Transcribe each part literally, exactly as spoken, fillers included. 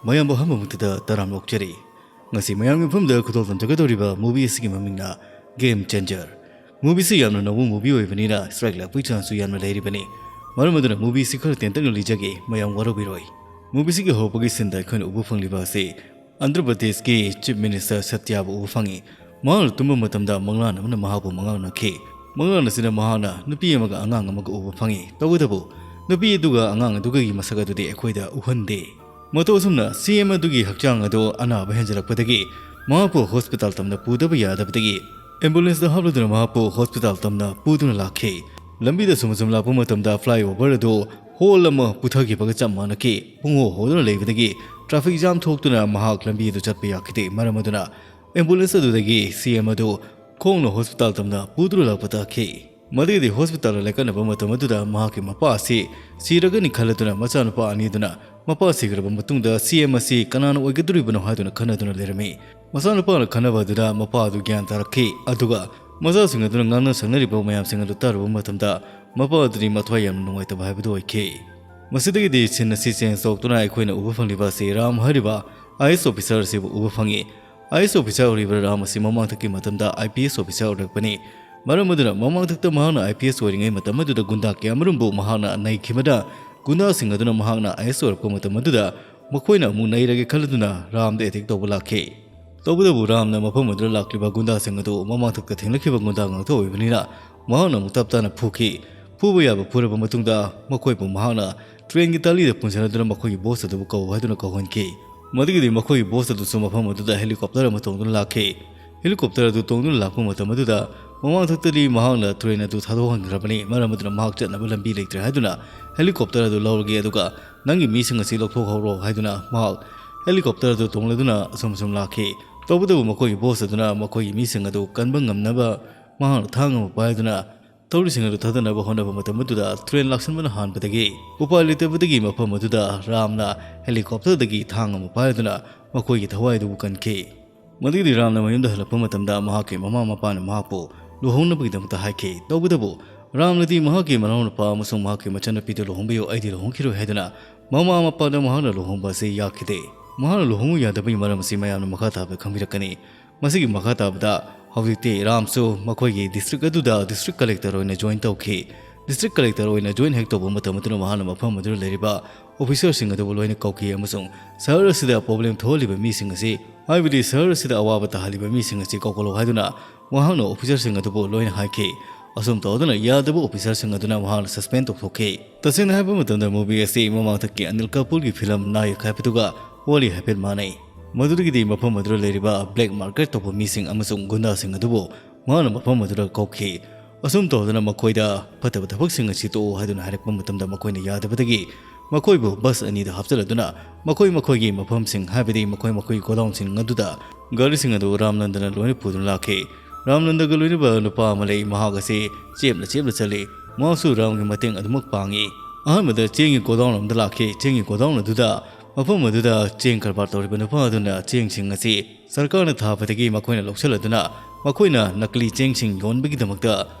ꯃꯌꯥꯝꯕꯨ ꯑꯍꯥꯟꯕꯃꯛꯇꯗ ꯇꯔꯥꯝꯅ ꯑꯣꯛꯆꯔꯤ꯫ ꯉꯁꯤ ꯃꯌꯥꯝꯒꯤ ꯃꯐꯝꯗ ꯈꯨꯗꯣꯜ ꯇꯝꯖꯒꯗꯧꯔꯤꯕ movie ꯑꯁꯤꯒꯤ ꯃꯃꯤꯡꯅ Game Changer꯫ Movie ꯑꯁꯤ ꯌꯥꯝꯅ ꯅꯧꯕ movie ꯑꯣꯏꯕꯅꯤꯅ strike ꯂꯥꯛꯄꯒꯤ chance ꯁꯨ ꯌꯥꯝꯅ ꯂꯩꯔꯤꯕꯅꯤ꯫ ꯃꯔꯝ ꯑꯗꯨꯅ movie ꯑꯁꯤ ꯈꯔ ꯇꯦꯟꯇꯛꯅ ꯂꯤꯖꯒꯦ, ꯃꯌꯥꯝ ꯋꯥꯔꯧꯕꯤꯔꯣꯏ꯫ Movie ꯑꯁꯤꯒꯤ ꯍꯧꯔꯛꯄꯒꯤ scene ꯗ ꯑꯩꯈꯣꯏꯅ ꯎꯕ ꯐꯪꯂꯤꯕ ꯑꯁꯤ ꯑꯟꯙ꯭ꯔ ꯄ꯭ꯔꯗꯦꯁꯀꯤ Chief Minister ꯁꯇ꯭ꯌꯥꯕꯨ ꯎꯕ ꯐꯪꯉꯤ꯫ ꯃꯍꯥꯛꯅ ꯇꯨꯝꯕ ꯃꯇꯝꯗ ꯃꯪꯂꯥꯟ ꯑꯃꯅ ꯃꯍꯥꯛꯄꯨ ꯃꯪꯂꯥꯛꯅꯈꯤ꯫ ꯃꯪꯂꯥꯟ ꯑꯁꯤꯗ ꯃꯍꯥꯛꯅ ꯅꯨꯄꯤ ꯑꯃꯒ ꯑꯉꯥꯡ ꯑꯃꯒ ꯎꯕ ꯐꯪꯉꯤ꯫ ꯇꯧꯕꯇꯕꯨ ꯅꯨꯄꯤ ꯑꯗꯨꯒ ꯑꯉꯥꯡ ꯑꯗꯨꯒꯒꯤ ꯃꯁꯛ ꯑꯗꯨꯗꯤ ꯑꯩꯈꯣꯏꯗ ꯎꯍꯟꯗꯦ꯫ ꯃꯇꯧ ꯑꯁꯨꯝꯅ C M ꯑꯗꯨꯒꯤ ꯍꯛꯆꯥꯡ ꯑꯗꯨ ꯑꯅꯥꯕ ꯍꯦꯟꯖꯜꯂꯛꯄꯗꯒꯤ ꯃꯍꯥꯛꯄꯨ hospital ꯇꯝꯅ ꯄꯨꯗꯕ ꯌꯥꯗꯕꯗꯒꯤ ambulance ꯇ ꯍꯥꯞꯂꯗꯨꯅ ꯃꯍꯥꯛꯄꯨ hospital ꯇꯝꯅ ꯄꯨꯗꯨꯅ ꯂꯥꯛꯈꯤ꯫ ꯂꯝꯕꯤꯗ ꯁꯨꯝ ꯁꯨꯝ ꯂꯥꯛꯄ ꯃꯇꯝꯗ flyover ꯑꯗꯨ ꯍꯣꯜ ꯑꯃ ꯄꯨꯊꯈꯤꯕꯒ ꯆꯞ ꯃꯥꯟꯅꯈꯤ꯫ ꯄꯨꯡꯍꯣ ꯍꯣꯗꯨꯅ ꯂꯩꯕꯗꯒꯤ traffic jam ꯊꯣꯛꯇꯨꯅ ꯃꯍꯥꯛ ꯂꯝꯕꯤ ꯑꯗꯨ ꯆꯠꯄ ꯌꯥꯈꯤꯗꯦ꯫ ꯃꯔꯝ ꯑꯗꯨꯅ ambulance ꯑꯗꯨꯗꯒꯤ C M ꯑꯗꯨ ꯈꯣꯡꯅ hospital ꯇꯝꯅ ꯄꯨꯗꯨꯅ ꯂꯥꯛꯄ ꯇꯥꯈꯤ꯫ ꯃꯗꯨꯒꯤꯗꯤ hospital ꯂꯥꯏꯀꯠꯅꯕ ꯃꯇꯝ ꯑꯗꯨꯗ ꯃꯍꯥꯛꯀꯤ ꯃꯄꯥ ꯑꯁꯤ ꯁꯤꯔꯒꯅꯤ ꯈꯜꯂꯗꯨꯅ ꯃꯆꯥꯅꯨꯄꯥ ꯑꯅꯤꯗꯨꯅ ꯃꯄꯥ ꯁꯤꯈ꯭ꯔꯕ ꯃꯇꯨꯡꯗ C M ꯑꯁꯤ ꯀꯅꯥꯅ ꯑꯣꯏꯒꯗꯧꯔꯤꯕꯅꯣ ꯍꯥꯏꯗꯨꯅ ꯈꯟꯅꯗꯨꯅ ꯂꯩꯔꯝꯃꯤ꯫ ꯃꯆꯥꯅꯨꯄꯥꯅ ꯈꯟꯅꯕ ꯑꯗꯨꯗ ꯃꯄꯥ ꯑꯗꯨ ꯒ꯭ꯌꯥꯟ ꯇꯥꯔꯛꯈꯤ꯫ ꯑꯗꯨꯒ ꯃꯆꯥꯁꯤꯡ ꯑꯗꯨꯅ ꯉꯥꯡꯅ ꯁꯛꯅꯔꯤꯕ ꯃꯌꯥꯝꯁꯤꯡ ꯑꯗꯨ ꯇꯥꯔꯨꯕ ꯃꯇꯝꯗ ꯃꯄꯥ ꯑꯗꯨꯗꯤ ꯃꯊ꯭ꯋꯥꯏ ꯌꯥꯝꯅ ꯅꯨꯡꯉꯥꯏꯇꯕ ꯍꯥꯏꯕꯗꯨ ꯑꯣꯏꯈꯤ꯫ ꯃꯁꯤꯗꯒꯤꯗꯤ scene ꯑꯁꯤ change ꯇꯧꯔꯛꯇꯨꯅ ꯑꯩꯈꯣꯏꯅ ꯎꯕ ꯐꯪꯂꯤꯕ ꯑꯁꯤ ꯔꯥꯝ ꯍꯥꯏꯔꯤꯕ I A S officer ꯑꯁꯤꯕꯨ ꯎꯕ ꯐꯪꯉꯤ꯫ I A S officer ꯑꯣꯏꯔꯤꯕ ꯔꯥꯝ ꯑꯁꯤ ꯃꯃꯥꯡꯊꯛꯀꯤ ꯃꯇꯝꯗ I P S officer ꯑꯣꯏꯔꯛꯄꯅꯤ꯫ ꯃꯔꯝ ꯑꯗꯨꯅ ꯃꯃꯥꯡꯊꯛꯇ ꯃꯍꯥꯛꯅ I P S ꯑꯣꯏꯔꯤꯉꯩ ꯃꯇꯝ ꯑꯗꯨꯗ ꯒꯨꯟꯗꯥ ꯀꯌꯥꯃꯔꯨꯝꯕꯨ ꯃꯍꯥꯛꯅ ꯅꯩꯈꯤꯕꯗ, ꯒꯨꯟꯗꯥꯁꯤꯡ ꯑꯗꯨꯅ ꯃꯍꯥꯛꯅ I A S ꯑꯣꯏꯔꯛꯄ ꯃꯇꯝ ꯑꯗꯨꯗ ꯃꯈꯣꯏꯅ ꯑꯃꯨꯛ ꯅꯩꯔꯒꯦ ꯈꯜꯂꯗꯨꯅ ꯔꯥꯝꯗ attack ꯇꯧꯕ ꯂꯥꯛꯈꯤ꯫ ꯇꯧꯕꯇꯕꯨ ꯔꯥꯝꯅ ꯃꯐꯝ ꯑꯗꯨꯗ ꯂꯥꯛꯂꯤꯕ ꯒꯨꯟꯗꯥꯁꯤꯡ ꯑꯗꯨ ꯃꯃꯥꯡꯊꯛꯇ ꯊꯦꯡꯅꯈꯤꯕ ꯒꯨꯟꯗꯥ ꯉꯥꯛꯇ ꯑꯣꯏꯕꯅꯤꯅ ꯃꯍꯥꯛꯅ ꯑꯃꯨꯛ ꯇꯞ ꯇꯥꯅ ꯐꯨꯈꯤ꯫ ꯐꯨꯕ ꯌꯥꯕ ꯐꯨꯔꯕ ꯃꯇꯨꯡꯗ ꯃꯈꯣꯏꯕꯨ ꯃꯍꯥꯛꯅ train ꯒꯤ ꯇꯥꯂꯤꯗ ꯄꯨꯟꯁꯤꯟꯅꯗꯨꯅ ꯃꯈꯣꯏꯒꯤ boss ꯑꯗꯨꯕꯨ ꯀꯧ ꯍꯥꯏꯗꯨꯅ ꯀꯧꯍꯟꯈꯤ꯫ ꯃꯗꯨꯒꯤꯗꯤ ꯃꯈꯣꯏꯒꯤ boss ꯑꯗꯨꯁꯨ ꯃꯐꯝ ꯑꯗꯨꯗ helicopter ꯑꯃ ꯇꯣꯡꯗꯨꯅ ꯂꯥꯛꯈꯤ꯫ Helicopter ꯑꯗꯨ ꯇꯣꯡꯗꯨꯅ ꯂꯥꯛꯄ ꯃꯇꯝ ꯑꯗꯨꯗ ꯃꯃꯥꯡꯊꯛꯇꯗꯤ ꯃꯍꯥꯛꯅ train ꯑꯗꯨ ꯊꯥꯗꯣꯛꯍꯟꯈ꯭ꯔꯕꯅꯤ꯫ ꯃꯔꯝ ꯑꯗꯨꯅ ꯃꯍꯥꯛ ꯆꯠꯅꯕ ꯂꯝꯕꯤ ꯂꯩꯇ꯭ꯔꯦ ꯍꯥꯏꯗꯨꯅ helicopter ꯑꯗꯨ ꯂꯧꯔꯒꯦ, ꯑꯗꯨꯒ ꯅꯪꯒꯤ ꯃꯤꯁꯤꯡ ꯑꯁꯤ ꯂꯧꯊꯣꯛꯍꯧꯔꯣ ꯍꯥꯏꯗꯨꯅ ꯃꯍꯥꯛ helicopter ꯑꯗꯨ ꯇꯣꯡꯂꯗꯨꯅ ꯑꯁꯨꯝ ꯑꯁꯨꯝ ꯂꯥꯛꯈꯤ꯫ ꯇꯧꯕꯇꯕꯨ ꯃꯈꯣꯏꯒꯤ boss ꯑꯗꯨꯅ ꯃꯈꯣꯏꯒꯤ ꯃꯤꯁꯤꯡ ꯑꯗꯨ ꯀꯟꯕ ꯉꯝꯅꯕ ꯃꯍꯥꯛꯅ ꯊꯥꯡ ꯑꯃ ꯄꯥꯏꯗꯨꯅ ꯊꯧꯔꯤꯁꯤꯡ ꯑꯗꯨ ꯊꯥꯗꯅꯕ ꯍꯣꯠꯅꯕ ꯃꯇꯝ ꯑꯗꯨꯗ train ꯂꯥꯛꯁꯟꯕꯅ ꯍꯥꯟꯕꯗꯒꯤ ꯎꯄꯥꯏ ꯂꯩꯇꯕꯗꯒꯤ ꯃꯐꯝ ꯑꯗꯨꯗ ꯔꯥꯝꯅ helicopter ꯗꯒꯤ ꯊꯥꯡ ꯑꯃ ꯄꯥꯏꯗꯨꯅ ꯃꯈꯣꯏꯒꯤ ꯊꯋꯥꯏ ꯑꯗꯨꯕꯨ ꯀꯟꯈꯤ꯫ ꯃꯗꯨꯒꯤꯗꯤ ꯔꯥꯝꯅ ꯃꯌꯨꯝꯗ ꯍꯜꯂꯛꯄ ꯃꯇꯝꯗ ꯃꯍꯥꯛꯀꯤ ꯃꯃꯥ ꯃꯄꯥꯅ ꯃꯍꯥꯛꯄꯨ ꯂꯨꯍꯣꯡꯅꯕꯒꯤꯗꯃꯛꯇ ꯍꯥꯏꯈꯤ꯫ ꯇꯧꯕꯇꯕꯨ ꯔꯥꯝꯅꯗꯤ ꯃꯍꯥꯛꯀꯤ ꯃꯅꯥꯎꯅꯨꯄꯥ ꯑꯃꯁꯨꯡ ꯃꯍꯥꯛꯀꯤ ꯃꯆꯟꯅꯨꯄꯤꯗꯨ ꯂꯨꯍꯣꯡꯕꯤꯌꯨ, ꯑꯩꯗꯤ ꯂꯨꯍꯣꯡꯈꯤꯔꯣꯏ ꯍꯥꯏꯗꯨꯅ ꯃꯃꯥ ꯃꯄꯥꯗ ꯃꯍꯥꯛꯅ ꯂꯨꯍꯣꯡꯕ ꯑꯁꯤ ꯌꯥꯈꯤꯗꯦ꯫ ꯃꯍꯥꯛꯅ ꯂꯨꯍꯣꯡꯕ ꯌꯥꯗꯕꯒꯤ ꯃꯔꯝ ꯑꯁꯤ ꯃꯌꯥꯝꯅ ꯃꯈꯥ ꯇꯥꯕꯗ ꯈꯪꯕꯤꯔꯛꯀꯅꯤ꯫ ꯃꯁꯤꯒꯤ ꯃꯈꯥ ꯇꯥꯕꯗ ꯍꯧꯖꯤꯛꯇꯤ ꯔꯥꯝꯁꯨ ꯃꯈꯣꯏꯒꯤ district ꯑꯗꯨꯗ district collector ꯑꯣꯏꯅ join ꯇꯧꯈꯤ꯫ District collector ꯑꯣꯏꯅ join ꯍꯦꯛ ꯇꯧꯕ ꯃꯇꯝ ꯑꯗꯨꯗ ꯃꯍꯥꯛꯅ ꯃꯐꯝ ꯑꯗꯨꯗ ꯂꯩꯔꯤꯕ officerꯁꯤꯡ ꯑꯗꯨꯕꯨ ꯂꯣꯏꯅ ꯀꯧꯈꯤ ꯑꯃꯁꯨꯡ ꯁꯍꯔ ꯑꯁꯤꯗ problem ꯊꯣꯛꯍꯜꯂꯤꯕ ꯃꯤꯁꯤꯡ ꯑꯁꯤ, ꯍꯥꯏꯕꯗꯤ ꯁꯍꯔ ꯑꯁꯤꯗ ꯑꯋꯥꯕ ꯇꯥꯍꯜꯂꯤꯕ ꯃꯤꯁꯤꯡ ꯑꯁꯤ ꯀꯧꯈꯠꯂꯨ ꯍꯥꯏꯗꯨꯅ ꯃꯍꯥꯛꯅ officerꯁꯤꯡ ꯑꯗꯨꯕꯨ ꯂꯣꯏꯅ ꯍꯥꯏꯈꯤ꯫ ꯑꯁꯨꯝ ꯇꯧꯗꯨꯅ ꯌꯥꯗꯕ officerꯁꯤꯡ ꯑꯗꯨꯅ ꯃꯍꯥꯛꯅ suspend ꯇꯧꯊꯣꯛꯈꯤ꯫ ꯇꯁꯦꯡꯅ ꯍꯥꯏꯕ ꯃꯇꯝꯗ movie ꯑꯁꯤ ꯃꯃꯥꯡꯊꯛꯀꯤ ꯑꯅꯤꯜ ꯀꯥꯄꯨꯔꯒꯤ film ꯅꯥꯌꯛ ꯍꯥꯏꯕꯗꯨꯒ ꯋꯥꯔꯤ ꯍꯥꯏꯐꯦꯠ ꯃꯥꯟꯅꯩ꯫ ꯃꯗꯨꯗꯒꯤꯗꯤ ꯃꯐꯝ ꯑꯗꯨꯗ ꯂꯩꯔꯤꯕ black market ꯇꯧꯕ ꯃꯤꯁꯤꯡ ꯑꯃꯁꯨꯡ ꯒꯨꯟꯗꯥꯁꯤꯡ ꯑꯗꯨꯕꯨ ꯃꯍꯥꯛꯅ ꯃꯐꯝ ꯑꯗꯨꯗ ꯀꯧꯈꯤ꯫ ꯑꯁꯨꯝ ꯇꯧꯗꯅ ꯃꯈꯣꯏꯗ ꯐꯠꯇꯕ ꯊꯕꯛꯁꯤꯡ ꯑꯁꯤ ꯇꯣꯛꯎ ꯍꯥꯏꯗꯨꯅ ꯍꯥꯏꯔꯛꯄ ꯃꯇꯝꯗ ꯃꯈꯣꯏꯅ ꯌꯥꯗꯕꯗꯒꯤ ꯃꯈꯣꯏꯕꯨ bus ꯑꯅꯤꯗ ꯍꯥꯞꯆꯤꯜꯂꯗꯨꯅ ꯃꯈꯣꯏ ꯃꯈꯣꯏꯒꯤ ꯃꯐꯝꯁꯤꯡ, ꯍꯥꯏꯕꯗꯤ ꯃꯈꯣꯏ ꯃꯈꯣꯏꯒꯤ godownꯁꯤꯡ ꯑꯗꯨꯗ ꯒꯥꯔꯤꯁꯤꯡ ꯑꯗꯨ ꯔꯥꯝꯅꯟꯗꯅ ꯂꯣꯏꯅ ꯄꯨꯗꯨꯅ ꯂꯥꯛꯈꯤ꯫ ꯔꯥꯝꯅꯟꯗꯒ ꯂꯣꯏꯅꯕ ꯅꯨꯄꯥ ꯑꯃ ꯂꯩ, ꯃꯍꯥꯛ ꯑꯁꯤ ꯆꯦꯞꯅ ꯆꯦꯞꯅ ꯆꯠꯂꯤ꯫ ꯃꯍꯥꯛꯁꯨ ꯔꯥꯝꯒꯤ ꯃꯇꯦꯡ ꯑꯗꯨꯃꯛ ꯄꯥꯡꯉꯤ꯫ ꯑꯍꯥꯟꯕꯗ ꯆꯦꯡꯒꯤ godown ꯑꯃꯗ ꯂꯥꯛꯈꯤ꯫ ꯆꯦꯡꯒꯤ godown ꯑꯗꯨꯗ, ꯃꯐꯝ ꯑꯗꯨꯗ ꯆꯦꯡ ꯀꯔꯕꯥꯔ ꯇꯧꯔꯤꯕ ꯅꯨꯄꯥ ꯑꯗꯨꯅ ꯆꯦꯡꯁꯤꯡ ꯑꯁꯤ ꯁꯔꯀꯥꯔꯅ ꯊꯥꯕꯗꯒꯤ ꯃꯈꯣꯏꯅ ꯂꯧꯁꯤꯜꯂꯗꯨꯅ ꯃꯈꯣꯏꯅ ꯅꯀꯂꯤ ꯆꯦꯡꯁꯤꯡ ꯌꯣꯟꯕꯒꯤꯗꯃꯛꯇ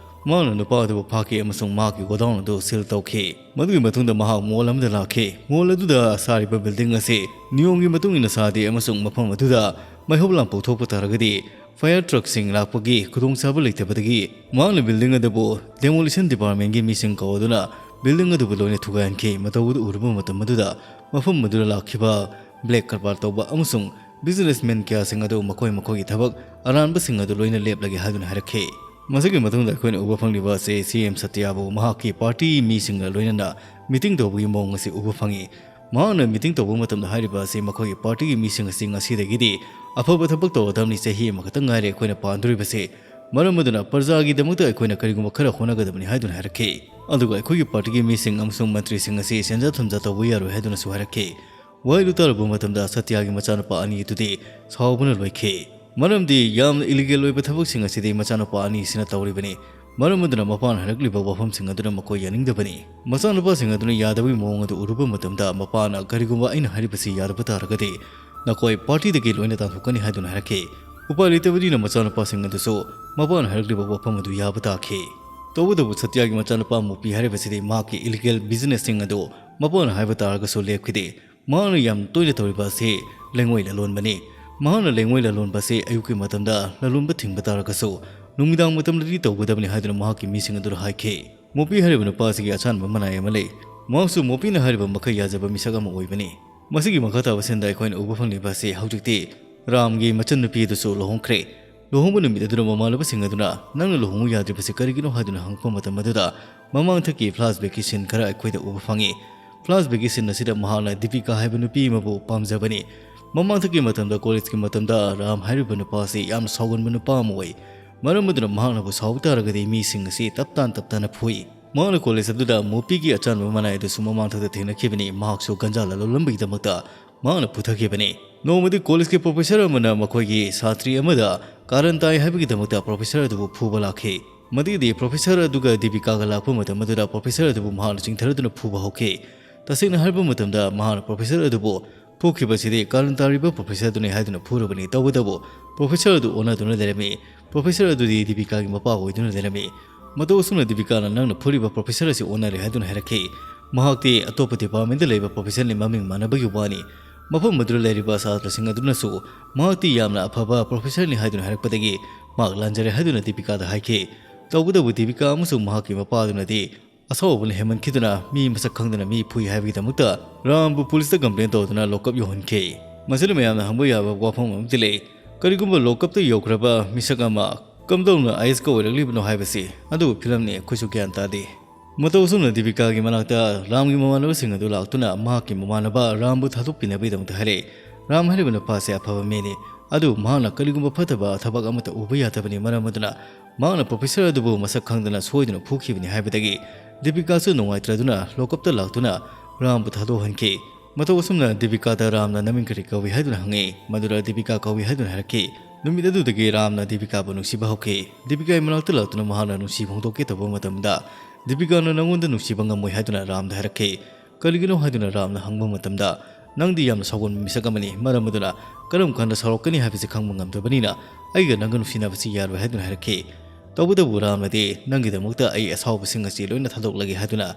ꯃꯍꯥꯛꯅ ꯅꯨꯄꯥ ꯑꯗꯨꯕꯨ ꯐꯥꯈꯤ ꯑꯃꯁꯨꯡ ꯃꯍꯥꯛꯀꯤ godown ꯑꯗꯨ seal ꯇꯧꯈꯤ꯫ ꯃꯗꯨꯒꯤ ꯃꯇꯨꯡꯗ ꯃꯍꯥꯛ mall ꯑꯃꯗ ꯂꯥꯛꯈꯤ꯫ Mall ꯑꯗꯨꯗ ꯁꯥꯔꯤꯕ building ꯑꯁꯤ ꯅꯤꯌꯣꯝꯒꯤ ꯃꯇꯨꯡ ꯏꯟꯅ ꯁꯥꯗꯦ ꯑꯃꯁꯨꯡ ꯃꯐꯝ ꯑꯗꯨꯗ ꯃꯩꯍꯧ ꯂꯥꯡꯄꯣꯛ ꯊꯣꯛꯄ ꯇꯥꯔꯒꯗꯤ fire truckꯁꯤꯡ ꯂꯥꯛꯄꯒꯤ ꯈꯨꯗꯣꯡꯆꯥꯕ ꯂꯩꯇꯕꯗꯒꯤ ꯃꯍꯥꯛꯅ building ꯑꯗꯨꯕꯨ demolition departmentꯀꯤ ꯃꯤꯁꯤꯡ ꯀꯧꯗꯨꯅ building ꯑꯗꯨꯕꯨ ꯂꯣꯏꯅ ꯊꯨꯒꯥꯏꯍꯟꯈꯤ꯫ ꯃꯇꯧ ꯑꯗꯨ ꯎꯔꯨꯕ ꯃꯇꯝ ꯑꯗꯨꯗ ꯃꯐꯝ ꯑꯗꯨꯗ ꯂꯥꯛꯈꯤꯕ black ꯀꯔꯕꯥꯔ ꯇꯧꯕ ꯑꯃꯁꯨꯡ businessman ꯀꯌꯥꯁꯤꯡ ꯑꯗꯨ ꯃꯈꯣꯏ ꯃꯈꯣꯏꯒꯤ ꯊꯕꯛ ꯑꯔꯥꯟꯕꯁꯤꯡ ꯑꯗꯨ ꯂꯣꯏꯅ ꯂꯦꯞꯂꯒꯦ ꯍꯥꯏꯗꯨꯅ ꯍꯥꯏꯔꯛꯈꯤ꯫ ꯃꯁꯤꯒꯤ ꯃꯇꯨꯡꯗ ꯑꯩꯈꯣꯏꯅ ꯎꯕ ꯐꯪꯂꯤꯕ ꯑꯁꯤ ꯁꯤ ꯑꯦꯝ ꯁꯇ꯭ꯌꯥꯕꯨ ꯃꯍꯥꯛꯀꯤ party ꯃꯤꯁꯤꯡꯒ ꯂꯣꯏꯅꯅ meeting ꯇꯧꯕꯒꯤ ꯃꯑꯣꯡ ꯑꯁꯤ ꯎꯕ ꯐꯪꯏ꯫ ꯃꯍꯥꯛꯅ meeting ꯇꯧꯕ ꯃꯇꯝꯗ ꯍꯥꯏꯔꯤꯕ ꯑꯁꯤ ꯃꯈꯣꯏꯒꯤ partyꯒꯤ ꯃꯤꯁꯤꯡ ꯑꯁꯤ ꯉꯁꯤꯗꯒꯤꯗꯤ ꯑꯐꯕ ꯊꯕꯛ ꯇꯧꯔꯗꯕꯅꯤ, ꯆꯍꯤ ꯑꯃꯈꯛꯇꯪ ꯉꯥꯏꯔꯦ ꯑꯩꯈꯣꯏꯅ ꯄꯥꯟꯗꯣꯔꯤꯕꯁꯤ, ꯃꯔꯝ ꯑꯗꯨꯅ ꯄ꯭ꯔꯖꯥꯒꯤꯗꯃꯛꯇ ꯑꯩꯈꯣꯏꯅ ꯀꯔꯤꯒꯨꯝꯕ ꯈꯔ ꯍꯣꯠꯅꯒꯗꯕꯅꯤ ꯍꯥꯏꯗꯨꯅ ꯍꯥꯏꯔꯛꯈꯤ꯫ ꯑꯗꯨꯒ ꯑꯩꯈꯣꯏꯒꯤ partyꯒꯤ ꯃꯤꯁꯤꯡ ꯑꯃꯁꯨꯡ ꯃꯟꯇ꯭ꯔꯤꯁꯤꯡ ꯑꯁꯤ ꯁꯦꯟꯖꯥ ꯊꯨꯝꯖꯥ ꯇꯧꯕ ꯌꯥꯔꯣꯏ ꯍꯥꯏꯗꯨꯅꯁꯨ ꯍꯥꯏꯔꯛꯈꯤ꯫ ꯋꯥꯍꯩꯗꯨ ꯇꯥꯔꯨꯕ ꯃꯇꯝꯗ ꯁꯇ꯭ꯌꯥꯒꯤ ꯃꯆꯥꯅꯨꯄꯥ ꯑꯅꯤ ꯑꯗꯨꯗꯤ ꯁꯥꯎꯕꯅ ꯂꯣꯏꯈꯤ꯫ ꯃꯔꯝꯗꯤ ꯌꯥꯝꯅ illegal ꯑꯣꯏꯕ ꯊꯕꯛꯁꯤꯡ ꯑꯁꯤꯗꯤ ꯃꯆꯥꯅꯨꯄꯥ ꯑꯅꯤꯁꯤꯅ ꯇꯧꯔꯤꯕꯅꯤ꯫ ꯃꯔꯝ ꯑꯗꯨꯅ ꯃꯄꯥꯅ ꯍꯥꯏꯔꯛꯂꯤꯕ ꯋꯥꯐꯝꯁꯤꯡ ꯑꯗꯨꯅ ꯃꯈꯣꯏ ꯌꯥꯅꯤꯡꯗꯕꯅꯤ꯫ ꯃꯆꯥꯅꯨꯄꯥꯁꯤꯡ ꯑꯗꯨꯅ ꯌꯥꯗꯕꯒꯤ ꯃꯑꯣꯡ ꯑꯗꯨ ꯎꯔꯨꯕ ꯃꯇꯝꯗ ꯃꯄꯥꯅ, "ꯀꯔꯤꯒꯨꯝꯕ ꯑꯩꯅ ꯍꯥꯏꯔꯤꯕꯁꯤ ꯌꯥꯗꯕ ꯇꯥꯔꯒꯗꯤ ꯅꯈꯣꯏ partyꯗꯒꯤ ꯂꯣꯏꯅ ꯇꯥꯟꯊꯣꯛꯀꯅꯤ" ꯍꯥꯏꯗꯨꯅ ꯍꯥꯏꯔꯛꯈꯤ꯫ ꯎꯄꯥꯏ ꯂꯩꯇꯕꯅꯤꯅ ꯃꯆꯥꯅꯨꯄꯥꯁꯤꯡ ꯑꯗꯨꯁꯨ ꯃꯄꯥꯅ ꯍꯥꯏꯔꯛꯂꯤꯕ ꯋꯥꯐꯝ ꯑꯗꯨ ꯌꯥꯕ ꯇꯥꯈꯤ꯫ ꯇꯧꯕꯇꯕꯨ ꯁꯇ꯭ꯌꯥꯒꯤ ꯃꯆꯥꯅꯨꯄꯥ ꯃꯣꯄꯤ ꯍꯥꯏꯔꯤꯕꯁꯤꯗꯤ ꯃꯍꯥꯛꯀꯤ ꯏꯂꯤꯒꯦꯜ ꯕꯤꯖꯤꯅꯦꯁꯁꯤꯡ ꯑꯗꯨ ꯃꯄꯨꯅ ꯍꯥꯏꯕ ꯇꯥꯔꯒꯁꯨ ꯂꯦꯞꯈꯤꯗꯦ꯫ ꯃꯍꯥꯛꯅ ꯌꯥꯝ ꯇꯣꯏꯅ ꯇꯧꯔꯤꯕ ꯑꯁꯤ ꯂꯩꯉꯣꯏ ꯂꯂꯣꯟꯕꯅꯤ꯫ ꯃꯍꯥꯛꯅ ꯂꯩꯉꯣꯏ ꯂꯂꯣꯟꯕ ꯑꯁꯤ ꯑꯌꯨꯛꯀꯤ ꯃꯇꯝꯗ ꯂꯂꯣꯟꯕ ꯊꯤꯡꯕ ꯇꯥꯔꯒꯁꯨ ꯅꯨꯃꯤꯗꯥꯡ ꯃꯇꯝꯗꯗꯤ ꯇꯧꯒꯗꯕꯅꯤ ꯍꯥꯏꯗꯨꯅ ꯃꯍꯥꯛꯀꯤ ꯃꯤꯁꯤꯡ ꯑꯗꯨꯗ ꯍꯥꯏꯈꯤ꯫ ꯃꯣꯄꯤ ꯍꯥꯏꯔꯤꯕ ꯅꯨꯄꯥ ꯑꯁꯤꯒꯤ ꯑꯆꯥꯟꯕ ꯃꯅꯥꯏ ꯑꯃ ꯂꯩ꯫ ꯃꯍꯥꯛꯁꯨ ꯃꯣꯄꯤꯅ ꯍꯥꯏꯔꯤꯕ ꯃꯈꯩ ꯌꯥꯖꯕ ꯃꯤꯁꯛ ꯑꯃ ꯑꯣꯏꯕꯅꯤ꯫ ꯃꯁꯤꯒꯤ ꯃꯈꯥ ꯇꯥꯕ ꯁꯤꯟꯗ ꯑꯩꯈꯣꯏꯅ ꯎꯕ ꯐꯪꯂꯤꯕ ꯑꯁꯤ ꯍꯧꯖꯤꯛꯇꯤ ꯔꯥꯝꯒꯤ ꯃꯆꯟꯅꯨꯄꯤ ꯑꯗꯨꯁꯨ ꯂꯨꯍꯣꯡꯈ꯭ꯔꯦ꯫ ꯂꯨꯍꯣꯡꯕ ꯅꯨꯃꯤꯠ ꯑꯗꯨꯗ ꯃꯃꯥꯟꯅꯕꯁꯤꯡ ꯑꯗꯨꯅ "ꯅꯪꯅ ꯂꯨꯍꯣꯡꯉꯨ ꯌꯥꯗ꯭ꯔꯤꯕꯁꯤ ꯀꯔꯤꯒꯤꯅꯣ?" ꯍꯥꯏꯗꯨꯅ ꯍꯪꯉꯛꯄ ꯃꯇꯝ ꯑꯗꯨꯗ ꯃꯃꯥꯡꯊꯛꯀꯤ flashbackꯀꯤ scene ꯈꯔ ꯑꯩꯈꯣꯏꯗ ꯎꯕ ꯐꯪꯉꯤ꯫ Flashbackꯀꯤ scene ꯑꯁꯤꯗ ꯃꯍꯥꯛꯅ ꯗꯤꯄꯤꯀꯥ ꯍꯥꯏꯕ ꯅꯨꯄꯤ ꯑꯃꯕꯨ ꯄꯥꯝꯖꯕꯅꯤ꯫ ꯃꯃꯥꯡꯊꯛꯀꯤ ꯃꯇꯝꯗ, ꯀꯣꯂꯦꯖꯀꯤ ꯃꯇꯝꯗ ꯔꯥꯝ ꯍꯥꯏꯔꯤꯕ ꯅꯨꯄꯥ ꯑꯁꯤ ꯌꯥꯝꯅ ꯁꯥꯎꯒꯟꯕ ꯅꯨꯄꯥ ꯑꯃ ꯑꯣꯏ꯫ ꯃꯔꯝ ꯑꯗꯨꯅ ꯃꯍꯥꯛꯅꯕꯨ ꯁꯥꯎꯕ ꯇꯥꯔꯒꯗꯤ ꯃꯤꯁꯤꯡ ꯑꯁꯤ ꯇꯞ ꯇꯥꯅ ꯇꯞ ꯇꯥꯅ ꯐꯨꯏ꯫ ꯃꯍꯥꯛꯅ ꯀꯣꯂꯦꯖ ꯑꯗꯨꯗ ꯃꯣꯄꯤꯒꯤ ꯑꯆꯥꯟꯕ ꯃꯅꯥꯏ ꯑꯗꯨꯁꯨ ꯃꯃꯥꯡꯊꯛꯇ ꯊꯦꯡꯅꯈꯤꯕꯅꯤ꯫ ꯃꯍꯥꯛꯁꯨ ꯒꯟꯖꯥ ꯂꯂꯣꯜꯂꯝꯕꯒꯤꯗꯃꯛꯇ ꯃꯍꯥꯛꯅ ꯄꯨꯊꯈꯤꯕꯅꯤ꯫ ꯅꯣꯡꯃꯗꯤ ꯀꯣꯂꯦꯖꯀꯤ professor ꯑꯃꯅ ꯃꯈꯣꯏꯒꯤ ꯁꯥꯇ꯭ꯔꯤ ꯑꯃꯗ ꯀꯥꯔꯟ ꯇꯥꯏ ꯍꯥꯏꯕꯒꯤꯗꯃꯛꯇ professor ꯑꯗꯨꯕꯨ ꯐꯨꯕ ꯂꯥꯛꯈꯤ꯫ ꯃꯗꯨꯗꯤ professor ꯑꯗꯨꯒ ꯗꯤꯄꯤꯀꯥꯒ ꯂꯥꯛꯄ ꯃꯇꯝ ꯑꯗꯨꯗ professor ꯑꯗꯨꯕꯨ ꯃꯍꯥꯛꯅ ꯆꯤꯡꯊꯗꯨꯅ ꯐꯨꯕ ꯍꯧꯈꯤ꯫ ꯇꯁꯦꯡꯅ ꯍꯥꯏꯔꯕ ꯃꯇꯝꯗ, ꯃꯍꯥꯛꯅ professor ꯑꯗꯨꯕꯨ ꯐꯨꯈꯤꯕꯁꯤꯗꯤ ꯀꯥꯔꯟ ꯇꯥꯔꯤꯕ professor ꯑꯗꯨꯅꯤ ꯍꯥꯏꯗꯨꯅ ꯐꯨꯔꯕꯅꯤ꯫ ꯇꯧꯕꯇꯕꯨ professor ꯑꯗꯨ ꯑꯣꯟꯅꯗꯨꯅ ꯂꯩꯔꯝꯃꯤ꯫ Professor ꯑꯗꯨꯗꯤ ꯗꯤꯄꯤꯀꯥꯒꯤ ꯃꯄꯥ ꯑꯣꯏꯗꯨꯅ ꯂꯩꯔꯝꯃꯤ꯫ ꯃꯇꯧ ꯑꯁꯨꯝꯅ ꯗꯤꯄꯤꯀꯥꯅ "ꯅꯪꯅ ꯐꯨꯔꯤꯕ professor ꯑꯁꯤ ꯑꯣꯟꯅꯔꯦ" ꯍꯥꯏꯗꯨꯅ ꯍꯥꯏꯔꯛꯈꯤ꯫ ꯃꯍꯥꯛꯇꯤ ꯑꯇꯣꯞꯄ departmentꯇ ꯂꯩꯕ professorꯅꯤ, ꯃꯃꯤꯡ ꯃꯥꯟꯅꯕꯒꯤ ꯋꯥꯅꯤ꯫ ꯃꯐꯝ ꯑꯗꯨꯗ ꯂꯩꯔꯤꯕ ꯁꯥꯇ꯭ꯔꯁꯤꯡ ꯑꯗꯨꯅꯁꯨ ꯃꯍꯥꯛꯇꯤ ꯌꯥꯝꯅ ꯑꯐꯕ professorꯅꯤ ꯍꯥꯏꯗꯨꯅ ꯍꯥꯏꯔꯛꯄꯗꯒꯤ ꯃꯍꯥꯛ ꯂꯥꯟꯖꯔꯦ ꯍꯥꯏꯗꯨꯅ ꯗꯤꯄꯤꯀꯥꯗ ꯍꯥꯏꯈꯤ꯫ ꯇꯧꯕꯇꯕꯨ ꯗꯤꯄꯤꯀꯥ ꯑꯃꯁꯨꯡ ꯃꯍꯥꯛꯀꯤ ꯃꯄꯥꯗꯨꯅꯗꯤ ꯑꯁꯥꯎꯕꯅ ꯍꯦꯟꯃꯟꯈꯤꯗꯨꯅ ꯃꯤ ꯃꯁꯛ ꯈꯪꯗꯅ ꯃꯤ ꯐꯨꯏ ꯍꯥꯏꯕꯒꯤꯗꯃꯛꯇ ꯔꯥꯝꯕꯨ policeꯇ complain ꯇꯧꯗꯨꯅ lock up ꯌꯧꯍꯟꯈꯤ꯫ ꯃꯁꯤꯗ ꯃꯌꯥꯝꯅ ꯍꯪꯕ ꯌꯥꯕ ꯋꯥꯐꯝ ꯑꯃꯗꯤ ꯂꯩ꯫ ꯀꯔꯤꯒꯨꯝꯕ lock upꯇ ꯌꯧꯈ꯭ꯔꯕ ꯃꯤꯁꯛ ꯑꯃ ꯀꯝꯗꯧꯅ IASꯀ ꯑꯣꯏꯔꯛꯂꯤꯕꯅꯣ ꯍꯥꯏꯕꯁꯤ ꯑꯗꯨꯕꯨ ꯐꯤꯂꯝꯅꯤ, ꯑꯩꯈꯣꯏꯁꯨ ꯒ꯭ꯌꯥꯟ ꯇꯥꯗꯦ꯫ ꯃꯇꯧ ꯑꯁꯨꯝꯅ ꯗꯤꯄꯤꯀꯥꯒꯤ ꯃꯅꯥꯛꯇ ꯔꯥꯝꯒꯤ ꯃꯃꯥꯟꯅꯕꯁꯤꯡ ꯑꯗꯨ ꯂꯥꯛꯇꯨꯅ ꯃꯍꯥꯛꯀꯤ ꯃꯃꯥꯟꯅꯕ ꯔꯥꯝꯕꯨ ꯊꯥꯗꯣꯛꯄꯤꯅꯕꯒꯤꯗꯃꯛꯇ ꯍꯥꯏꯔꯛꯏ꯫ ꯔꯥꯝ ꯍꯥꯏꯔꯤꯕ ꯅꯨꯄꯥ ꯑꯁꯤ ꯑꯐꯕ ꯃꯤꯅꯤ, ꯑꯗꯨꯕꯨ ꯃꯍꯥꯛꯅ ꯀꯔꯤꯒꯨꯝꯕ ꯐꯠꯇꯕ ꯊꯕꯛ ꯑꯃꯠꯇ ꯎꯕ ꯌꯥꯗꯕꯅꯤ꯫ ꯃꯔꯝ ꯑꯗꯨꯅ ꯃꯍꯥꯛꯅ professor ꯑꯗꯨꯕꯨ ꯃꯁꯛ ꯈꯪꯗꯅ ꯁꯣꯏꯗꯨꯅ ꯐꯨꯈꯤꯕꯅꯤ ꯍꯥꯏꯕꯗꯒꯤ ꯗꯤꯄꯤꯀꯥꯁꯨ ꯅꯨꯡꯉꯥꯏꯇ꯭ꯔꯗꯨꯅ lock upꯇ ꯂꯥꯛꯇꯨꯅ ꯔꯥꯝꯕꯨ ꯊꯥꯗꯣꯛꯍꯟꯈꯤ꯫ ꯃꯇꯧ ꯑꯁꯨꯝꯅ ꯗꯤꯄꯤꯀꯥꯗ ꯔꯥꯝꯅ "ꯅꯃꯤꯡ ꯀꯔꯤ ꯀꯧꯏ?" ꯍꯥꯏꯗꯨꯅ ꯍꯪꯉꯤ꯫ ꯃꯗꯨꯗ ꯗꯤꯄꯤꯀꯥ ꯀꯧꯏ ꯍꯥꯏꯗꯨꯅ ꯍꯥꯏꯔꯛꯈꯤ꯫ ꯅꯨꯃꯤꯠ ꯑꯗꯨꯗꯒꯤ ꯔꯥꯝꯅ ꯗꯤꯄꯤꯀꯥꯕꯨ ꯅꯨꯡꯁꯤꯕ ꯍꯧꯈꯤ꯫ ꯗꯤꯄꯤꯀꯥꯒꯤ ꯃꯅꯥꯛꯇ ꯂꯥꯛꯇꯨꯅ ꯃꯍꯥꯛꯅ ꯅꯨꯡꯁꯤ ꯐꯣꯡꯗꯣꯛꯀꯦ ꯇꯧꯕ ꯃꯇꯝꯗ ꯗꯤꯄꯤꯀꯥꯅ "ꯅꯉꯣꯟꯗ ꯅꯨꯡꯁꯤꯕ ꯉꯝꯃꯣꯏ" ꯍꯥꯏꯗꯨꯅ ꯔꯥꯝꯗ ꯍꯥꯏꯔꯛꯈꯤ꯫ "ꯀꯔꯤꯒꯤꯅꯣ?" ꯍꯥꯏꯗꯨꯅ ꯔꯥꯝꯅ ꯍꯪꯕ ꯃꯇꯝꯗ, "ꯅꯪꯗꯤ ꯌꯥꯝꯅ ꯁꯥꯎꯒꯟꯕ ꯃꯤꯁꯛ ꯑꯃꯅꯤ, ꯃꯔꯝ ꯑꯗꯨꯅ ꯀꯔꯝ ꯀꯥꯟꯗ ꯁꯥꯎꯔꯛꯀꯅꯤ ꯍꯥꯏꯕꯁꯤ ꯈꯪꯕ ꯉꯝꯗꯕꯅꯤꯅ ꯑꯩꯒ ꯅꯪꯒ ꯅꯨꯡꯁꯤꯅꯕꯁꯤ ꯌꯥꯔꯣꯏ" ꯍꯥꯏꯗꯨꯅ ꯍꯥꯏꯔꯛꯈꯤ꯫ ꯇꯧꯕꯇꯕꯨ ꯔꯥꯝꯅꯗꯤ ꯅꯪꯒꯤꯗꯃꯛꯇ ꯑꯩ ꯑꯁꯥꯎꯕꯁꯤꯡ ꯑꯁꯤ ꯂꯣꯏꯅ ꯊꯥꯗꯣꯛꯂꯒꯦ ꯍꯥꯏꯗꯨꯅ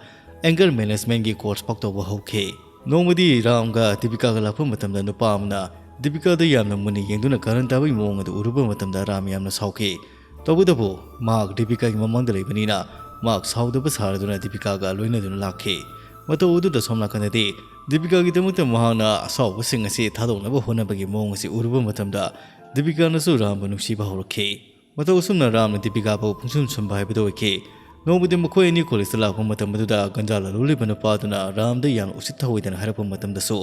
anger managementꯀꯤ course ꯐꯥꯎ ꯇꯧꯕ ꯍꯧꯈꯤ꯫ ꯅꯣꯡꯃꯗꯤ ꯔꯥꯝꯒ ꯗꯤꯄꯤꯀꯥꯒ ꯂꯥꯛꯄ ꯃꯇꯝꯗ ꯅꯨꯄꯥ ꯑꯃꯅ ꯗꯤꯄꯤꯀꯥꯗ ꯌꯥꯝꯅ ꯃꯨꯟꯅ ꯌꯦꯡꯗꯨꯅ ꯀꯥꯔꯟ ꯇꯥꯕꯒꯤ ꯃꯑꯣꯡ ꯑꯗꯨ ꯎꯔꯨꯕ ꯃꯇꯝꯗ ꯔꯥꯝ ꯌꯥꯝꯅ ꯁꯥꯎꯈꯤ꯫ ꯇꯧꯕꯇꯕꯨ ꯃꯍꯥꯛ ꯗꯤꯄꯤꯀꯥꯒꯤ ꯃꯃꯥꯡꯗ ꯂꯩꯕꯅꯤꯅ ꯃꯍꯥꯛ ꯁꯥꯎꯗꯕ ꯁꯥꯔꯗꯨꯅ ꯗꯤꯄꯤꯀꯥꯒ ꯂꯣꯏꯅꯗꯨꯅ ꯂꯥꯛꯈꯤ꯫ ꯃꯇꯧ ꯑꯗꯨꯗ ꯁꯣꯝ ꯅꯥꯀꯟꯗꯗꯤ ꯗꯤꯄꯤꯀꯥꯒꯤꯗꯃꯛꯇ ꯃꯍꯥꯛꯅ ꯑꯁꯥꯎꯕꯁꯤꯡ ꯑꯁꯤ ꯊꯥꯗꯣꯛꯅꯕ ꯍꯣꯠꯅꯕꯒꯤ ꯃꯑꯣꯡ ꯑꯁꯤ ꯎꯔꯨꯕ ꯃꯇꯝꯗ ꯗꯤꯄꯤꯀꯥꯅꯁꯨ ꯔꯥꯝꯕꯨ ꯅꯨꯡꯁꯤꯕ ꯍꯧꯔꯛꯈꯤ꯫ ꯃꯇꯧ ꯑꯁꯨꯝꯅ ꯔꯥꯝꯅ ꯗꯤꯄꯤꯀꯥꯕꯨ ꯄꯨꯡꯁꯨꯝ ꯁꯨꯝꯕ ꯍꯥꯏꯕꯗꯨ ꯑꯣꯏꯈꯤ꯫ ꯅꯣꯡꯃꯗꯤ ꯃꯈꯣꯏ ꯑꯅꯤ ꯀꯣꯂꯦꯖꯇ ꯂꯥꯛꯄ ꯃꯇꯝ ꯑꯗꯨꯗ ꯒꯟꯖꯥ ꯂꯂꯣꯜꯂꯤꯕ ꯅꯨꯄꯥ ꯑꯗꯨꯅ ꯔꯥꯝꯗ ꯌꯥꯝꯅ ꯎꯁꯤꯠ ꯊꯑꯣꯏꯗꯅ ꯍꯥꯏꯔꯛꯄ ꯃꯇꯝꯗꯁꯨ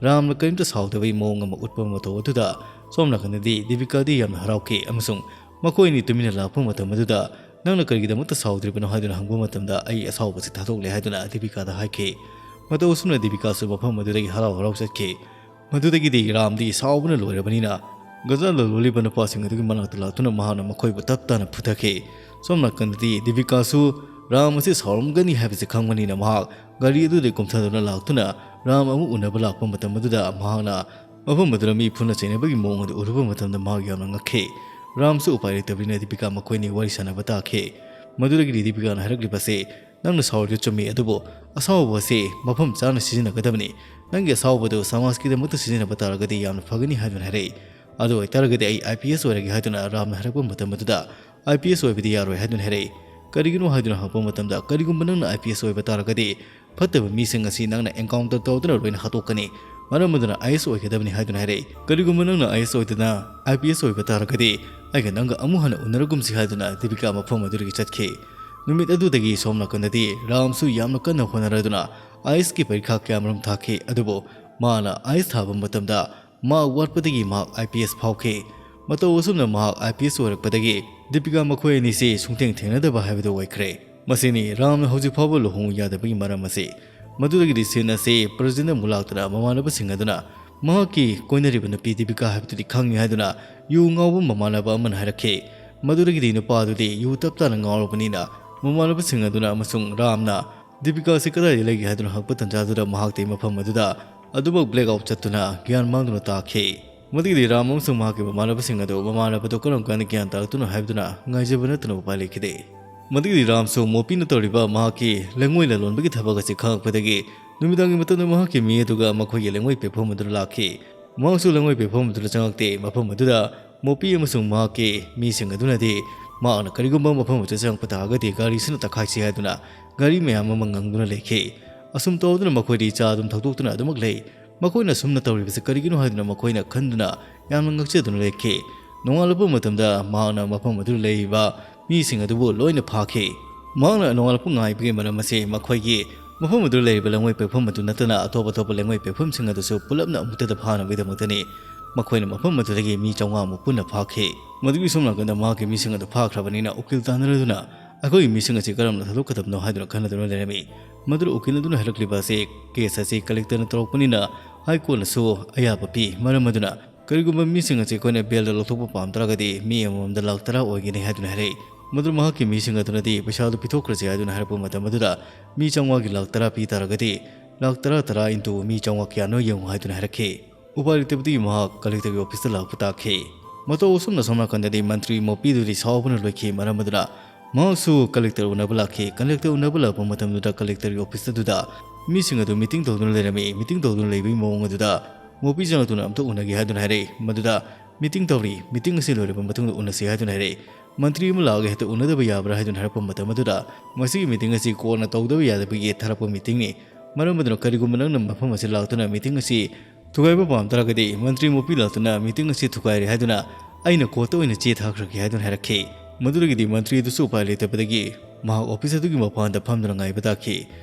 ꯔꯥꯝꯅ ꯀꯔꯤꯝꯇ ꯁꯥꯎꯗꯕꯒꯤ ꯃꯑꯣꯡ ꯑꯃ ꯎꯠꯄ ꯃꯇꯧ ꯑꯗꯨꯗ ꯁꯣꯝ ꯅꯥꯀꯟꯗꯗꯤ ꯗꯤꯄꯤꯀꯥꯗꯤ ꯌꯥꯝꯅ ꯍꯔꯥꯎꯈꯤ ꯑꯃꯁꯨꯡ ꯃꯈꯣꯏ ꯑꯅꯤ ꯇꯨꯃꯤꯟꯅ ꯂꯥꯛꯄ ꯃꯇꯝ ꯑꯗꯨꯗ ꯅꯪꯅ ꯀꯔꯤꯒꯤꯗꯃꯛꯇ ꯁꯥꯎꯗ꯭ꯔꯤꯕꯅꯣ ꯍꯥꯏꯗꯨꯅ ꯍꯪꯕ ꯃꯇꯝꯗ ꯑꯩ ꯑꯁꯥꯎꯕꯁꯤ ꯊꯥꯗꯣꯛꯂꯦ ꯍꯥꯏꯗꯨꯅ ꯗꯤꯄꯤꯀꯥꯗ ꯍꯥꯏꯈꯤ꯫ ꯃꯇꯧ ꯑꯁꯨꯝꯅ ꯗꯤꯄꯤꯀꯥꯁꯨ ꯃꯐꯝ ꯑꯗꯨꯗꯒꯤ ꯍꯔꯥꯎ ꯍꯔꯥꯎ ꯆꯠꯈꯤ꯫ ꯃꯗꯨꯗꯒꯤꯗꯤ ꯔꯥꯝꯗꯤ ꯁꯥꯎꯕꯅ ꯂꯣꯏꯔꯕꯅꯤꯅ ꯒꯟꯖꯥ ꯂꯂꯣꯜꯂꯤꯕ ꯅꯨꯄꯥꯁꯤꯡ ꯑꯗꯨꯒꯤ ꯃꯅꯥꯛꯇ ꯂꯥꯛꯇꯨꯅ ꯃꯍꯥꯛꯅ ꯃꯈꯣꯏꯕꯨ ꯇꯞ ꯇꯥꯅ ꯐꯨꯊꯈꯤ꯫ ꯁꯣꯝ ꯅꯥꯀꯟꯗꯗꯤ ꯗꯤꯄꯤꯀꯥꯁꯨ ꯔꯥꯝ ꯑꯁꯤ ꯁꯥꯎꯔꯝꯒꯅꯤ ꯍꯥꯏꯕꯁꯤ ꯈꯪꯕꯅꯤꯅ ꯃꯍꯥꯛ ꯒꯥꯔꯤ ꯑꯗꯨꯗꯒꯤ ꯀꯨꯝꯊꯗꯨꯅ ꯂꯥꯛꯇꯨꯅ ꯔꯥꯝ ꯑꯃꯨꯛ ꯎꯅꯕ ꯂꯥꯛꯄ ꯃꯇꯝ ꯑꯗꯨꯗ ꯃꯍꯥꯛꯅ ꯃꯐꯝ ꯑꯗꯨꯗ ꯃꯤ ꯐꯨꯅ ꯆꯩꯅꯕꯒꯤ ꯃꯑꯣꯡ ꯑꯗꯨ ꯎꯔꯨꯕ ꯃꯇꯝꯗ ꯃꯍꯥꯛ ꯌꯥꯝꯅ ꯉꯛꯈꯤ꯫ ꯔꯥꯝꯁꯨ ꯎꯄꯥꯏ ꯂꯩꯇꯕꯅꯤꯅ ꯗꯤꯄꯤꯀꯥ ꯃꯈꯣꯏ ꯑꯅꯤ ꯋꯥꯔꯤ ꯁꯥꯟꯅꯕ ꯇꯥꯈꯤ꯫ ꯃꯗꯨꯗꯒꯤꯗꯤ ꯗꯤꯄꯤꯀꯥꯅ ꯍꯥꯏꯔꯛꯂꯤꯕꯁꯤ, "ꯅꯪꯅ ꯁꯥꯎꯔꯤꯗꯨ ꯆꯨꯝꯃꯤ, ꯑꯗꯨꯕꯨ ꯑꯁꯥꯎꯕ ꯑꯁꯤ ꯃꯐꯝ ꯆꯥꯅ ꯁꯤꯖꯤꯟꯅꯒꯗꯕꯅꯤ꯫ ꯅꯪꯒꯤ ꯑꯁꯥꯎꯕꯗꯨ ꯁꯃꯥꯖꯀꯤꯗꯃꯛꯇ ꯁꯤꯖꯤꯟꯅꯕ ꯇꯥꯔꯒꯗꯤ ꯌꯥꯝꯅ ꯐꯒꯅꯤ" ꯍꯥꯏꯗꯨꯅ ꯍꯥꯏꯔꯛꯏ꯫ "ꯑꯗꯨ ꯑꯣꯏꯇꯥꯔꯒꯗꯤ ꯑꯩ ꯑꯥꯏ ꯄꯤ ꯑꯦꯁ ꯑꯣꯏꯔꯒꯦ" ꯍꯥꯏꯗꯨꯅ ꯔꯥꯝꯅ ꯍꯥꯏꯔꯛꯄ ꯃꯇꯝ ꯑꯗꯨꯗ, "ꯑꯥꯏ ꯄꯤ ꯑꯦꯁ ꯑꯣꯏꯕꯗꯤ ꯌꯥꯔꯣꯏ" ꯍꯥꯏꯗꯨꯅ ꯍꯥꯏꯔꯛꯏ꯫ "ꯀꯔꯤꯒꯤꯅꯣ?" ꯍꯥꯏꯗꯨꯅ ꯍꯪꯉꯛꯄ ꯃꯇꯝꯗ, "ꯀꯔꯤꯒꯨꯝꯕ ꯅꯪꯅ ꯑꯥꯏ ꯄꯤ ꯑꯦꯁ ꯑꯣꯏꯕ ꯇꯥꯔꯒꯗꯤ ꯐꯠꯇꯕ ꯃꯤꯁꯤꯡ ꯑꯁꯤ ꯅꯪꯅ encounter ꯇꯧꯗꯨꯅ ꯂꯣꯏꯅ ꯍꯥꯠꯇꯣꯛꯀꯅꯤ꯫ ꯃꯔꯝ ꯑꯗꯨꯅ ꯑꯥꯏ ꯑꯦꯁ ꯑꯣꯏꯒꯗꯕꯅꯤ" ꯍꯥꯏꯗꯨꯅ ꯍꯥꯏꯔꯛꯏ꯫ "ꯀꯔꯤꯒꯨꯝꯕ ꯅꯪꯅ ꯑꯥꯏ ꯑꯦꯁ ꯑꯣꯏꯗꯅ ꯑꯥꯏ ꯄꯤ ꯑꯦꯁ ꯑꯣꯏꯕ ꯇꯥꯔꯒꯗꯤ ꯑꯩꯒ ꯅꯪꯒ ꯑꯃꯨꯛ ꯍꯟꯅ ꯎꯅꯔꯒꯨꯝꯁꯤ" ꯍꯥꯏꯗꯨꯅ ꯗꯤꯄꯤꯀꯥ ꯃꯐꯝ ꯑꯗꯨꯗꯒꯤ ꯆꯠꯈꯤ꯫ ꯅꯨꯃꯤꯠ ꯑꯗꯨꯗꯒꯤ ꯁꯣꯝ ꯅꯥꯀꯟꯗꯗꯤ ꯔꯥꯝꯁꯨ ꯌꯥꯝꯅ ꯀꯟꯅ ꯍꯣꯠꯅꯔꯗꯨꯅ ꯑꯥꯏ ꯑꯦꯁꯀꯤ ꯄꯔꯤꯈꯥ ꯀꯌꯥꯃꯔꯨꯝ ꯊꯥꯈꯤ꯫ ꯑꯗꯨꯕꯨ ꯃꯥꯅ ꯑꯥꯏ ꯑꯦꯁ ꯊꯥꯕ ꯃꯇꯝꯗ ꯃꯥꯔꯛ ꯋꯥꯠꯄꯗꯒꯤ ꯃꯍꯥꯛ ꯑꯥꯏ ꯄꯤ ꯑꯦꯁ ꯐꯥꯎꯈꯤ꯫ ꯃꯇꯧ ꯑꯁꯨꯝꯅ ꯃꯍꯥꯛ ꯑꯥꯏ ꯄꯤ ꯑꯦꯁ ꯑꯣꯏꯔꯛꯄꯗꯒꯤ ꯗꯤꯄꯤꯀꯥ ꯃꯈꯣꯏ ꯑꯅꯤꯁꯤ ꯁꯨꯡꯊꯦꯡ ꯊꯦꯡꯅꯗꯕ ꯍꯥꯏꯕꯗꯨ ꯑꯣꯏꯈ꯭ꯔꯦ꯫ ꯃꯁꯤꯅꯤ ꯔꯥꯝꯅ ꯍꯧꯖꯤꯛ ꯐꯥꯎꯕ ꯂꯨꯍꯣꯡꯉꯨ ꯌꯥꯗꯕꯒꯤ ꯃꯔꯝ ꯑꯁꯤ꯫ ꯃꯗꯨꯗꯒꯤꯗꯤ ꯁꯤꯟ ꯑꯁꯤ ꯄ꯭ꯔꯖꯤꯟꯗ ꯑꯃꯨꯛ ꯂꯥꯛꯇꯨꯅ ꯃꯃꯥꯟꯅꯕꯁꯤꯡ ꯑꯗꯨꯅ ꯃꯍꯥꯛꯀꯤ ꯀꯣꯏꯅꯔꯤꯕ ꯅꯨꯄꯤ ꯗꯤꯄꯤꯀꯥ ꯍꯥꯏꯕꯗꯨꯗꯤ ꯈꯪꯉꯤ ꯍꯥꯏꯗꯨꯅ ꯌꯨ ꯉꯥꯎꯕ ꯃꯃꯥꯟꯅꯕ ꯑꯃꯅ ꯍꯥꯏꯔꯛꯈꯤ꯫ ꯃꯗꯨꯗꯒꯤꯗꯤ ꯅꯨꯄꯥ ꯑꯗꯨꯗꯤ ꯌꯨ ꯇꯞ ꯇꯥꯅ ꯉꯥꯎꯔꯕꯅꯤꯅ ꯃꯃꯥꯟꯅꯕꯁꯤꯡ ꯑꯗꯨꯅ ꯑꯃꯁꯨꯡ ꯔꯥꯝꯅ ꯗꯤꯄꯤꯀꯥ ꯑꯁꯤ ꯀꯗꯥꯏꯗ ꯂꯩꯒꯦ ꯍꯥꯏꯗꯨꯅ ꯍꯪꯕ ꯇꯟꯖꯥꯗꯨꯗ ꯃꯍꯥꯛꯇꯤ ꯃꯐꯝ ꯑꯗꯨꯗ ꯑꯗꯨꯃꯛ black out ꯆꯠꯇꯨꯅ ꯒ꯭ꯌꯥꯟ ꯃꯥꯡꯗꯨꯅ ꯇꯥꯈꯤ꯫ ꯃꯗꯨꯒꯤꯗꯤ ꯔꯥꯝ ꯑꯃꯁꯨꯡ ꯃꯍꯥꯛꯀꯤ ꯃꯃꯥꯟꯅꯕꯁꯤꯡ ꯑꯗꯨ ꯃꯃꯥꯟꯅꯕꯗꯨ ꯀꯔꯝ ꯀꯥꯟꯗ ꯒ꯭ꯌꯥꯟ ꯇꯥꯔꯛꯇꯨꯅꯣ ꯍꯥꯏꯕꯗꯨꯅ ꯉꯥꯏꯖꯕ ꯅꯠꯇꯅ ꯎꯄꯥꯏ ꯂꯩꯈꯤꯗꯦ꯫ ꯃꯗꯨꯒꯤꯗꯤ ꯔꯥꯝꯁꯨ ꯃꯣꯄꯤ ꯅꯠꯇꯧꯔꯤꯕ ꯃꯍꯥꯛꯀꯤ ꯂꯩꯉꯣꯏ ꯂꯂꯣꯟꯕꯒꯤ ꯊꯕꯛ ꯑꯁꯤ ꯈꯪꯂꯛꯄꯗꯒꯤ ꯅꯨꯃꯤꯗꯥꯡꯒꯤ ꯃꯇꯝꯗ ꯃꯍꯥꯛꯀꯤ ꯃꯤ ꯑꯗꯨꯒ ꯃꯈꯣꯏꯒꯤ ꯂꯩꯉꯣꯏ ꯄꯦꯛꯐꯝ ꯑꯗꯨꯗ ꯂꯥꯛꯈꯤ꯫ ꯃꯍꯥꯛꯁꯨ ꯂꯩꯉꯣꯏ ꯄꯦꯛꯐꯝ ꯑꯗꯨꯗ ꯆꯪꯂꯛꯇꯦ꯫ ꯃꯐꯝ ꯑꯗꯨꯗ ꯃꯣꯄꯤ ꯑꯃꯁꯨꯡ ꯃꯍꯥꯛꯀꯤ ꯃꯤꯁꯤꯡ ꯑꯗꯨꯅꯗꯤ ꯃꯍꯥꯛꯅ ꯀꯔꯤꯒꯨꯝꯕ ꯃꯐꯝ ꯑꯗꯨꯗ ꯆꯪꯂꯛꯄ ꯇꯥꯔꯒꯗꯤ ꯒꯥꯔꯤꯁꯤꯅ ꯇꯛꯈꯥꯏꯁꯤ ꯍꯥꯏꯗꯨꯅ ꯒꯥꯔꯤ ꯃꯌꯥꯝ ꯑꯃ ꯉꯪꯗꯨꯅ ꯂꯩꯈꯤ꯫ ꯑꯁꯨꯝ ꯇꯧꯗꯨꯅ ꯃꯈꯣꯏꯗꯤ ꯆꯥ ꯑꯗꯨꯝ ꯊꯛꯇꯣꯛꯇꯨꯅ ꯑꯗꯨꯃꯛ ꯂꯩ꯫ ꯃꯈꯣꯏꯅ ꯑꯁꯨꯝꯅ ꯇꯧꯔꯤꯕꯁꯤ ꯀꯔꯤꯒꯤꯅꯣ ꯍꯥꯏꯗꯨꯅ ꯃꯈꯣꯏꯅ ꯈꯟꯗꯨꯅ ꯌꯥꯝꯅ ꯉꯛꯆꯗꯨꯅ ꯂꯩꯈꯤ꯫ ꯅꯣꯡꯉꯥꯜꯂꯛꯄ ꯃꯇꯝꯗ ꯃꯍꯥꯛꯅ ꯃꯐꯝ ꯑꯗꯨꯗ ꯂꯩꯔꯤꯕ ꯃꯤꯁꯤꯡ ꯑꯗꯨꯕꯨ ꯂꯣꯏꯅ ꯐꯥꯈꯤ꯫ ꯃꯍꯥꯛꯅ ꯅꯣꯡꯉꯥꯜꯂꯛꯄ ꯉꯥꯏꯕꯒꯤ ꯃꯔꯝ ꯑꯁꯤ ꯃꯈꯣꯏꯒꯤ ꯃꯐꯝ ꯑꯗꯨꯗ ꯂꯩꯔꯤꯕ ꯂꯩꯉꯣꯏ ꯄꯦꯛꯐꯝ ꯑꯗꯨ ꯅꯠꯇꯅ ꯑꯇꯣꯞ ꯑꯇꯣꯞꯄ ꯂꯩꯉꯣꯏ ꯄꯦꯛꯐꯝꯁꯤꯡ ꯑꯗꯨꯁꯨ ꯄꯨꯂꯞꯅ ꯑꯃꯨꯛꯇꯗ ꯐꯥꯅꯕꯒꯤꯗꯃꯛꯇꯅꯤ꯫ ꯃꯈꯣꯏꯅ ꯃꯐꯝ ꯑꯗꯨꯗꯒꯤ ꯃꯤ ꯆꯥꯝꯃꯉꯥ ꯃꯨꯛ ꯄꯨꯟꯅ ꯐꯥꯈꯤ꯫ ꯃꯗꯨꯒꯤ ꯁꯣꯝ ꯅꯥꯀꯟꯗ ꯃꯍꯥꯛꯀꯤ ꯃꯤꯁꯤꯡ ꯑꯗꯨ ꯐꯥꯈ꯭ꯔꯕꯅꯤꯅ ꯎꯀꯤꯜ ꯇꯥꯟꯅꯔꯗꯨꯅ ꯑꯩꯈꯣꯏꯒꯤ ꯃꯤꯁꯤꯡ ꯑꯁꯤ ꯀꯔꯝꯅ ꯊꯥꯗꯣꯛꯀꯗꯕꯅꯣ ꯍꯥꯏꯗꯨꯅ ꯈꯟꯅꯗꯨꯅ ꯂꯩꯔꯝꯃꯤ꯫ ꯃꯗꯨꯗ ꯎꯀꯤꯜ ꯑꯗꯨꯅ ꯍꯥꯏꯔꯛꯂꯤꯕ ꯑꯁꯤ ꯀꯦꯁ ꯑꯁꯤ ꯀꯂꯦꯛꯇꯔꯅ ꯇꯧꯔꯛꯄꯅꯤꯅ ꯍꯥꯏ ꯀꯣꯔꯠꯅꯁꯨ ꯑꯌꯥꯕ ꯄꯤ꯫ ꯃꯔꯝ ꯑꯗꯨꯅ ꯀꯔꯤꯒꯨꯝꯕ ꯃꯤꯁꯤꯡ ꯑꯁꯤ ꯑꯩꯈꯣꯏꯅ ꯕꯦꯜꯗ ꯂꯧꯊꯣꯛꯄ ꯄꯥꯝ ꯇꯥꯔꯒꯗꯤ ꯃꯤ ꯑꯃꯃꯝꯗ ꯂꯥꯛ ꯇꯔꯥ ꯑꯣꯏꯒꯅꯤ ꯍꯥꯏꯗꯨꯅ ꯍꯥꯏꯔꯛꯏ꯫ ꯃꯗꯨ ꯃꯍꯥꯛꯀꯤ ꯃꯤꯁꯤꯡ ꯑꯗꯨꯅꯗꯤ ꯄꯩꯁꯥꯗꯨ ꯄꯤꯊꯣꯛꯈ꯭ꯔꯁꯤ ꯍꯥꯏꯗꯨꯅ ꯍꯥꯏꯔꯛꯄ ꯃꯇꯝ ꯑꯗꯨꯗ ꯃꯤ ꯆꯥꯝꯃꯉꯥꯒꯤ ꯂꯥꯛ ꯇꯔꯥ ꯄꯤ ꯇꯥꯔꯒꯗꯤ ꯂꯥꯛ ꯇꯔꯥ, ꯇꯔꯥ into ꯃꯤ ꯆꯥꯝꯃꯉꯥ ꯀꯌꯥꯅꯣ ꯌꯦꯡꯉꯨ ꯍꯥꯏꯗꯨꯅ ꯍꯥꯏꯔꯛꯈꯤ꯫ ꯎꯄꯥꯏ ꯂꯩꯇꯕꯗꯒꯤ ꯃꯍꯥꯛ ꯀꯂꯦꯛꯇꯔꯒꯤ ꯑꯣꯐꯤꯁꯇ ꯂꯥꯛꯄ ꯇꯥꯈꯤ꯫ ꯃꯇꯧ ꯑꯁꯨꯝꯅ ꯁꯣꯝ ꯅꯥꯀꯟꯗꯗꯤ ꯃꯟꯇ꯭ꯔꯤ ꯃꯣꯄꯤꯗꯨꯗꯤ ꯁꯥꯎꯕꯅ ꯂꯣꯏꯈꯤ꯫ ꯃꯔꯝ ꯑꯗꯨꯅ ꯃꯍꯥꯛꯁꯨ ꯀꯂꯦꯛꯇꯔ ꯎꯅꯕ ꯂꯥꯛꯈꯤ꯫ ꯀꯂꯦꯛꯇꯔ ꯎꯅꯕ ꯂꯥꯛꯄ ꯃꯇꯝꯗꯨꯗ ꯀꯂꯦꯛꯇꯔꯒꯤ ꯑꯣꯐꯤꯁ ꯑꯗꯨꯗ ꯃꯤꯁꯤꯡ ꯑꯗꯨ ꯃꯤꯇꯤꯡ ꯇꯧꯗꯨꯅ ꯂꯩꯔꯝꯃꯤ꯫ ꯃꯤꯇꯤꯡ ꯇꯧꯗꯨꯅ ꯂꯩꯕꯒꯤ ꯃꯑꯣꯡ ꯑꯗꯨꯗ ꯃꯣꯄꯤ ꯆꯪꯂꯛꯇꯨꯅ ꯑꯝꯇ ꯎꯅꯒꯦ ꯍꯥꯏꯗꯨꯅ ꯍꯥꯏꯔꯛꯏ꯫ ꯃꯗꯨꯗ ꯃꯤꯇꯤꯡ ꯇꯧꯔꯤ, ꯃꯤꯇꯤꯡ ꯑꯁꯤ ꯂꯣꯏꯔꯕ ꯃꯇꯨꯡꯗ ꯎꯅꯁꯤ ꯍꯥꯏꯗꯨꯅ ꯍꯥꯏꯔꯛꯏ꯫ ꯃꯟꯇ꯭ꯔꯤ ꯑꯃ ꯂꯥꯛꯑꯒ ꯍꯦꯛꯇ ꯎꯅꯗꯕ ꯌꯥꯕ꯭ꯔꯥ ꯍꯥꯏꯗꯨꯅ ꯍꯥꯏꯔꯛꯄ ꯃꯇꯝ ꯑꯗꯨꯗ ꯃꯁꯤꯒꯤ ꯃꯤꯇꯤꯡ ꯑꯁꯤ ꯀꯣꯟꯅ ꯇꯧꯗꯕ ꯌꯥꯗꯕꯒꯤ ꯊꯥꯔꯛꯄ ꯃꯤꯇꯤꯡꯅꯤ꯫ ꯃꯔꯝ ꯑꯗꯨꯅ ꯀꯔꯤꯒꯨꯝꯕ ꯅꯪꯅ ꯃꯐꯝ ꯑꯁꯤ ꯂꯥꯛꯇꯨꯅ ꯃꯤꯇꯤꯡ ꯑꯁꯤ ꯊꯨꯒꯥꯏꯕ ꯄꯥꯝ ꯇꯥꯔꯒꯗꯤ ꯃꯟꯇ꯭ꯔꯤ ꯃꯣꯄꯤ ꯂꯥꯛꯇꯨꯅ ꯃꯤꯇꯤꯡ ꯑꯁꯤ ꯊꯨꯒꯥꯏꯔꯦ ꯍꯥꯏꯗꯨꯅ ꯑꯩꯅ ꯀꯣꯔꯠꯇ ꯑꯣꯏꯅ ꯆꯦ ꯊꯥꯈ꯭ꯔꯒꯦ ꯍꯥꯏꯗꯨꯅ ꯍꯥꯏꯔꯛꯈꯤ꯫ ꯃꯗꯨꯗꯒꯤꯗꯤ ꯃꯟꯇ꯭ꯔꯤ ꯑꯗꯨꯁꯨ ꯎꯄꯥꯏ ꯂꯩꯇꯕꯗꯒꯤ ꯃꯍꯥꯛ ꯑꯣꯐꯤꯁ ꯑꯗꯨꯒꯤ ꯃꯄꯥꯟꯗ ꯐꯝꯗꯨꯅ ꯉꯥꯏꯕ ꯇꯥꯈꯤ꯫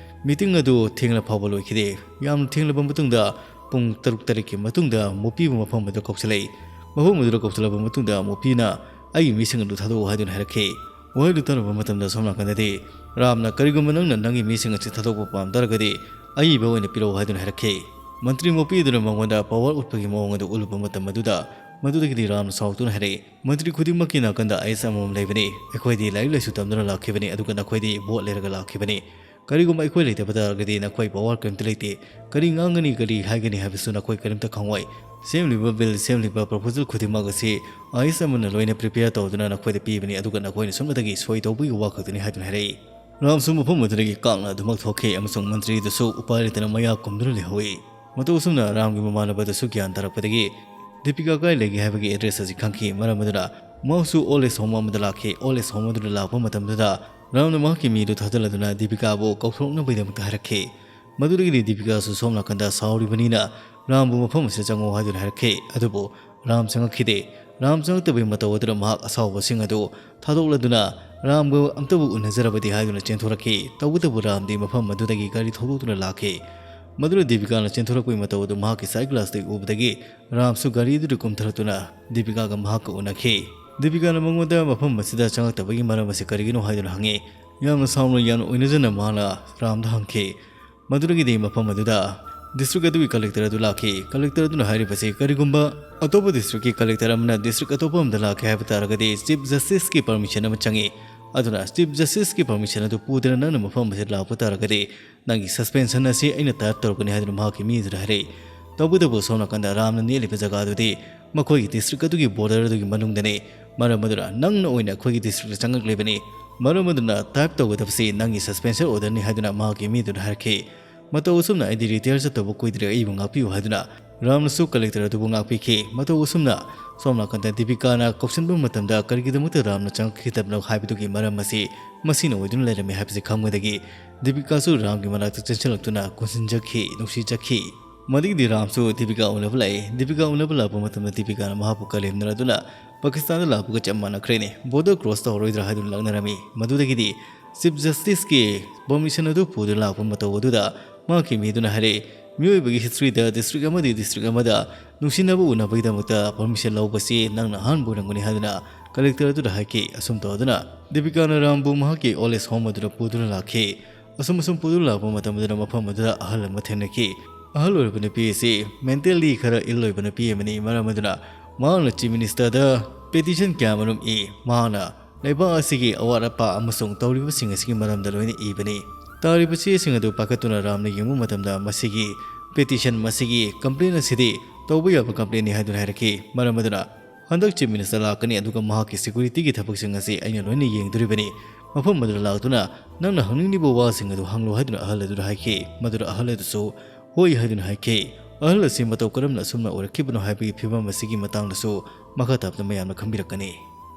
ꯃꯤꯇꯤꯡ ꯑꯗꯨ ꯊꯦꯡꯂ ꯐꯥꯎꯕ ꯂꯣꯏꯈꯤꯗꯦ꯫ ꯌꯥꯝꯅ ꯊꯦꯡꯂꯕ ꯃꯇꯨꯡꯗ ꯄꯨꯡ ꯇꯔꯨꯛ ꯇꯔꯦꯠꯀꯤ ꯃꯇꯨꯡꯗ ꯃꯣꯄꯤꯕꯨ ꯃꯐꯝ ꯑꯗꯨꯗ ꯀꯧꯁꯤꯜꯂꯛꯏ꯫ ꯃꯐꯝ ꯑꯗꯨꯗ ꯀꯧꯁꯤꯜꯂꯕ ꯃꯇꯨꯡꯗ ꯃꯣꯄꯤꯅ ꯑꯩꯒꯤ ꯃꯤꯁꯤꯡ ꯑꯗꯨ ꯊꯥꯗꯣꯛꯎ ꯍꯥꯏꯗꯨꯅ ꯍꯥꯏꯔꯛꯈꯤ꯫ ꯋꯥꯍꯩꯗꯨ ꯇꯥꯔꯕ ꯃꯇꯝꯗ ꯁꯣꯝ ꯅꯥꯀꯟꯗꯗꯤ ꯔꯥꯝꯅ ꯀꯔꯤꯒꯨꯝꯕ ꯅꯪꯅ ꯅꯪꯒꯤ ꯃꯤꯁꯤꯡ ꯑꯁꯤ ꯊꯥꯗꯣꯛꯄ ꯄꯥꯝ ꯇꯥꯔꯒꯗꯤ ꯑꯏꯕ ꯑꯣꯏꯅ ꯄꯤꯔꯛꯎ ꯍꯥꯏꯗꯨꯅ ꯍꯥꯏꯔꯛꯈꯤ꯫ ꯃꯟꯇ꯭ꯔꯤ ꯃꯣꯄꯤ ꯑꯗꯨꯅ ꯃꯉꯣꯟꯗ ꯄꯋꯥꯔ ꯎꯠꯄꯒꯤ ꯃꯑꯣꯡ ꯑꯗꯨ ꯎꯠꯂꯨꯕ ꯃꯇꯝ ꯑꯗꯨꯗ ꯃꯗꯨꯗꯒꯤꯗꯤ ꯔꯥꯝꯅ ꯁꯥꯎꯗꯨꯅ ꯍꯥꯏꯔꯛꯏ, ꯃꯟꯇ꯭ꯔꯤ ꯈꯨꯗꯤꯡꯃꯛꯀꯤ ꯅꯥꯀꯟꯗ ꯑꯥꯏ ꯑꯦꯁ ꯑꯃꯃꯝ ꯂꯩꯕꯅꯤ꯫ ꯑꯩꯈꯣꯏꯗꯤ ꯂꯥꯏꯔꯤꯛ ꯂꯥꯏꯁꯨ ꯇꯝꯗꯨꯅ ꯂꯥꯛꯈꯤꯕꯅꯤ, ꯑꯗꯨꯒ ꯅꯈꯣꯏꯗꯤ ꯚꯣꯠ ꯂꯩꯔꯒ ꯂꯥꯛꯈꯤꯕꯅꯤ꯫ ꯀꯔꯤꯒꯨꯝꯕ ꯑꯩꯈꯣꯏ ꯂꯩꯇꯕ ꯇꯥꯔꯒꯗꯤ ꯅꯈꯣꯏ ꯄꯋꯥꯔ ꯀꯔꯤꯝꯇ ꯂꯩꯇꯦ꯫ ꯀꯔꯤ ꯉꯥꯡꯒꯅꯤ, ꯀꯔꯤ ꯍꯥꯏꯒꯅꯤ ꯍꯥꯏꯕꯁꯨ ꯅꯈꯣꯏ ꯀꯔꯤꯝꯇ ꯈꯪꯉꯣꯏ꯫ ꯁꯦꯝꯂꯤꯕ ꯕꯤꯜ, ꯁꯦꯝꯂꯤꯕ ꯄ꯭ꯔꯣꯄꯣꯖꯦꯜ ꯈꯨꯗꯤꯡꯃꯛ ꯑꯁꯤ ꯑꯥꯏ ꯑꯦꯁ ꯑꯃꯅ ꯂꯣꯏꯅ ꯄ꯭ꯔꯤꯄꯦꯌꯔ ꯇꯧꯗꯨꯅ ꯅꯈꯣꯏꯗ ꯄꯤꯕꯅꯤ, ꯑꯗꯨꯒ ꯅꯈꯣꯏꯅ ꯁꯨꯞꯅꯇꯒꯤ ꯁꯣꯏ ꯇꯧꯕꯒꯤ ꯋꯥ ꯈꯛꯇꯅꯤ ꯍꯥꯏꯗꯨꯅ ꯍꯥꯏꯔꯛꯏ꯫ ꯔꯥꯝꯁꯨ ꯃꯐꯝ ꯑꯗꯨꯗꯒꯤ ꯀꯥꯡꯅ ꯑꯗꯨꯃꯛ ꯊꯣꯛꯈꯤ ꯑꯃꯁꯨꯡ ꯃꯟꯇ꯭ꯔꯤꯗꯨꯁꯨ ꯎꯄꯥꯏ ꯂꯩꯇꯅ ꯃꯌꯥ ꯀꯨꯝꯗꯨꯅ ꯂꯩꯍꯧꯏ꯫ ꯃꯇꯧ ꯑꯁꯨꯝꯅ ꯔꯥꯝꯒꯤ ꯃꯃꯥꯟꯅꯕꯗꯁꯨ ꯒ꯭ꯌꯥꯟ ꯇꯥꯔꯛꯄꯗꯒꯤ ꯗꯤꯄꯤꯀꯥ ꯀꯥꯏ ꯂꯩꯒꯦ ꯍꯥꯏꯕꯒꯤ ꯑꯦꯗ꯭ꯔꯦꯁ ꯑꯁꯤ ꯈꯪꯈꯤ꯫ ꯃꯔꯝ ꯑꯗꯨꯅ ꯃꯍꯥꯛꯁꯨ ꯑꯣꯜ ꯑꯦꯖ ꯍꯣꯝ ꯑꯃꯗ ꯂꯥꯛꯈꯤ꯫ ꯑꯣꯜ ꯑꯦꯖ ꯍꯣꯝ ꯑꯗꯨꯗ ꯂꯥꯛꯄ ꯃꯇꯝꯗꯨꯗ ꯔꯥꯝꯅ ꯃꯍꯥꯛꯀꯤ ꯃꯤꯗꯨ ꯊꯥꯖꯤꯜꯂꯗꯨꯅ ꯗꯤꯄꯤꯀꯥꯕꯨ ꯀꯧꯊꯣꯔꯛꯅꯕꯒꯤꯗꯃꯛꯇ ꯍꯥꯏꯔꯛꯈꯤ꯫ ꯃꯗꯨꯗꯒꯤꯗꯤ ꯗꯤꯄꯤꯀꯥꯁꯨ ꯁꯣꯝ ꯅꯥꯀꯟꯗ ꯁꯥꯎꯔꯤꯕꯅꯤꯅ ꯔꯥꯝꯕꯨ ꯃꯐꯝ ꯑꯁꯤꯗ ꯆꯪꯉꯨ ꯍꯥꯏꯗꯨꯅ ꯍꯥꯏꯔꯛꯈꯤ꯫ ꯑꯗꯨꯕꯨ ꯔꯥꯝ ꯆꯪꯉꯛꯈꯤꯗꯦ꯫ ꯔꯥꯝ ꯆꯪꯉꯛꯇꯕꯒꯤ ꯃꯇꯧ ꯑꯗꯨꯅ ꯃꯍꯥꯛ ꯑꯁꯥꯎꯕꯁꯤꯡ ꯑꯗꯨ ꯊꯥꯗꯣꯛꯂꯗꯨꯅ ꯔꯥꯝꯒ ꯑꯝꯇꯕꯨ ꯎꯅꯖꯔꯕꯗꯤ ꯍꯥꯏꯗꯨꯅ ꯆꯦꯟꯊꯣꯔꯛꯈꯤ꯫ ꯇꯧꯕꯇꯕꯨ ꯔꯥꯝꯗꯤ ꯃꯐꯝ ꯑꯗꯨꯗꯒꯤ ꯒꯥꯔꯤ ꯊꯧꯗꯣꯛꯇꯨꯅ ꯂꯥꯛꯈꯤ꯫ ꯃꯗꯨꯅ ꯗꯤꯄꯤꯀꯥꯅ ꯆꯦꯟꯊꯣꯔꯛꯄꯒꯤ ꯃꯇꯧ ꯑꯗꯨ ꯃꯍꯥꯛꯀꯤ ꯁꯥꯏꯠ ꯒ꯭ꯂꯥꯁꯇꯒꯤ ꯎꯕꯗꯒꯤ ꯔꯥꯝꯁꯨ ꯒꯥꯔꯤ ꯑꯗꯨꯗ ꯀꯨꯝꯊꯔꯛꯇꯨꯅ ꯗꯤꯄꯤꯀꯥꯒ ꯃꯍꯥꯛꯀ ꯎꯅꯈꯤ꯫ ꯗꯤꯄꯤꯀꯥꯅ ꯃꯉꯣꯟꯗ ꯃꯐꯝ ꯑꯁꯤꯗ ꯆꯪꯉꯛꯇꯕꯒꯤ ꯃꯔꯝ ꯑꯁꯤ ꯀꯔꯤꯒꯤꯅꯣ ꯍꯥꯏꯗꯨꯅ ꯍꯪꯉꯤ꯫ ꯌꯥꯝꯅ ꯁꯥꯎꯅ, ꯌꯥꯝꯅ ꯑꯣꯏꯅꯖꯅ ꯃꯍꯥꯛꯅ ꯔꯥꯝꯗ ꯍꯪꯈꯤ꯫ ꯃꯗꯨꯗꯒꯤꯗꯤ ꯃꯐꯝ ꯑꯗꯨꯗ ꯗꯤꯁꯇ꯭ꯔꯤꯛ ꯑꯗꯨꯒꯤ ꯀꯂꯦꯛꯇꯔ ꯑꯗꯨ ꯂꯥꯛꯈꯤ꯫ ꯀꯂꯦꯛꯇꯔ ꯑꯗꯨꯅ ꯍꯥꯏꯔꯤꯕꯁꯤ, ꯀꯔꯤꯒꯨꯝꯕ ꯑꯇꯣꯞꯄ ꯗꯤꯁꯇ꯭ꯔꯤꯛꯀꯤ ꯀꯂꯦꯛꯇꯔ ꯑꯃꯅ ꯗꯤꯁꯇ꯭ꯔꯤꯛ ꯑꯇꯣꯞꯄ ꯑꯃꯗ ꯂꯥꯛꯀꯦ ꯍꯥꯏꯕ ꯇꯥꯔꯒꯗꯤ ꯆꯤꯐ ꯖꯁꯇꯤꯁꯀꯤ ꯄꯔꯃꯤꯁꯟ ꯑꯃ ꯆꯪꯏ꯫ ꯑꯗꯨꯅ ꯆꯤꯐ ꯖꯁꯇꯤꯁꯀꯤ ꯄꯔꯃꯤꯁꯟ ꯑꯗꯨ ꯄꯨꯗꯅ ꯅꯪꯅ ꯃꯐꯝ ꯑꯁꯤꯗ ꯂꯥꯛꯄ ꯇꯥꯔꯒꯗꯤ ꯅꯪꯒꯤ ꯁꯁꯄꯦꯟꯁꯟ ꯑꯁꯤ ꯑꯩꯅ ꯇꯥꯏꯞ ꯇꯧꯔꯛꯀꯅꯤ ꯍꯥꯏꯗꯨꯅ ꯃꯍꯥꯛꯀꯤ ꯃꯤꯗꯨꯗ ꯍꯥꯏꯔꯛꯏ꯫ ꯇꯧꯕꯇꯕꯨ ꯁꯣꯝ ꯅꯥꯀꯟꯗ ꯔꯥꯝꯅ ꯅꯦꯠꯂꯤꯕ ꯖꯒꯥ ꯑꯗꯨꯗꯤ ꯃꯈꯣꯏꯒꯤ ꯗꯤꯁꯇ꯭ꯔꯤꯛ ꯑꯗꯨꯒꯤ ꯕꯣꯔꯗꯔ ꯑꯗꯨꯒꯤ ꯃꯅꯨꯡꯗꯅꯤ꯫ ꯃꯔꯝ ꯑꯗꯨꯅ ꯅꯪꯅ ꯑꯣꯏꯅ ꯑꯩꯈꯣꯏꯒꯤ ꯗꯤꯁꯇ꯭ꯔꯤꯛꯇ ꯆꯪꯉꯛꯂꯤꯕꯅꯤ꯫ ꯃꯔꯝ ꯑꯗꯨꯅ ꯇꯥꯏꯞ ꯇꯧꯒꯗꯕꯁꯤ ꯅꯪꯒꯤ ꯁꯁꯄꯦꯟꯁꯟ ꯑꯣꯔꯗꯔꯅꯤ ꯍꯥꯏꯗꯨꯅ ꯃꯍꯥꯛꯀꯤ ꯃꯤꯗꯨꯅ ꯍꯥꯏꯔꯛꯈꯤ꯫ ꯃꯇꯧ ꯑꯁꯨꯝꯅ ꯑꯩꯗꯤ ꯔꯤꯇꯥꯌꯔ ꯆꯠꯇꯧꯕ ꯀꯨꯏꯗ꯭ꯔꯦ, ꯑꯩꯕꯨ ꯉꯥꯛꯄꯤꯌꯨ ꯍꯥꯏꯗꯨꯅ ꯔꯥꯝꯅꯁꯨ ꯀꯂꯦꯛꯇꯔ ꯑꯗꯨꯕꯨ ꯉꯥꯛꯄꯤꯈꯤ꯫ ꯃꯇꯧ ꯑꯁꯨꯝꯅ ꯁꯣꯝ ꯅꯥꯀꯟꯗ ꯗꯤꯄꯤꯀꯥꯅ ꯀꯧꯁꯤꯟꯕ ꯃꯇꯝꯗ ꯀꯔꯤꯒꯤꯗꯃꯛꯇ ꯔꯥꯝꯅ ꯆꯪꯉꯛꯈꯤꯗꯕꯅꯣ ꯍꯥꯏꯕꯗꯨꯒꯤ ꯃꯔꯝ ꯑꯁꯤ ꯃꯁꯤꯅ ꯑꯣꯏꯗꯨꯅ ꯂꯩꯔꯝꯃꯤ ꯍꯥꯏꯕꯁꯤ ꯈꯪꯕꯗꯒꯤ ꯗꯤꯄꯤꯀꯥꯁꯨ ꯔꯥꯝꯒꯤ ꯃꯅꯥꯛꯇ ꯆꯦꯟꯁꯤꯜꯂꯛꯇꯨꯅ ꯀꯣꯟꯁꯤꯟꯖꯈꯤ, ꯅꯨꯡꯁꯤꯖꯈꯤ꯫ ꯃꯗꯨꯒꯤꯗꯤ ꯔꯥꯝꯁꯨ ꯗꯤꯄꯤꯀꯥ ꯎꯅꯕ ꯂꯥꯛꯏ꯫ ꯗꯤꯄꯤꯀꯥ ꯎꯅꯕ ꯂꯥꯛꯄ ꯃꯇꯝꯗ ꯗꯤꯄꯤꯀꯥꯅ ꯃꯍꯥꯛꯄꯨ ꯀꯔꯦꯝꯅꯔꯗꯨꯅ ꯄꯥꯀꯤꯁꯇꯥꯟꯗ ꯂꯥꯛꯄꯒ ꯆꯞ ꯃꯥꯟꯅꯈ꯭ꯔꯦꯅꯦ꯫ ꯕꯣꯔꯗꯔ ꯀ꯭ꯔꯣꯁ ꯇꯧꯔꯣꯏꯗ꯭ꯔꯥ ꯍꯥꯏꯗꯨꯅ ꯂꯛꯅꯔꯝꯃꯤ꯫ ꯃꯗꯨꯗꯒꯤꯗꯤ ꯆꯤꯐ ꯖꯁꯇꯤꯁꯀꯤ ꯄꯔꯃꯤꯁꯟ ꯑꯗꯨ ꯄꯨꯗꯨꯅ ꯂꯥꯛꯄ ꯃꯇꯧ ꯑꯗꯨꯗ ꯃꯍꯥꯛꯀꯤ ꯃꯤꯗꯨꯅ ꯍꯥꯏꯔꯛꯏ, ꯃꯤꯑꯣꯏꯕꯒꯤ ꯍꯤꯁꯇ꯭ꯔꯤꯗ ꯗꯤꯁꯇ꯭ꯔꯤꯛ ꯑꯃꯗꯤ ꯗꯤꯁꯇ꯭ꯔꯤꯛ ꯑꯃꯗ ꯅꯨꯡꯁꯤꯅꯕ ꯎꯅꯕꯒꯤꯗꯃꯛꯇ ꯄꯔꯃꯤꯁꯟ ꯂꯧꯕꯁꯤ ꯅꯪꯅ ꯑꯍꯥꯟꯕ ꯑꯣꯏꯔꯝꯒꯅꯤ ꯍꯥꯏꯗꯨꯅ ꯀꯂꯦꯛꯇꯔ ꯑꯗꯨꯗ ꯍꯥꯏꯈꯤ꯫ ꯑꯁꯨꯝ ꯇꯧꯗꯨꯅ ꯗꯤꯄꯤꯀꯥꯅ ꯔꯥꯝꯕꯨ ꯃꯍꯥꯛꯀꯤ ꯑꯣꯜ ꯑꯦꯖ ꯍꯣꯝ ꯑꯗꯨꯗ ꯄꯨꯗꯨꯅ ꯂꯥꯛꯈꯤ꯫ ꯑꯁꯨꯝ ꯑꯁꯨꯝ ꯄꯨꯗꯨꯅ ꯂꯥꯛꯄ ꯃꯇꯝ ꯑꯗꯨꯗ ꯃꯐꯝ ꯑꯗꯨꯗ ꯑꯍꯜ ꯑꯃ ꯊꯦꯡꯅꯈꯤ꯫ ꯑꯍꯜ ꯑꯣꯏꯔꯕ ꯅꯨꯄꯤ ꯑꯁꯤ ꯃꯦꯟꯇꯦꯜꯂꯤ ꯈꯔ ꯏꯜ ꯑꯣꯏꯕ ꯅꯨꯄꯤ ꯑꯃꯅꯤ꯫ ꯃꯔꯝ ꯑꯗꯨꯅ ꯃꯍꯥꯛꯅ ꯆꯤꯐ ꯃꯤꯅꯤꯁꯇꯔꯗ ꯄꯦꯇꯤꯁꯟ ꯀꯌꯥ ꯑꯃꯔꯣꯝ ꯏ꯫ ꯃꯍꯥꯛꯅ ꯂꯩꯕꯥꯛ ꯑꯁꯤꯒꯤ ꯑꯋꯥꯠ ꯑꯄꯥ ꯑꯃꯁꯨꯡ ꯇꯧꯔꯤꯕꯁꯤꯡ ꯑꯁꯤꯒꯤ ꯃꯔꯝꯗ ꯂꯣꯏꯅ ꯏꯕꯅꯤ꯫ ꯇꯥꯔꯤꯕ ꯆꯦꯁꯤꯡ ꯑꯗꯨ ꯄꯥꯏꯈꯠꯇꯨꯅ ꯔꯥꯝꯅ ꯌꯦꯡꯕ ꯃꯇꯝꯗ ꯃꯁꯤꯒꯤ ꯄꯦꯇꯤꯁꯟ, ꯃꯁꯤꯒꯤ ꯀꯝꯄ꯭ꯂꯦꯟ ꯑꯁꯤꯗꯤ ꯇꯧꯕ ꯌꯥꯕ complaintꯅꯤ ꯍꯥꯏꯗꯨꯅ ꯍꯥꯏꯔꯛꯈꯤ꯫ ꯃꯔꯝ ꯑꯗꯨꯅ ꯍꯟꯗꯛ Chief Minister ꯂꯥꯛꯀꯅꯤ, ꯑꯗꯨꯒ ꯃꯍꯥꯛꯀꯤ securityꯒꯤ ꯊꯕꯛꯁꯤꯡ ꯑꯁꯤ ꯑꯩꯅ ꯂꯣꯏꯅ ꯌꯦꯡꯗꯣꯔꯤꯕꯅꯤ꯫ ꯃꯐꯝ ꯑꯗꯨꯗ ꯂꯥꯛꯇꯨꯅ ꯅꯪꯅ ꯍꯪꯅꯤꯡꯂꯤꯕ ꯋꯥꯁꯤꯡ ꯑꯗꯨ ꯍꯪꯂꯨ ꯍꯥꯏꯗꯨꯅ ꯑꯍꯜ ꯑꯗꯨꯗ ꯍꯥꯏꯈꯤ꯫ ꯃꯗꯨꯗ ꯑꯍꯜ ꯑꯗꯨꯁꯨ ꯍꯣꯏ ꯍꯥꯏꯗꯨꯅ ꯍꯥꯏꯈꯤ꯫ ꯑꯍꯜ ꯑꯁꯤ ꯃꯇꯧ ꯀꯔꯝꯅ ꯑꯁꯨꯝꯅ ꯑꯣꯏꯔꯛꯈꯤꯕꯅꯣ ꯍꯥꯏꯕꯒꯤ ꯐꯤꯕꯝ ꯑꯁꯤꯒꯤ ꯃꯇꯥꯡꯗꯁꯨ ꯃꯈꯥ ꯇꯥꯕꯗ ꯃꯌꯥꯝꯅ ꯈꯪꯕꯤꯔꯛꯀꯅꯤ꯫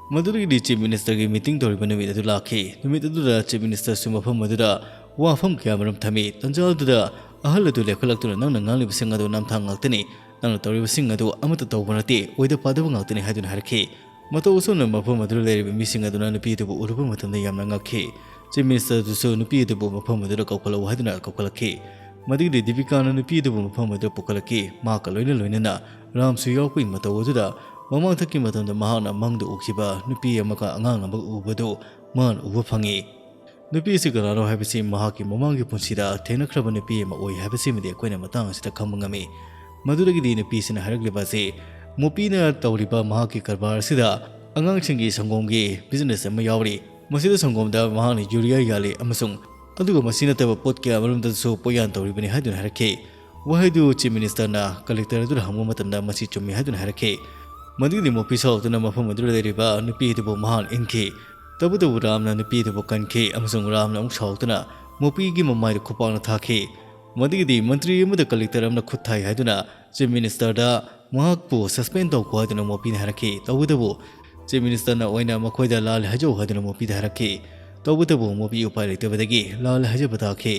ꯃꯗꯨꯗꯒꯤꯗꯤ Chief Ministerꯒꯤ meeting ꯇꯧꯔꯤꯕ ꯅꯨꯃꯤꯠ ꯑꯗꯨ ꯂꯥꯛꯈꯤ꯫ ꯅꯨꯃꯤꯠ ꯑꯗꯨꯗ Chief Ministerꯁꯨ ꯃꯐꯝ ꯑꯗꯨꯗ ꯋꯥꯐꯝ ꯀꯌꯥ ꯃꯔꯨꯝ ꯊꯝꯃꯤ꯫ ꯇꯟꯖꯥ ꯑꯗꯨꯗ ꯑꯍꯜ ꯑꯗꯨ ꯂꯦꯞꯈꯠꯂꯛꯇꯨꯅ, "ꯅꯪꯅ ꯉꯥꯡꯂꯤꯕꯁꯤꯡ ꯑꯗꯨ ꯅꯝꯊꯥꯡ ꯉꯥꯛꯇꯅꯤ꯫ ꯅꯪꯅ ꯇꯧꯔꯤꯕꯁꯤꯡ ꯑꯗꯨ ꯑꯃꯠꯇ ꯇꯧꯕ ꯅꯠꯇꯦ, ꯑꯣꯏꯗ ꯄꯥꯗꯕ ꯉꯥꯛꯇꯅꯤ" ꯍꯥꯏꯗꯨꯅ ꯍꯥꯏꯔꯛꯈꯤ꯫ ꯃꯇꯧ ꯑꯁꯨꯝꯅ ꯃꯐꯝ ꯑꯗꯨꯗ ꯂꯩꯔꯤꯕ ꯃꯤꯁꯤꯡ ꯑꯗꯨꯅ ꯅꯨꯄꯤ ꯑꯗꯨꯕꯨ ꯎꯔꯨꯕ ꯃꯇꯝꯗ ꯌꯥꯝꯅ ꯉꯛꯈꯤ꯫ Chief Ministerꯗꯨꯁꯨ ꯅꯨꯄꯤ ꯑꯗꯨꯕꯨ ꯃꯐꯝ ꯑꯗꯨꯗ ꯀꯧꯈꯠꯂꯛꯎ ꯍꯥꯏꯗꯨꯅ ꯀꯧꯈꯠꯂꯛꯈꯤ꯫ ꯃꯗꯨꯒꯤꯗꯤ ꯗꯤꯄꯤꯀꯥꯅ ꯅꯨꯄꯤ ꯑꯗꯨꯕꯨ ꯃꯐꯝ ꯑꯗꯨꯗ ꯄꯨꯈꯠꯂꯛꯈꯤ꯫ ꯃꯍꯥꯛꯀ ꯂꯣꯏꯅ ꯂꯣꯏꯅꯅ ꯔꯥꯝꯁꯨ ꯌꯥꯎꯔꯛꯄꯒꯤ ꯃꯇꯧ ꯑꯗꯨꯗ ꯃꯃꯥꯡꯊꯛꯀꯤ ꯃꯇꯝꯗ ꯃꯍꯥꯛꯅ ꯃꯪꯗ ꯎꯈꯤꯕ ꯅꯨꯄꯤ ꯑꯃꯒ ꯑꯉꯥꯡ ꯑꯃꯒ ꯎꯕꯗꯨ ꯃꯥꯅ ꯎꯕ ꯐꯪꯉꯤ꯫ ꯅꯨꯄꯤ ꯑꯁꯤ ꯀꯅꯥꯅꯣ ꯍꯥꯏꯕꯁꯤ ꯃꯍꯥꯛꯀꯤ ꯃꯃꯥꯡꯒꯤ ꯄꯨꯟꯁꯤꯗ ꯊꯦꯡꯅꯈ꯭ꯔꯕ ꯅꯨꯄꯤ ꯑꯃ ꯑꯣꯏ ꯍꯥꯏꯕꯁꯤꯃꯗꯤ ꯑꯩꯈꯣꯏꯅ ꯃꯇꯥꯡ ꯑꯁꯤꯗ ꯈꯪꯕ ꯉꯝꯃꯤ꯫ ꯃꯗꯨꯗꯒꯤꯗꯤ ꯅꯨꯄꯤꯁꯤꯅ ꯍꯥꯏꯔꯛꯂꯤꯕ ꯑꯁꯤ ꯃꯣꯄꯤꯅ ꯇꯧꯔꯤꯕ ꯃꯍꯥꯛꯀꯤ ꯀꯔꯕꯥꯔ ꯑꯁꯤꯗ ꯑꯉꯥꯡꯁꯤꯡꯒꯤ ꯁꯪꯒꯣꯝꯒꯤ business ꯑꯃ ꯌꯥꯎꯔꯤ꯫ ꯃꯁꯤꯗ ꯁꯪꯒꯣꯝꯗ ꯃꯍꯥꯛꯅ urea ꯌꯥꯜꯂꯤ ꯑꯃꯁꯨꯡ ꯑꯗꯨꯒ ꯃꯁꯤ ꯅꯠꯇꯕ ꯄꯣꯠ ꯀꯌꯥ ꯑꯃꯔꯣꯝꯗꯁꯨ ꯄꯣꯠꯌꯥꯟ ꯇꯧꯔꯤꯕꯅꯤ ꯍꯥꯏꯗꯨꯅ ꯍꯥꯏꯔꯛꯈꯤ꯫ ꯋꯥꯍꯩꯗꯨ Chief Ministerꯅ collector ꯑꯗꯨꯗ ꯍꯪꯕ ꯃꯇꯝꯗ ꯃꯁꯤ ꯆꯨꯝꯃꯤ ꯍꯥꯏꯗꯨꯅ ꯍꯥꯏꯔꯛꯈꯤ꯫ ꯃꯗꯨꯒꯤꯗꯤ ꯃꯣꯄꯤ ꯁꯥꯎꯗꯨꯅ ꯃꯐꯝ ꯑꯗꯨꯗ ꯂꯩꯔꯤꯕ ꯅꯨꯄꯤ ꯑꯗꯨꯕꯨ ꯃꯍꯥꯛꯅ ꯏꯟꯈꯤ꯫ ꯇꯧꯕꯇꯕꯨ ꯔꯥꯝꯅ ꯅꯨꯄꯤ ꯑꯗꯨꯕꯨ ꯀꯟꯈꯤ ꯑꯃꯁꯨꯡ ꯔꯥꯝꯅ ꯑꯃꯨꯛ ꯁꯥꯎꯗꯨꯅ ꯃꯣꯄꯤꯒꯤ ꯃꯃꯥꯏꯗ ꯈꯨꯄꯥꯛꯅ ꯊꯥꯈꯤ꯫ ꯃꯗꯨꯒꯤꯗꯤ ꯃꯟꯇ꯭ꯔꯤ ꯑꯃꯗ collector ꯑꯃꯅ ꯈꯨꯠ ꯊꯥꯏ ꯍꯥꯏꯗꯨꯅ Chief Ministerꯗ ꯃꯍꯥꯛꯄꯨ suspend ꯇꯧꯈꯣ ꯍꯥꯏꯗꯨꯅ ꯃꯣꯄꯤꯅ ꯍꯥꯏꯔꯛꯈꯤ꯫ ꯇꯧꯕꯇꯕꯨ Chief Ministerꯅ ꯑꯣꯏꯅ ꯃꯈꯣꯏꯗ ꯂꯥꯜꯂꯦ ꯍꯥꯏꯖꯧ ꯍꯥꯏꯗꯨꯅ ꯃꯣꯄꯤꯗ ꯍꯥꯏꯔꯛꯈꯤ꯫ ꯇꯧꯕꯇꯕꯨ ꯃꯣꯄꯤ ꯎꯄꯥꯏ ꯂꯩꯇꯕꯗꯒꯤ ꯂꯥꯜꯂꯦ ꯍꯥꯏꯖꯕ ꯇꯥꯈꯤ꯫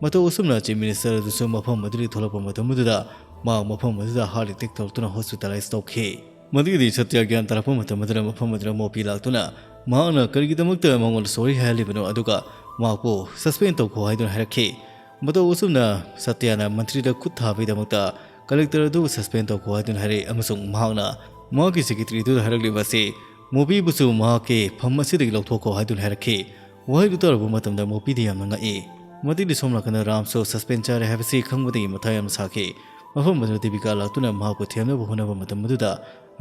ꯃꯇꯧ ꯑꯁꯨꯝꯅ Chief Minister ꯑꯗꯨꯁꯨ ꯃꯐꯝ ꯑꯗꯨꯗꯒꯤ ꯊꯣꯛꯂꯛꯄ ꯃꯇꯝ ꯑꯗꯨꯗ ꯃꯍꯥꯛ ꯃꯐꯝ ꯑꯗꯨꯗ heart attack ꯇꯧꯔꯛꯇꯨꯅ hospitalise ꯇꯧꯈꯤ꯫ ꯃꯗꯨꯒꯤꯗꯤ ꯁꯇ꯭ꯌ ꯒ꯭ꯌꯥꯟ ꯇꯥꯔꯛꯄ ꯃꯇꯝ ꯑꯗꯨꯗ ꯃꯐꯝ ꯑꯗꯨꯗ ꯃꯣꯄꯤ ꯂꯥꯛꯇꯨꯅ ꯃꯍꯥꯛꯅ ꯀꯔꯤꯒꯤꯗꯃꯛꯇ ꯃꯉꯣꯟꯗ sorry ꯍꯥꯏꯍꯜꯂꯤꯕꯅꯣ ꯑꯗꯨꯒ ꯃꯍꯥꯛꯄꯨ suspend ꯇꯧꯈꯣ ꯍꯥꯏꯗꯨꯅ ꯍꯥꯏꯔꯛꯈꯤ꯫ ꯃꯇꯧ ꯑꯁꯨꯝꯅ ꯁꯇ꯭ꯌꯅ ꯃꯟꯇ꯭ꯔꯤꯗ ꯈꯨꯠ ꯊꯥꯕꯒꯤꯗꯃꯛꯇ collector ꯑꯗꯨꯕꯨ suspend ꯇꯧꯈꯣ ꯍꯥꯏꯗꯨꯅ ꯍꯥꯏꯔꯛꯏ ꯑꯃꯁꯨꯡ ꯃꯍꯥꯛꯅ ꯃꯍꯥꯛꯀꯤ secretary ꯑꯗꯨꯗ ꯍꯥꯏꯔꯛꯂꯤꯕ ꯑꯁꯤ ꯃꯣꯄꯤꯕꯨꯁꯨ ꯃꯍꯥꯛꯀꯤ ꯐꯝ ꯑꯁꯤꯗꯒꯤ ꯂꯧꯊꯣꯛꯈꯣ ꯍꯥꯏꯗꯨꯅ ꯍꯥꯏꯔꯛꯈꯤ꯫ ꯋꯥꯍꯩꯗꯨ ꯇꯥꯔꯨꯕ ꯃꯇꯝꯗ ꯃꯣꯄꯤꯗꯤ ꯌꯥꯝꯅ ꯉꯛꯏ꯫ ꯃꯗꯨꯒꯤꯗꯤ ꯁꯣꯝ ꯅꯥꯀꯟꯗ ꯔꯥꯝꯁꯨ suspend ꯆꯥꯔꯦ ꯍꯥꯏꯕꯁꯤ ꯈꯪꯕꯗꯒꯤ ꯃꯊꯥ ꯌꯥꯝꯅ ꯁꯥꯈꯤ꯫ ꯃꯐꯝ ꯑꯗꯨꯗ ꯗꯤꯄꯤꯀꯥ ꯂꯥꯛꯇꯨꯅ ꯃꯍꯥꯛꯄꯨ ꯊꯦꯝꯅꯕ ꯍꯣꯠꯅꯕ ꯃꯇꯝ ꯑꯗꯨꯗ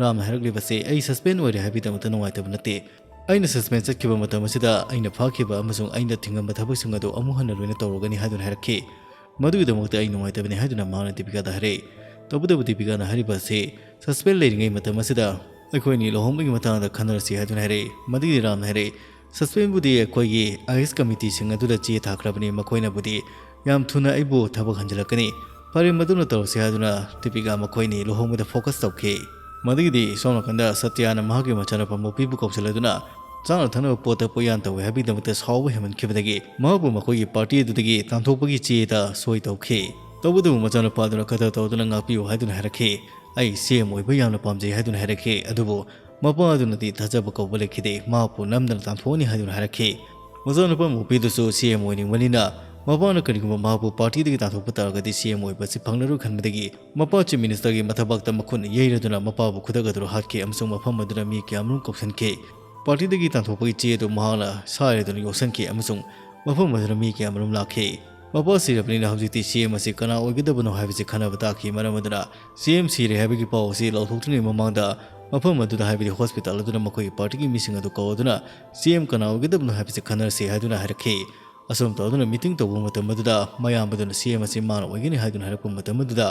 ꯔꯥꯝꯅ ꯍꯥꯏꯔꯛꯂꯤꯕꯁꯤ, "ꯑꯩ suspend ꯑꯣꯏꯔꯦ ꯍꯥꯏꯕꯒꯤꯗꯃꯛꯇ ꯅꯨꯡꯉꯥꯏꯇꯕ ꯅꯠꯇꯦ꯫ ꯑꯩꯅ suspend ꯆꯠꯈꯤꯕ ꯃꯇꯝ ꯑꯁꯤꯗ ꯑꯩꯅ ꯐꯥꯈꯤꯕ ꯑꯃꯁꯨꯡ ꯑꯩꯅ ꯊꯤꯡꯉꯝꯕ ꯊꯕꯛꯁꯤꯡ ꯑꯗꯨ ꯑꯃꯨꯛ ꯍꯟꯅ ꯂꯣꯏꯅ ꯇꯧꯔꯒꯅꯤ" ꯍꯥꯏꯗꯨꯅ ꯍꯥꯏꯔꯛꯈꯤ꯫ ꯃꯗꯨꯒꯤꯗꯃꯛꯇ ꯑꯩ ꯅꯨꯡꯉꯥꯏꯇꯕꯅꯤ ꯍꯥꯏꯗꯨꯅ ꯃꯍꯥꯛꯅ ꯗꯤꯄꯤꯀꯥꯗ ꯍꯥꯏꯔꯛꯏ꯫ ꯇꯧꯕꯇꯕꯨ ꯗꯤꯄꯤꯀꯥꯅ ꯍꯥꯏꯔꯤꯕ ꯑꯁꯤ, "ꯁꯁꯄꯦꯟ ꯂꯩꯔꯤꯉꯩ ꯃꯇꯝ ꯑꯁꯤꯗ ꯑꯩꯈꯣꯏ ꯑꯅꯤ ꯂꯨꯍꯣꯡꯕꯒꯤ ꯃꯇꯥꯡꯗ ꯈꯟꯅꯔꯁꯤ" ꯍꯥꯏꯗꯨꯅ ꯍꯥꯏꯔꯛꯏ꯫ ꯃꯗꯨꯒꯤ ꯔꯥꯝꯅ ꯍꯥꯏꯔꯛꯏ, "ꯁꯁꯄꯦꯟꯕꯨꯗꯤ ꯑꯩꯈꯣꯏꯒꯤ ꯑꯥꯏ ꯑꯦꯁ ꯀꯃꯤꯇꯤꯁꯤꯡ ꯑꯗꯨꯗ ꯆꯦ ꯊꯥꯈ꯭ꯔꯕꯅꯤ, ꯃꯈꯣꯏꯅꯕꯨꯗꯤ ꯌꯥꯝ ꯊꯨꯅ ꯑꯩꯕꯨ ꯊꯕꯛ ꯍꯟꯖꯤꯜꯂꯛꯀꯅꯤ꯫ ꯐꯔꯦ, ꯃꯗꯨꯅ ꯇꯧꯔꯁꯤ" ꯍꯥꯏꯗꯨꯅ ꯗꯤꯄꯤꯀꯥ ꯃꯈꯣꯏ ꯑꯅꯤ ꯂꯨꯍꯣꯡꯕꯗ ꯐꯣꯀꯁ ꯇꯧꯈꯤ꯫ ꯃꯗꯨꯒꯤꯗꯤ ꯁꯣꯝ ꯅꯥꯀꯟꯗ ꯁꯇ꯭ꯌꯥꯅ ꯃꯍꯥꯛꯀꯤ ꯃꯆꯥꯅꯨꯄꯥ ꯃꯨꯄꯤꯕꯨ ꯀꯧꯁꯤꯜꯂꯗꯨꯅ ꯆꯥꯅ ꯊꯛꯅꯕ ꯄꯣꯠꯇ ꯄꯣꯠꯌꯥꯟ ꯇꯧꯏ ꯍꯥꯏꯕꯒꯤꯗꯃꯛꯇ ꯁꯥꯎꯕ ꯍꯦꯟꯃꯟꯈꯤꯕꯗꯒꯤ ꯃꯍꯥꯛꯄꯨ ꯃꯈꯣꯏꯒꯤ ꯄꯥꯔꯇꯤ ꯑꯗꯨꯗꯒꯤ ꯇꯥꯟꯊꯣꯛꯄꯒꯤ ꯆꯦꯗ ꯁꯣꯏ ꯇꯧꯈꯤ꯫ ꯇꯧꯕꯇꯕꯨ ꯃꯆꯥꯅꯨꯄꯥꯗꯨꯅ ꯀꯗꯔ ꯇꯧꯗꯨꯅ ꯉꯥꯛꯄꯤꯌꯨ ꯍꯥꯏꯗꯨꯅ ꯍꯥꯏꯔꯛꯈꯤ꯫ "ꯑꯩ ꯁꯤ ꯑꯦꯝ ꯑꯣꯏꯕ ꯌꯥꯝꯅ ꯄꯥꯝꯖꯩ" ꯍꯥꯏꯗꯨꯅ ꯍꯥꯏꯔꯛꯈꯤ꯫ ꯑꯗꯨꯕꯨ ꯃꯄꯥ ꯑꯗꯨꯅꯗꯤ ꯊꯥꯖꯕ ꯀꯧꯕ ꯂꯩꯈꯤꯗꯦ, ꯃꯍꯥꯛꯄꯨ ꯅꯝꯗꯅ ꯇꯥꯟꯊꯣꯛꯑꯅꯤ ꯍꯥꯏꯗꯨꯅ ꯍꯥꯏꯔꯛꯈꯤ꯫ ꯃꯆꯥꯅꯨꯄꯥ ꯃꯨꯄꯤꯗꯨꯁꯨ ꯁꯤ ꯑꯦꯝ ꯑꯣꯏꯅꯤꯡꯕꯅꯤꯅ ꯃꯄꯥꯅ ꯀꯔꯤꯒꯨꯝꯕ ꯃꯍꯥꯛꯄꯨ ꯄꯥꯔꯇꯤꯗꯒꯤ ꯇꯥꯟꯊꯣꯛꯄ ꯇꯥꯔꯒꯗꯤ ꯁꯤ ꯑꯦꯝ ꯑꯣꯏꯕ ꯑꯁꯤ ꯐꯪꯂꯔꯣꯏ ꯈꯟꯕꯗꯒꯤ ꯃꯄꯥ ꯆꯤꯐ ꯃꯤꯅꯤꯁꯇꯔꯒꯤ ꯃꯊꯕꯥꯛꯇ ꯃꯈꯨꯠꯅ ꯌꯩꯔꯗꯨꯅ ꯃꯄꯥꯕꯨ ꯈꯨꯗꯛ ꯑꯗꯨꯗ ꯍꯥꯠꯈꯤ ꯑꯃꯁꯨꯡ ꯃꯐꯝ ꯑꯗꯨꯗ ꯃꯤ ꯀꯌꯥꯃꯔꯨꯝ ꯀꯧꯁꯤꯟꯈꯤ꯫ ꯄꯥꯔꯇꯤꯗꯒꯤ ꯇꯥꯟꯊꯣꯛꯄꯒꯤ ꯆꯦ ꯑꯗꯨ ꯃꯍꯥꯛꯅ ꯁꯥꯏꯔꯗꯨꯅ ꯌꯣꯛꯁꯟꯈꯤ ꯑꯃꯁꯨꯡ ꯃꯐꯝ ꯑꯗꯨꯗ ꯃꯤ ꯀꯌꯥꯃꯔꯨꯝ ꯂꯥꯛꯈꯤ꯫ ꯃꯄꯥ ꯁꯤꯔꯕꯅꯤꯅ ꯍꯧꯖꯤꯛꯇꯤ ꯁꯤ ꯑꯦꯝ ꯑꯁꯤ ꯀꯅꯥ ꯑꯣꯏꯒꯗꯕꯅꯣ ꯍꯥꯏꯕꯁꯤ ꯈꯟꯅꯕ ꯇꯥꯈꯤ꯫ ꯃꯔꯝ ꯑꯗꯨꯅ ꯁꯤ ꯑꯦꯝ ꯁꯤꯔꯦ ꯍꯥꯏꯕꯒꯤ ꯄꯥꯎ ꯑꯁꯤ ꯂꯥꯎꯊꯣꯛꯇ꯭ꯔꯤꯉꯩ ꯃꯃꯥꯡꯗ ꯃꯐꯝ ꯑꯗꯨꯗ, ꯍꯥꯏꯕꯗꯤ ꯍꯣꯁꯄꯤꯇꯥꯜ ꯑꯗꯨꯗ, ꯃꯈꯣꯏꯒꯤ ꯄꯥꯔꯇꯤꯒꯤ ꯃꯤꯁꯤꯡ ꯑꯗꯨ ꯀꯧꯗꯨꯅ ꯁꯤ ꯑꯦꯝ ꯀꯅꯥ ꯑꯣꯏꯒꯗꯕꯅꯣ ꯍꯥꯏꯕꯁꯤ ꯈꯟꯅꯔꯁꯤ ꯍꯥꯏꯗꯨꯅ ꯍꯥꯏꯔꯛꯈꯤ꯫ ꯑꯁꯨꯝ ꯇꯧꯗꯨꯅ ꯃꯤꯇꯤꯡ ꯇꯧꯕ ꯃꯇꯝ ꯑꯗꯨꯗ ꯃꯌꯥꯝꯕꯗꯨꯅ ꯁꯤ ꯑꯦꯝ ꯑꯁꯤ ꯃꯥꯅ ꯑꯣꯏꯒꯅꯤ ꯍꯥꯏꯗꯨꯅ ꯍꯥꯏꯔꯛꯄ ꯃꯇꯝ ꯑꯗꯨꯗ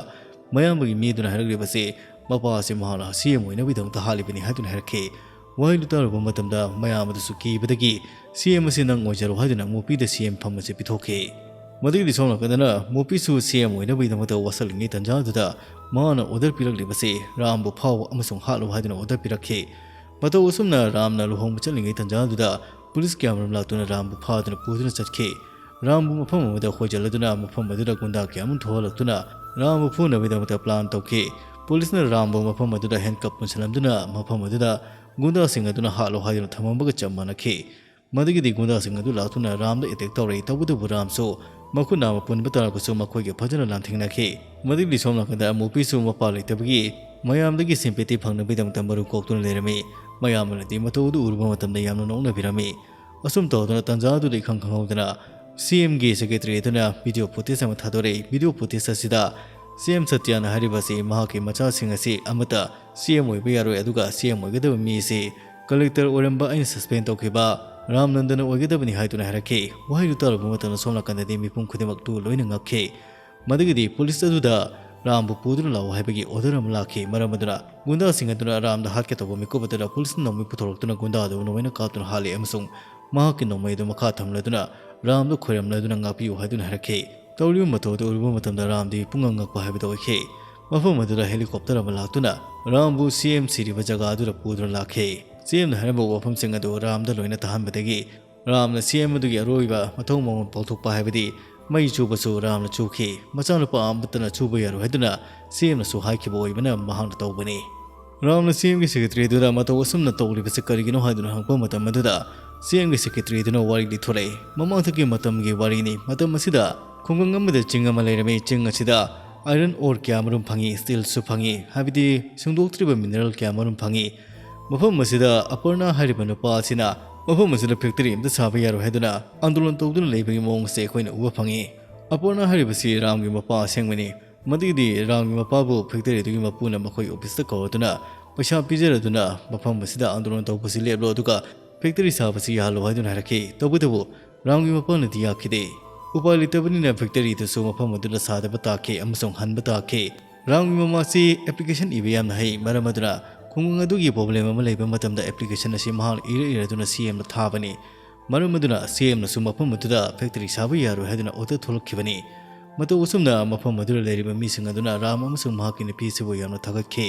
ꯃꯌꯥꯝꯕꯒꯤ ꯃꯤ ꯑꯗꯨꯅ ꯍꯥꯏꯔꯛꯂꯤꯕꯁꯤ ꯃꯄꯥ ꯑꯁꯤ ꯃꯍꯥꯛꯅ ꯁꯤ ꯑꯦꯝ ꯑꯣꯏꯅꯕꯒꯤꯗꯃꯛꯇ ꯍꯥꯠꯂꯤꯕꯅꯤ ꯍꯥꯏꯗꯨꯅ ꯍꯥꯏꯔꯛꯈꯤ꯫ ꯋꯥꯍꯩꯗꯨ ꯇꯥꯔꯨꯕ ꯃꯇꯝꯗ ꯃꯌꯥꯝꯕꯗꯨꯁꯨ ꯀꯤꯕꯗꯒꯤ ꯁꯤ ꯑꯦꯝ ꯑꯁꯤ ꯅꯪ ꯑꯣꯏꯖꯔꯣ ꯍꯥꯏꯗꯨꯅ ꯃꯨꯄꯤꯗ ꯁꯤ ꯑꯦꯝ ꯐꯝ ꯑꯁꯤ ꯄꯤꯊꯣꯛꯈꯤ꯫ ꯃꯗꯨꯒꯤꯗꯤ ꯁꯣꯝ ꯅꯥꯀꯟꯗꯅ ꯃꯨꯄꯤꯁꯨ ꯁꯤ ꯑꯦꯝ ꯑꯣꯏꯅꯕꯒꯤꯗꯃꯛꯇ ꯋꯥꯁꯛꯂꯤꯉꯩ ꯇꯟꯖꯥ ꯑꯗꯨꯗ ꯃꯍꯥꯛꯅ ꯑꯣꯔꯗꯔ ꯄꯤꯔꯛꯂꯤꯕꯁꯤ ꯔꯥꯝꯕꯨ ꯐꯥꯎ ꯑꯃꯁꯨꯡ ꯍꯥꯠꯂꯨ ꯍꯥꯏꯗꯨꯅ ꯑꯣꯔꯗꯔ ꯄꯤꯔꯛꯈꯤ꯫ ꯃꯇꯧ ꯑꯁꯨꯝꯅ ꯔꯥꯝꯅ ꯂꯨꯍꯣꯡꯕ ꯆꯠꯂꯤꯉꯩ ꯇꯟꯖꯥ ꯑꯗꯨꯗ ꯄꯨꯂꯤꯁ ꯀꯌꯥꯃꯔꯨꯝ ꯂꯥꯛꯇꯨꯅ ꯔꯥꯝꯕꯨ ꯐꯥꯗꯨꯅ ꯄꯨꯗꯨꯅ ꯆꯠꯈꯤ꯫ ꯔꯥꯝꯕꯨ ꯃꯐꯝ ꯑꯃꯗ ꯍꯣꯏꯖꯜꯂꯗꯨꯅ ꯃꯐꯝ ꯑꯗꯨꯗ ꯒꯨꯟꯗꯥ ꯀꯌꯥꯃꯔꯨꯝ ꯊꯣꯛꯍꯜꯂꯛꯇꯨꯅ ꯔꯥꯝꯕꯨ ꯐꯨꯅꯕꯒꯤꯗꯃꯛꯇ ꯄ꯭ꯂꯥꯟ ꯇꯧꯈꯤ꯫ ꯄꯨꯂꯤꯁꯅ ꯔꯥꯝꯕꯨ ꯃꯐꯝ ꯑꯗꯨꯗ ꯍꯦꯟꯀꯞ ꯄꯨꯟꯁꯤꯜꯂꯝꯗꯨꯅ ꯃꯐꯝ ꯑꯗꯨꯗ ꯒꯨꯟꯗꯥꯁꯤꯡ ꯑꯗꯨꯅ ꯍꯥꯠꯂꯣ ꯍꯥꯏꯗꯨꯅ ꯊꯝꯃꯝꯕꯒ ꯆꯞ ꯃꯥꯟꯅꯈꯤ꯫ ꯃꯗꯨꯒꯤꯗꯤ ꯒꯨꯟꯗꯥꯁꯤꯡ ꯑꯗꯨ ꯂꯥꯛꯇꯨꯅ ꯔꯥꯝꯗ ꯑꯦꯇꯦꯛ ꯇꯧꯔꯛꯏ꯫ ꯇꯧꯕꯇꯕꯨ ꯔꯥꯝꯁꯨ ꯃꯈꯨꯠ ꯅꯥꯝꯃ ꯄꯨꯟꯕ ꯇꯥꯔꯕꯁꯨ ꯃꯈꯣꯏꯒ ꯐꯖꯅ ꯂꯥꯟꯊꯦꯡꯅꯈꯤ꯫ ꯃꯗꯨꯒꯤꯗꯤ ꯁꯣꯝ ꯅꯥꯀꯟꯗ ꯃꯨꯄꯤꯁꯨ ꯃꯄꯥ ꯂꯩꯇꯕꯒꯤ ꯃꯌꯥꯝꯗꯒꯤ ꯁꯤꯝꯄꯦꯇꯤ ꯐꯪꯅꯕꯒꯤꯗꯃꯛꯇ ꯃꯔꯨ ꯀꯣꯛꯇꯨꯅ ꯂꯩꯔꯝꯃꯤ꯫ ꯃꯌꯥꯝ ꯑꯃꯅꯗꯤ ꯃꯇꯧ ꯑꯗꯨ ꯎꯔꯨꯕ ꯃꯇꯝꯗ ꯌꯥꯝꯅ ꯅꯣꯛꯅꯕꯤꯔꯝꯃꯤ꯫ ꯑꯁꯨꯝ ꯇꯧꯗꯨꯅ ꯇꯟꯖꯥ ꯑꯗꯨꯗ ꯏꯈꯪ ꯈꯪꯍꯧꯗꯅ ꯁꯤ ꯑꯦꯝꯒꯤ ꯁꯦꯀ꯭ꯔꯦꯇꯔꯤ ꯑꯗꯨꯅ ꯚꯤꯗꯤꯑꯣ ꯐꯨꯇꯦꯖ ꯑꯃ ꯊꯥꯗꯣꯔꯛꯏ꯫ ꯚꯤꯗꯤꯑꯣ ꯐꯨꯇꯦꯖ ꯑꯁꯤꯗ ꯁꯤ ꯑꯦꯝ ꯁꯇ꯭ꯌꯥꯅ ꯍꯥꯏꯔꯤꯕ ꯑꯁꯤ ꯃꯍꯥꯛꯀꯤ ꯃꯆꯥꯁꯤꯡ ꯑꯁꯤ ꯑꯃꯠꯇ ꯁꯤ ꯑꯦꯝ ꯑꯣꯏꯕ ꯌꯥꯔꯣꯏ, ꯑꯗꯨꯒ ꯁꯤ ꯑꯦꯝ ꯑꯣꯏꯒꯗꯕ ꯃꯤ ꯑꯁꯤ ꯀꯂꯦꯛꯇꯔ ꯑꯣꯏꯔꯝꯕ ꯑꯩꯅ ꯁꯁꯄꯦꯟ ꯇꯧꯈꯤꯕ ꯔꯥꯝꯅꯟꯗꯅ ꯑꯣꯏꯒꯗꯕꯅꯤ ꯍꯥꯏꯗꯨꯅ ꯍꯥꯏꯔꯛꯈꯤ꯫ ꯋꯥꯍꯩꯗꯨ ꯇꯥꯔꯨꯕ ꯃꯇꯝꯗ ꯁꯣꯝ ꯅꯥꯀꯟꯗꯗꯤ ꯃꯤꯄꯨꯝ ꯈꯨꯗꯤꯡꯃꯛꯇꯨ ꯂꯣꯏꯅ ꯉꯛꯈꯤ꯫ ꯃꯗꯨꯒꯤꯗꯤ ꯄꯨꯂꯤꯁ ꯑꯗꯨꯗ ꯔꯥꯝꯕꯨ ꯄꯨꯗꯨꯅ ꯂꯥꯛꯎ ꯍꯥꯏꯕꯒꯤ order ꯑꯃ ꯂꯥꯛꯈꯤ꯫ ꯃꯔꯝ ꯑꯗꯨꯅ ꯒꯨꯟꯗꯥꯁꯤꯡ ꯑꯗꯨꯅ ꯔꯥꯝꯗ ꯍꯥꯠꯀꯦ ꯇꯧꯕ ꯃꯤꯀꯨꯞ ꯑꯗꯨꯗ ꯄꯨꯂꯤꯁꯅ ꯅꯣꯡꯃꯩ ꯄꯨꯊꯣꯔꯛꯇꯨꯅ ꯒꯨꯟꯗꯥ ꯑꯗꯨ ꯅꯣꯡꯃꯩꯅ ꯀꯥꯞꯇꯨꯅ ꯍꯥꯠꯂꯤ ꯑꯃꯁꯨꯡ ꯃꯍꯥꯛꯀꯤ ꯅꯣꯡꯃꯩ ꯑꯗꯨ ꯃꯈꯥ ꯊꯝꯂꯗꯨꯅ ꯔꯥꯝꯗ ꯈꯣꯏꯔꯝꯂꯗꯨꯅ ꯉꯥꯛꯄꯤꯌꯨ ꯍꯥꯏꯗꯨꯅ ꯍꯥꯏꯔꯛꯈꯤ꯫ ꯇꯧꯔꯤꯕ ꯃꯇꯧ ꯑꯗꯨ ꯎꯔꯨꯕ ꯃꯇꯝꯗ ꯔꯥꯝꯗꯤ ꯄꯨꯡꯉꯛ ꯉꯛꯄ ꯍꯥꯏꯕꯗꯨ ꯑꯣꯏꯈꯤ꯫ ꯃꯐꯝ ꯑꯗꯨꯗ helicopter ꯑꯃ ꯂꯥꯛꯇꯨꯅ ꯔꯥꯝꯕꯨ C M ꯁꯤꯔꯤꯕ ꯖꯒꯥ ꯑꯗꯨꯗ ꯄꯨꯗꯨꯅ ꯂꯥꯛꯈꯤ꯫ C M ꯅ ꯍꯥꯏꯔꯝꯕ ꯋꯥꯐꯝꯁꯤꯡ ꯑꯗꯨ ꯔꯥꯝꯗ ꯂꯣꯏꯅ ꯇꯥꯍꯟꯕꯗꯒꯤ ꯔꯥꯝꯅ C M ꯑꯗꯨꯒꯤ ꯑꯔꯣꯏꯕ ꯃꯊꯧ ꯃꯉꯣꯟ ꯄꯥꯡꯊꯣꯛꯄ ꯍꯥꯏꯕꯗꯤ ꯃꯩ ꯆꯨꯕꯁꯨ ꯔꯥꯝꯅ ꯆꯨꯈꯤ꯫ ꯃꯆꯥꯅꯨꯄꯥ ꯑꯃꯠꯇꯅ ꯆꯨꯕ ꯌꯥꯔꯣꯏ ꯍꯥꯏꯗꯨꯅ C M ꯅꯁꯨ ꯍꯥꯏꯈꯤꯕ ꯑꯣꯏꯕꯅ ꯃꯍꯥꯛꯅ ꯇꯧꯕꯅꯤ꯫ ꯔꯥꯝꯅ C M ꯒꯤ secretary ꯑꯗꯨꯗ ꯃꯇꯧ ꯑꯁꯨꯝꯅ ꯇꯧꯂꯤꯕꯁꯤ ꯀꯔꯤꯒꯤꯅꯣ ꯍꯥꯏꯗꯨꯅ ꯍꯪꯕ ꯃꯇꯝ ꯑꯗꯨꯗ C M ꯒꯤ secretary ꯑꯗꯨꯅ ꯋꯥꯔꯤ ꯂꯤꯊꯣꯔꯛꯏ꯫ ꯃꯃꯥꯡꯊꯛꯀꯤ ꯃꯇꯝꯒꯤ ꯋꯥꯔꯤꯅꯤ꯫ ꯃꯇꯝ ꯑꯁꯤꯗ ꯈꯨꯡꯒꯪ ꯑꯃꯗ ꯆꯤꯡ ꯑꯃ ꯂꯩꯔꯝꯃꯤ꯫ ꯆꯤꯡ ꯑꯁꯤꯗ iron ore ꯀꯌꯥ ꯃꯔꯨꯝ ꯐꯪꯉꯤ, steel ꯁꯨ ꯐꯪꯉꯤ, ꯍꯥꯏꯕꯗꯤ ꯁꯨꯡꯗꯣꯛꯇ꯭ꯔꯤꯕ mineral ꯀꯌꯥ ꯃꯔꯨꯝ ꯐꯪꯉꯤ꯫ ꯃꯐꯝ ꯑꯁꯤꯗ ꯑꯄꯔꯅꯥ ꯍꯥꯏꯔꯤꯕ ꯅꯨꯄꯥ ꯑꯁꯤꯅ ꯃꯐꯝ ꯑꯁꯤꯗ factory ꯑꯃꯇ ꯁꯥꯕ ꯌꯥꯔꯣꯏ ꯍꯥꯏꯗꯨꯅ ꯑꯟꯗꯣꯂꯟ ꯇꯧꯗꯨꯅ ꯂꯩꯕꯒꯤ ꯃꯑꯣꯡ ꯑꯁꯤ ꯑꯩꯈꯣꯏꯅ ꯎꯕ ꯐꯪꯉꯤ꯫ ꯑꯄꯔꯅꯥ ꯍꯥꯏꯔꯤꯕꯁꯤ ꯔꯥꯝꯒꯤ ꯃꯄꯥ ꯑꯁꯦꯡꯕꯅꯤ꯫ ꯃꯗꯨꯒꯤꯗꯤ ꯔꯥꯝꯒꯤ ꯃꯄꯥꯕꯨ factory ꯑꯗꯨꯒꯤ ꯃꯄꯨꯅ ꯃꯈꯣꯏ office ꯇ ꯀꯧꯔꯗꯨꯅ ꯄꯩꯁꯥ ꯄꯤꯖꯔꯗꯨꯅ ꯃꯐꯝ ꯑꯁꯤꯗ ꯑꯟꯗꯣꯂꯟ ꯇꯧꯕꯁꯤ ꯂꯦꯞꯂꯣ ꯑꯗꯨꯒ factory ꯁꯥꯕꯁꯤ ꯌꯥꯍꯜꯂꯣ ꯍꯥꯏꯗꯨꯅ ꯍꯥꯏꯔꯛꯈꯤ꯫ ꯇꯧꯕꯇꯕꯨ ꯔꯥꯝꯒꯤ ꯃꯄꯥꯅꯗꯤ ꯌꯥꯈꯤꯗꯦ꯫ ꯎꯄꯥꯏ ꯂꯩꯇꯕꯅꯤꯅ factory ꯗꯨꯁꯨ ꯃꯐꯝ ꯑꯗꯨꯗ ꯁꯥꯗꯕ ꯇꯥꯈꯤ ꯑꯃꯁꯨꯡ ꯍꯟꯕ ꯇꯥꯈꯤ꯫ ꯔꯥꯝꯒꯤ ꯃꯃꯥꯁꯤ application ꯏꯕ ꯌꯥꯝꯅ ꯍꯩ꯫ ꯃꯔꯝ ꯑꯗꯨꯅ ꯈꯨꯡꯒꯪ ꯑꯗꯨꯒꯤ problem ꯑꯃ ꯂꯩꯕ ꯃꯇꯝꯗ application ꯑꯁꯤ ꯃꯍꯥꯛꯅ ꯏꯔ ꯏꯔꯗꯨꯅ C M ꯗ ꯊꯥꯕꯅꯤ꯫ ꯃꯔꯝ ꯑꯗꯨꯅ C M ꯅꯁꯨ ꯃꯐꯝ ꯑꯗꯨꯗ factory ꯁꯥꯕ ꯌꯥꯔꯣꯏ ꯍꯥꯏꯗꯨꯅ order ꯊꯣꯛꯂꯛꯈꯤꯕꯅꯤ꯫ ꯃꯇꯧ ꯑꯁꯨꯝꯅ ꯃꯐꯝ ꯑꯗꯨꯗ ꯂꯩꯔꯤꯕ ꯃꯤꯁꯤꯡ ꯑꯗꯨꯅ ꯔꯥꯝ ꯑꯃꯁꯨꯡ ꯃꯍꯥꯛꯀꯤ ꯅꯨꯄꯤ ꯑꯁꯤꯕꯨ ꯌꯥꯝꯅ ꯊꯥꯒꯠꯈꯤ꯫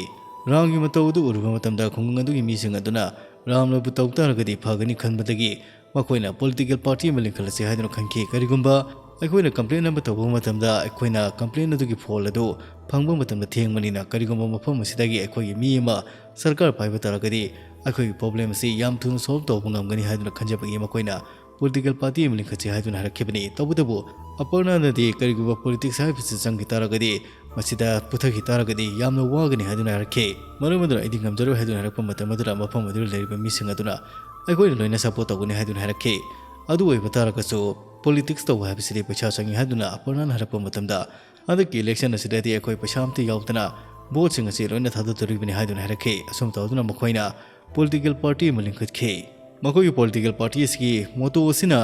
ꯔꯥꯝꯒꯤ ꯃꯇꯧ ꯑꯗꯨ ꯎꯔꯨꯕ ꯃꯇꯝꯗ ꯈꯨꯡꯒꯪ ꯑꯗꯨꯒꯤ ꯃꯤꯁꯤꯡ ꯑꯗꯨꯅ ꯔꯥꯝꯅꯕꯨ ꯇꯧ ꯇꯥꯔꯒꯗꯤ ꯐꯒꯅꯤ ꯈꯟꯕꯗꯒꯤ ꯃꯈꯣꯏꯅ political party ꯑꯃ ꯂꯤꯡꯈꯠꯂꯁꯤ ꯍꯥꯏꯗꯨꯅ ꯈꯟꯈꯤ꯫ ꯀꯔꯤꯒꯨꯝꯕ ꯑꯩꯈꯣꯏꯅ complain ꯑꯃ ꯇꯧꯕ ꯃꯇꯝꯗ ꯑꯩꯈꯣꯏꯅ complain ꯑꯗꯨꯒꯤ ꯐꯣꯜ ꯑꯗꯨ ꯐꯪꯕ ꯃꯇꯝꯗ ꯊꯦꯡꯕꯅꯤꯅ, ꯀꯔꯤꯒꯨꯝꯕ ꯃꯐꯝ ꯑꯁꯤꯗꯒꯤ ꯑꯩꯈꯣꯏꯒꯤ ꯃꯤ ꯑꯃ ꯁꯔꯀꯥꯔ ꯄꯥꯏꯕ ꯇꯥꯔꯒꯗꯤ ꯑꯩꯈꯣꯏꯒꯤ problem ꯑꯁꯤ ꯌꯥꯝ ꯊꯨꯅ solve ꯇꯧꯕ ꯉꯝꯒꯅꯤ ꯍꯥꯏꯗꯨꯅ ꯈꯟꯖꯕꯒꯤ ꯃꯈꯣꯏꯅ political party ꯑꯃ ꯂꯤꯡꯈꯠꯁꯤ ꯍꯥꯏꯗꯨꯅ ꯍꯥꯏꯔꯛꯈꯤꯕꯅꯤ꯫ ꯇꯧꯕꯇꯕꯨ ꯑꯄꯔꯅꯥꯅꯗꯤ ꯀꯔꯤꯒꯨꯝꯕ politics ꯍꯥꯏꯕꯁꯤ ꯆꯪꯈꯤ ꯇꯥꯔꯒꯗꯤ ꯃꯁꯤꯗ ꯄꯨꯊꯈꯤ ꯇꯥꯔꯒꯗꯤ ꯌꯥꯝꯅ ꯋꯥꯒꯅꯤ ꯍꯥꯏꯗꯨꯅ ꯍꯥꯏꯔꯛꯈꯤ꯫ ꯃꯔꯝ ꯑꯗꯨꯅ ꯑꯩꯗꯤ ꯉꯝꯖꯔꯣꯏ ꯍꯥꯏꯗꯨꯅ ꯍꯥꯏꯔꯛꯄ ꯃꯇꯝ ꯑꯗꯨꯗ ꯃꯐꯝ ꯑꯗꯨꯗ ꯂꯩꯔꯤꯕ ꯃꯤꯁꯤꯡ ꯑꯗꯨꯅ ꯑꯩꯈꯣꯏꯅ ꯂꯣꯏꯅ support ꯇꯧꯒꯅꯤ ꯍꯥꯏꯗꯨꯅ ꯍꯥꯏꯔꯛꯈꯤ꯫ ꯑꯗꯨ ꯑꯣꯏꯕ ꯇꯥꯔꯒꯁꯨ politics ꯇꯧꯕ ꯍꯥꯏꯕꯁꯤꯗꯤ ꯄꯩꯁꯥ ꯆꯪꯏ ꯍꯥꯏꯗꯨꯅ ꯑꯄꯔꯅꯥꯅ ꯍꯥꯏꯔꯛꯄ ꯃꯇꯝꯗ ꯍꯟꯗꯛꯀꯤ election ꯑꯁꯤꯗꯗꯤ ꯑꯩꯈꯣꯏ ꯄꯩꯁꯥ ꯑꯃꯠꯇ ꯌꯥꯎꯗꯅ vote ꯁꯤꯡ ꯑꯁꯤ ꯂꯣꯏꯅ ꯊꯥꯗꯗꯣꯔꯤꯕꯅꯤ ꯍꯥꯏꯗꯨꯅ ꯍꯥꯏꯔꯛꯈꯤ꯫ ꯑꯁꯨꯝ ꯇꯧꯗꯨꯅ ꯃꯈꯣꯏꯅ political party ꯑꯃ ꯂꯤꯡꯈꯠꯈꯤ꯫ ꯃꯈꯣꯏꯒꯤ political party ꯑꯁꯤꯒꯤ motto ꯑꯁꯤꯅ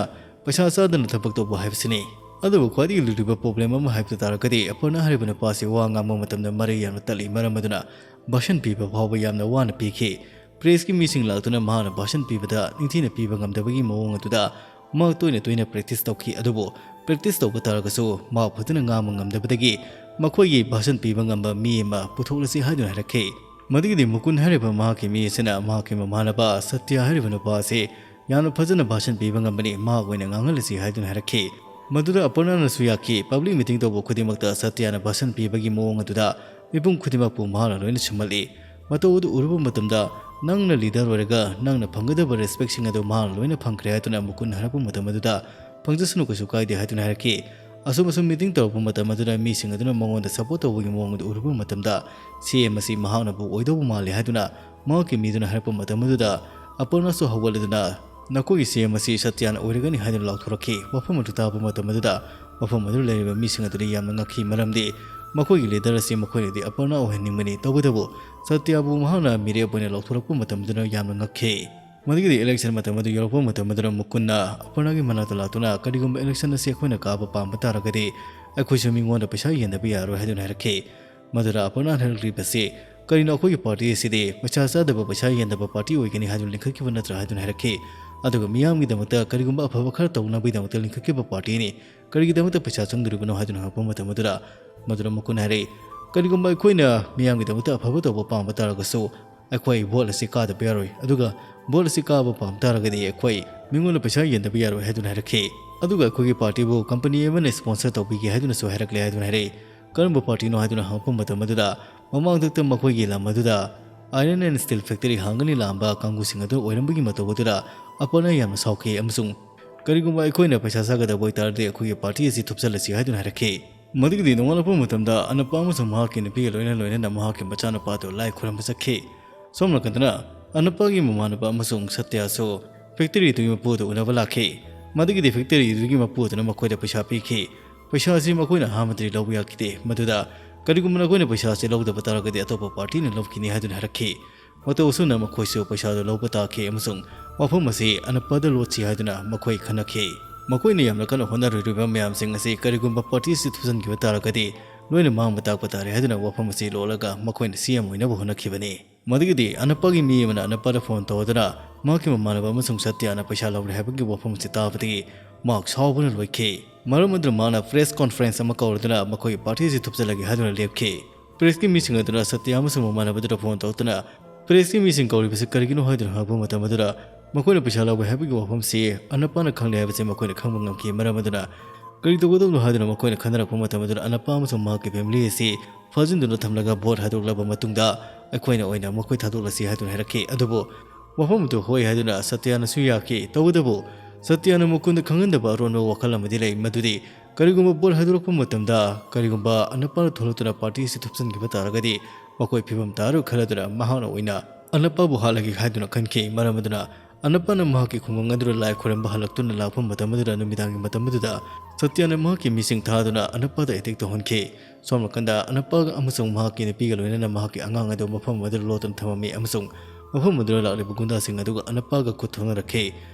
ꯄꯩꯁꯥ ꯆꯥꯗꯅ ꯊꯕꯛ ꯇꯧꯕ ꯍꯥꯏꯕꯁꯤꯅꯤ꯫ ꯑꯗꯨꯕꯨ ꯈ꯭ꯋꯥꯏꯗꯒꯤ ꯂꯨꯔꯤꯕ problem ꯑꯃ ꯍꯥꯏꯕ ꯇꯥꯔꯒꯗꯤ, ꯑꯄꯔꯅꯥ ꯍꯥꯏꯔꯤꯕ ꯅꯨꯄꯥ ꯑꯁꯤ ꯋꯥ ꯉꯥꯡꯕ ꯃꯇꯝꯗ ꯃꯔꯩ ꯌꯥꯝꯅ ꯇꯠꯂꯤ, ꯃꯔꯝ ꯑꯗꯨꯅ ꯚꯥꯁꯟ ꯄꯤꯕ ꯐꯥꯎꯕ ꯌꯥꯝꯅ ꯋꯥꯅ ꯄꯤꯈꯤ꯫ Pressꯀꯤ ꯃꯤꯁꯤꯡ ꯂꯥꯛꯇꯨꯅ ꯃꯍꯥꯛꯅ ꯚꯥꯁꯟ ꯄꯤꯕꯗ ꯅꯤꯡꯊꯤꯅ ꯄꯤꯕ ꯉꯝꯗꯕꯒꯤ ꯃꯑꯣꯡ ꯑꯗꯨꯗ ꯃꯍꯥꯛ ꯇꯣꯏꯅ ꯇꯣꯏꯅ practice ꯇꯧꯈꯤ꯫ ꯑꯗꯨꯕꯨ practice ꯇꯧꯕ ꯇꯥꯔꯒꯁꯨ ꯃꯍꯥꯛ ꯐꯖꯅ ꯉꯥꯡꯕ ꯉꯝꯗꯕꯗꯒꯤ ꯃꯈꯣꯏꯒꯤ ꯚꯥꯁꯟ ꯄꯤꯕ ꯉꯝꯕ ꯃꯤ ꯑꯃ ꯄꯨꯊꯣꯛꯂꯁꯤ ꯍꯥꯏꯗꯨꯅ ꯍꯥꯏꯔꯛꯈꯤ꯫ ꯃꯗꯨꯒꯤꯗꯤ ꯃꯨꯀꯨꯟ ꯍꯥꯏꯔꯤꯕ ꯃꯍꯥꯛꯀꯤ ꯃꯤ ꯑꯁꯤꯅ ꯃꯍꯥꯛꯀꯤ ꯃꯃꯥꯟꯅꯕ ꯁꯇ꯭ꯌ ꯍꯥꯏꯔꯤꯕ ꯅꯨꯄꯥ ꯑꯁꯤ ꯌꯥꯝꯅ ꯐꯖꯅ ꯚꯥꯁꯟ ꯄꯤꯕ ꯉꯝꯕꯅꯤ, ꯃꯍꯥꯛ ꯑꯣꯏꯅ ꯉꯥꯡꯍꯜꯂꯁꯤ ꯍꯥꯏꯗꯨꯅ ꯍꯥꯏꯔꯛꯈꯤ꯫ ꯃꯗꯨꯗ ꯑꯄꯔꯅꯥꯅꯁꯨ ꯌꯥꯈꯤ꯫ Public meeting ꯇꯧꯕ ꯈꯨꯗꯤꯡꯃꯛꯇ ꯁꯇ꯭ꯌꯅ ꯚꯥꯁꯟ ꯄꯤꯕꯒꯤ ꯃꯑꯣꯡ ꯑꯗꯨꯗ ꯃꯤꯄꯨꯝ ꯈꯨꯗꯤꯡꯃꯛꯄꯨ ꯃꯍꯥꯛꯅ ꯂꯣꯏꯅ ꯁꯨꯝꯍꯜꯂꯤ꯫ ꯃꯇꯧ ꯑꯗꯨ ꯎꯔꯨꯕ ꯃꯇꯝꯗ, ꯅꯪꯅ leader ꯑꯣꯏꯔꯒ ꯅꯪꯅ ꯐꯪꯒꯗꯕ respectꯁꯤꯡ ꯑꯗꯨ ꯃꯍꯥꯛꯅ ꯂꯣꯏꯅ ꯐꯪꯈ꯭ꯔꯦ ꯍꯥꯏꯗꯨꯅ ꯃꯨꯀꯨꯟ ꯍꯥꯏꯔꯛꯄ ꯃꯇꯝ ꯑꯗꯨꯗ, ꯐꯪꯖꯁꯅꯨ, ꯀꯩꯁꯨ ꯀꯥꯏꯗꯦ ꯍꯥꯏꯗꯨꯅ ꯍꯥꯏꯔꯛꯈꯤ꯫ ꯑꯁꯨꯝ ꯑꯁꯨꯝ meeting ꯇꯧꯔꯛꯄ ꯃꯇꯝ ꯑꯗꯨꯗ ꯃꯤꯁꯤꯡ ꯑꯗꯨꯅ ꯃꯉꯣꯟꯗ support ꯇꯧꯕꯒꯤ ꯃꯑꯣꯡ ꯑꯗꯨ ꯎꯔꯨꯕ ꯃꯇꯝꯗ, CM ꯑꯁꯤ ꯃꯍꯥꯛꯅꯕꯨ ꯑꯣꯏꯗꯧꯕ ꯃꯥꯜꯂꯤ ꯍꯥꯏꯗꯨꯅ ꯃꯍꯥꯛꯀꯤ ꯃꯤꯗꯨꯅ ꯍꯥꯏꯔꯛꯄ ꯃꯇꯝ ꯑꯗꯨꯗ, ꯑꯄꯔꯅꯥꯁꯨ ꯍꯧꯒꯠꯂꯗꯨꯅ, ꯅꯈꯣꯏꯒꯤ CM ꯑꯁꯤ ꯁꯇ꯭ꯌꯅ ꯑꯣꯏꯔꯒꯅꯤ ꯍꯥꯏꯗꯨꯅ ꯂꯥꯎꯊꯣꯔꯛꯈꯤ꯫ ꯋꯥꯐꯝ ꯑꯗꯨ ꯇꯥꯕ ꯃꯇꯝ ꯑꯗꯨꯗ ꯃꯐꯝ ꯑꯗꯨꯗ ꯂꯩꯔꯤꯕ ꯃꯤꯁꯤꯡ ꯑꯗꯨꯗꯤ ꯌꯥꯝꯅ ꯉꯛꯈꯤ, ꯃꯔꯝꯗꯤ ꯃꯈꯣꯏꯒꯤ leader ꯑꯁꯤ ꯃꯈꯣꯏꯅꯗꯤ ꯑꯄꯔꯅꯥ ꯑꯣꯏꯍꯟꯅꯤꯡꯕꯅꯤ, ꯇꯧꯕꯇꯕꯨ ꯁꯇ꯭ꯌꯕꯨ ꯃꯍꯥꯛꯅ ꯃꯤꯔꯦꯞ ꯑꯣꯏꯅ ꯂꯥꯎꯊꯣꯔꯛꯄ ꯃꯇꯝ ꯑꯗꯨꯅ ꯌꯥꯝꯅ ꯉꯛꯈꯤ꯫ ꯃꯗꯨꯒꯤꯗꯤ election ꯃꯇꯝ ꯑꯗꯨ ꯌꯧꯔꯛꯄ ꯃꯇꯝ ꯑꯗꯨꯗ ꯃꯨꯀꯨꯟꯅ ꯑꯄꯔꯅꯥꯒꯤ ꯃꯅꯥꯛꯇ ꯂꯥꯛꯇꯨꯅ, ꯀꯔꯤꯒꯨꯝꯕ election ꯑꯁꯤ ꯑꯩꯈꯣꯏꯅ ꯀꯥꯕ ꯄꯥꯝꯕ ꯇꯥꯔꯒꯗꯤ ꯑꯩꯈꯣꯏꯁꯨ ꯃꯤꯉꯣꯟꯗ ꯄꯩꯁꯥ ꯌꯦꯟꯗꯕ ꯌꯥꯔꯣꯏ ꯍꯥꯏꯗꯨꯅ ꯍꯥꯏꯔꯛꯈꯤ꯫ ꯃꯗꯨꯗ ꯑꯄꯔꯅꯥꯅ ꯍꯥꯏꯔꯛꯂꯤꯕꯁꯤ, ꯀꯔꯤꯅꯣ, ꯑꯩꯈꯣꯏꯒꯤ party ꯑꯁꯤꯗꯤ ꯄꯩꯁꯥ ꯆꯥꯗꯕ, ꯄꯩꯁꯥ ꯌꯦꯟꯗꯕ party ꯑꯣꯏꯒꯅꯤ ꯍꯥꯏꯗꯨꯅ ꯂꯤꯡꯈꯠꯈꯤꯕ ꯅꯠꯇ꯭ꯔꯥ ꯍꯥꯏꯗꯨꯅ ꯍꯥꯏꯔꯛꯈꯤ꯫ ꯑꯗꯨꯒ ꯃꯤꯌꯥꯝꯒꯤꯗꯃꯛꯇ ꯀꯔꯤꯒꯨꯝꯕ ꯑꯐꯕ ꯈꯔ ꯇꯧꯅꯕꯒꯤꯗꯃꯛꯇ ꯂꯤꯡꯈꯠꯈꯤꯕ partyꯅꯤ, ꯀꯔꯤꯒꯤꯗꯃꯛꯇ ꯄꯩꯁꯥ ꯆꯪꯗꯣꯔꯤꯕꯅꯣ ꯍꯥꯏꯗꯨꯅ ꯍꯪꯉꯛꯄ ꯃꯇꯝ ꯑꯗꯨꯗ, ꯃꯗꯨꯗ ꯃꯨꯀꯨꯟ ꯍꯥꯏꯔꯛꯏ, ꯀꯔꯤꯒꯨꯝꯕ ꯑꯩꯈꯣꯏꯅ ꯃꯤꯌꯥꯝꯒꯤꯗꯃꯛꯇ ꯑꯐꯕ ꯇꯧꯕ ꯄꯥꯝꯕ ꯇꯥꯔꯒꯁꯨ ꯑꯩꯈꯣꯏ vote ꯑꯁꯤ ꯀꯥꯗꯕ ꯌꯥꯔꯣꯏ, ꯑꯗꯨꯒ vote ꯑꯁꯤ ꯀꯥꯕ ꯄꯥꯝ ꯇꯥꯔꯒꯗꯤ ꯑꯩꯈꯣꯏ ꯃꯤꯉꯣꯟꯗ ꯄꯩꯁꯥ ꯌꯦꯟꯗꯕ ꯌꯥꯔꯣꯏ ꯍꯥꯏꯗꯨꯅ ꯍꯥꯏꯔꯛꯈꯤ꯫ ꯑꯗꯨꯒ ꯑꯩꯈꯣꯏꯒꯤ partyꯕꯨ company ꯑꯃꯅ sponsor ꯇꯧꯕꯤꯒꯦ ꯍꯥꯏꯗꯨꯅꯁꯨ ꯍꯥꯏꯔꯛꯂꯦ ꯍꯥꯏꯗꯨꯅ ꯍꯥꯏꯔꯛꯏ꯫ ꯀꯔꯝꯕ partyꯅꯣ ꯍꯥꯏꯗꯨꯅ ꯍꯪꯉꯛꯄ ꯃꯇꯝ ꯑꯗꯨꯗ, ꯃꯃꯥꯡꯗꯛꯇ ꯃꯈꯣꯏꯒꯤ ꯂꯝ ꯑꯗꯨꯗ iron and steel factory ꯍꯥꯡꯒꯅꯤ ꯂꯥꯛꯑꯝꯕ ꯀꯥꯡꯕꯨꯁꯤꯡ ꯑꯗꯨ ꯑꯣꯏꯔꯝꯕꯒꯤ ꯃꯇꯧ ꯑꯗꯨꯗ ꯑꯄꯔꯅꯥ ꯌꯥꯝꯅ ꯁꯥꯎꯈꯤ ꯑꯃꯁꯨꯡ, ꯀꯔꯤꯒꯨꯝꯕ ꯑꯩꯈꯣꯏꯅ ꯄꯩꯁꯥ ꯆꯥꯒꯗꯕ ꯑꯣꯏꯇꯥꯔꯗꯤ ꯑꯩꯈꯣꯏꯒꯤ party ꯑꯁꯤ ꯊꯨꯞꯆꯜꯂꯁꯤ ꯍꯥꯏꯗꯨꯅ ꯍꯥꯏꯔꯛꯈꯤ꯫ ꯃꯗꯨꯒꯤꯗꯤ ꯅꯣꯡꯉꯥꯜꯂꯛꯄ ꯃꯇꯝꯗ ꯑꯅꯞꯄ ꯑꯃꯁꯨꯡ ꯃꯍꯥꯛꯀꯤ ꯅꯨꯄꯤꯒ ꯂꯣꯏꯅ ꯂꯣꯏꯅꯅ ꯃꯍꯥꯛꯀꯤ ꯃꯆꯥꯅꯨꯄꯥꯗꯨ ꯂꯥꯏ ꯈꯨꯔꯨꯝꯕ ꯆꯠꯈꯤ꯫ ꯁꯣꯝ ꯅꯥꯀꯟꯗꯅ ꯑꯅꯞꯄꯒꯤ ꯃꯃꯥꯟꯅꯕ ꯑꯃꯁꯨꯡ ꯁꯇ꯭ꯌꯁꯨ factoryꯗꯨꯒꯤ ꯃꯄꯨ ꯑꯗꯨ ꯎꯅꯕ ꯂꯥꯛꯈꯤ꯫ ꯃꯗꯨꯒꯤꯗꯤ factoryꯗꯨꯒꯤ ꯃꯄꯨ ꯑꯗꯨꯅ ꯃꯈꯣꯏꯗ ꯄꯩꯁꯥ ꯄꯤꯈꯤ꯫ ꯄꯩꯁꯥ ꯑꯁꯤ ꯃꯈꯣꯏꯅ ꯑꯍꯥꯟꯕꯗꯗꯤ ꯂꯧꯕ ꯌꯥꯈꯤꯗꯦ꯫ ꯃꯗꯨꯗ ꯀꯔꯤꯒꯨꯝꯕ ꯅꯈꯣꯏꯅ ꯄꯩꯁꯥ ꯑꯁꯤ ꯂꯧꯗꯕ ꯇꯥꯔꯒꯗꯤ ꯑꯇꯣꯞꯄ partyꯅ ꯂꯧꯈꯤꯅꯤ ꯍꯥꯏꯗꯨꯅ ꯍꯥꯏꯔꯛꯈꯤ꯫ ꯃꯇꯧ ꯑꯁꯨꯝꯅ ꯃꯈꯣꯏꯁꯨ ꯄꯩꯁꯥꯗꯨ ꯂꯧꯕ ꯇꯥꯈꯤ ꯑꯃꯁꯨꯡ ꯋꯥꯐꯝ ꯑꯁꯤ ꯑꯅꯞꯄꯗ ꯂꯣꯠꯁꯤ ꯍꯥꯏꯗꯨꯅ ꯃꯈꯣꯏ ꯈꯟꯅꯈꯤ꯫ ꯃꯈꯣꯏꯅ ꯌꯥꯝꯅ ꯀꯟꯅ ꯍꯣꯠꯅꯔꯨꯔꯤꯕ ꯃꯌꯥꯝꯁꯤꯡ ꯑꯁꯤ ꯀꯔꯤꯒꯨꯝꯕ party ꯑꯁꯤ ꯊꯨꯞꯆꯟꯈꯤꯕ ꯇꯥꯔꯒꯗꯤ ꯂꯣꯏꯅ ꯃꯥꯡꯕ ꯇꯥꯛꯄ ꯇꯥꯔꯦ ꯍꯥꯏꯗꯨꯅ ꯋꯥꯐꯝ ꯑꯁꯤ ꯂꯣꯠꯂꯒ ꯃꯈꯣꯏꯅ C M ꯑꯣꯏꯅꯕ ꯍꯣꯠꯅꯈꯤꯕꯅꯤ꯫ ꯃꯗꯨꯒꯤꯗꯤ ꯑꯅꯞꯄꯥꯒꯤ ꯃꯤ ꯑꯃꯅ ꯑꯅꯞꯄꯥꯗ phone ꯇꯧꯗꯨꯅ ꯃꯍꯥꯛꯀꯤ ꯃꯃꯥꯟꯅꯕ ꯑꯃꯁꯨꯡ ꯁꯇ꯭ꯌꯥꯅ ꯄꯩꯁꯥ ꯂꯧꯔꯦ ꯍꯥꯏꯕꯒꯤ ꯋꯥꯐꯝ ꯑꯁꯤ ꯇꯥꯕꯗꯒꯤ ꯃꯍꯥꯛ ꯁꯥꯎꯕꯅ ꯂꯣꯏꯈꯤ꯫ ꯃꯔꯝ ꯑꯗꯨꯅ ꯃꯍꯥꯛꯅ press conference ꯑꯃ ꯀꯧꯔꯗꯨꯅ ꯃꯈꯣꯏꯒꯤ party ꯑꯁꯤ ꯊꯨꯞꯆꯜꯂꯒꯦ ꯍꯥꯏꯗꯨꯅ ꯂꯦꯞꯈꯤ꯫ Pressꯀꯤ ꯃꯤꯁꯤꯡ ꯑꯗꯨꯅ ꯁꯇ꯭ꯌ ꯑꯃꯁꯨꯡ ꯃꯃꯥꯟꯅꯕꯗꯨꯗ phone ꯇꯧꯗꯨꯅ Pressꯀꯤ ꯃꯤꯁꯤꯡ ꯀꯧꯔꯤꯕꯁꯤ ꯀꯔꯤꯒꯤꯅꯣ ꯍꯥꯏꯗꯨꯅ ꯍꯪꯂꯛꯄ ꯃꯇꯝ ꯑꯗꯨꯗ ꯃꯈꯣꯏꯅ ꯄꯩꯁꯥ ꯂꯧꯕ ꯍꯥꯏꯕꯒꯤ ꯋꯥꯐꯝꯁꯤ ꯑꯅꯞꯄꯥꯅ ꯈꯪꯂꯦ ꯍꯥꯏꯕꯁꯤ ꯃꯈꯣꯏꯅ ꯈꯪꯕ ꯉꯝꯈꯤ꯫ ꯃꯔꯝ ꯑꯗꯨꯅ ꯀꯔꯤ ꯇꯧꯒꯗꯕꯅꯣ ꯍꯥꯏꯗꯨꯅ ꯃꯈꯣꯏꯅ ꯈꯟꯅꯔꯛꯄ ꯃꯇꯝ ꯑꯗꯨꯗ ꯑꯅꯞꯄꯥ ꯑꯃꯁꯨꯡ ꯃꯍꯥꯛꯀꯤ family ꯑꯁꯤ ꯐꯥꯖꯤꯟꯗꯨꯅ ꯊꯝꯂꯒ vote ꯍꯥꯏꯗꯣꯛꯂꯕ ꯃꯇꯨꯡꯗ ꯑꯩꯈꯣꯏꯅ ꯑꯣꯏꯅ ꯃꯈꯣꯏ ꯊꯥꯗꯣꯛꯂꯁꯤ ꯍꯥꯏꯗꯨꯅ ꯍꯥꯏꯔꯛꯈꯤ꯫ ꯑꯗꯨꯕꯨ ꯋꯥꯐꯝ ꯑꯗꯨ ꯍꯣꯏ ꯍꯥꯏꯗꯨꯅ ꯁꯇ꯭ꯌꯥꯅꯁꯨ ꯌꯥꯈꯤ꯫ ꯇꯧꯕꯇꯕꯨ ꯁꯇ꯭ꯌꯥꯅ ꯃꯀꯨꯟꯗ ꯈꯪꯍꯟꯗꯕ ꯑꯔꯣꯟꯕ ꯋꯥꯈꯜ ꯑꯃꯗꯤ ꯂꯩ, ꯃꯗꯨꯗꯤ ꯀꯔꯤꯒꯨꯝꯕ vote ꯍꯥꯏꯗꯣꯔꯛꯄ ꯃꯇꯝꯗ ꯀꯔꯤꯒꯨꯝꯕ ꯑꯅꯞꯄꯥꯅ ꯊꯣꯛꯂꯛꯇꯨꯅ party ꯑꯁꯤ ꯊꯨꯞꯆꯤꯟꯈꯤꯕ ꯇꯥꯔꯒꯗꯤ ꯃꯈꯣꯏ ꯐꯤꯕꯝ ꯇꯥꯔꯣꯏ ꯈꯜꯂꯗꯨꯅ ꯃꯍꯥꯛꯅ ꯑꯣꯏꯅ ꯑꯅꯞꯄꯥꯕꯨ ꯍꯥꯠꯂꯒꯦ ꯍꯥꯏꯗꯨꯅ ꯈꯟꯈꯤ꯫ ꯃꯔꯝ ꯑꯗꯨꯅ ꯑꯅꯞꯄꯥꯅ ꯃꯍꯥꯛꯀꯤ ꯈꯨꯡꯒꯪ ꯑꯗꯨꯗ ꯂꯥꯏ ꯈꯨꯔꯨꯝꯕ ꯍꯜꯂꯛꯇꯨꯅ ꯂꯥꯛꯄ ꯃꯇꯝ ꯑꯗꯨꯗ, ꯅꯨꯃꯤꯗꯥꯡꯒꯤ ꯃꯇꯝ ꯑꯗꯨꯗ ꯁꯇ꯭ꯌꯥꯅ ꯃꯍꯥꯛꯀꯤ ꯃꯤꯁꯤꯡ ꯊꯥꯗꯨꯅ ꯑꯅꯞꯄꯥꯗ attack ꯇꯧꯍꯟꯈꯤ꯫ ꯁꯣꯝ ꯅꯥꯀꯟꯗ ꯑꯅꯞꯄꯥꯒ ꯑꯃꯁꯨꯡ ꯃꯍꯥꯛꯀꯤ ꯅꯨꯄꯤꯒ ꯂꯣꯏꯅꯅ ꯃꯍꯥꯛꯀꯤ ꯑꯉꯥꯡ ꯑꯗꯨ ꯃꯐꯝ ꯑꯗꯨꯗ ꯂꯣꯠꯇꯨꯅ ꯊꯝꯃꯝꯃꯤ ꯑꯃꯁꯨꯡ ꯃꯐꯝ ꯑꯗꯨꯗ ꯂꯥꯛꯂꯤꯕ ꯒꯨꯟꯗꯥꯁꯤꯡ ꯑꯗꯨꯒ ꯑꯅꯞꯄꯥꯒ ꯈꯨꯠ ꯊꯣꯛꯅꯔꯛꯈꯤ꯫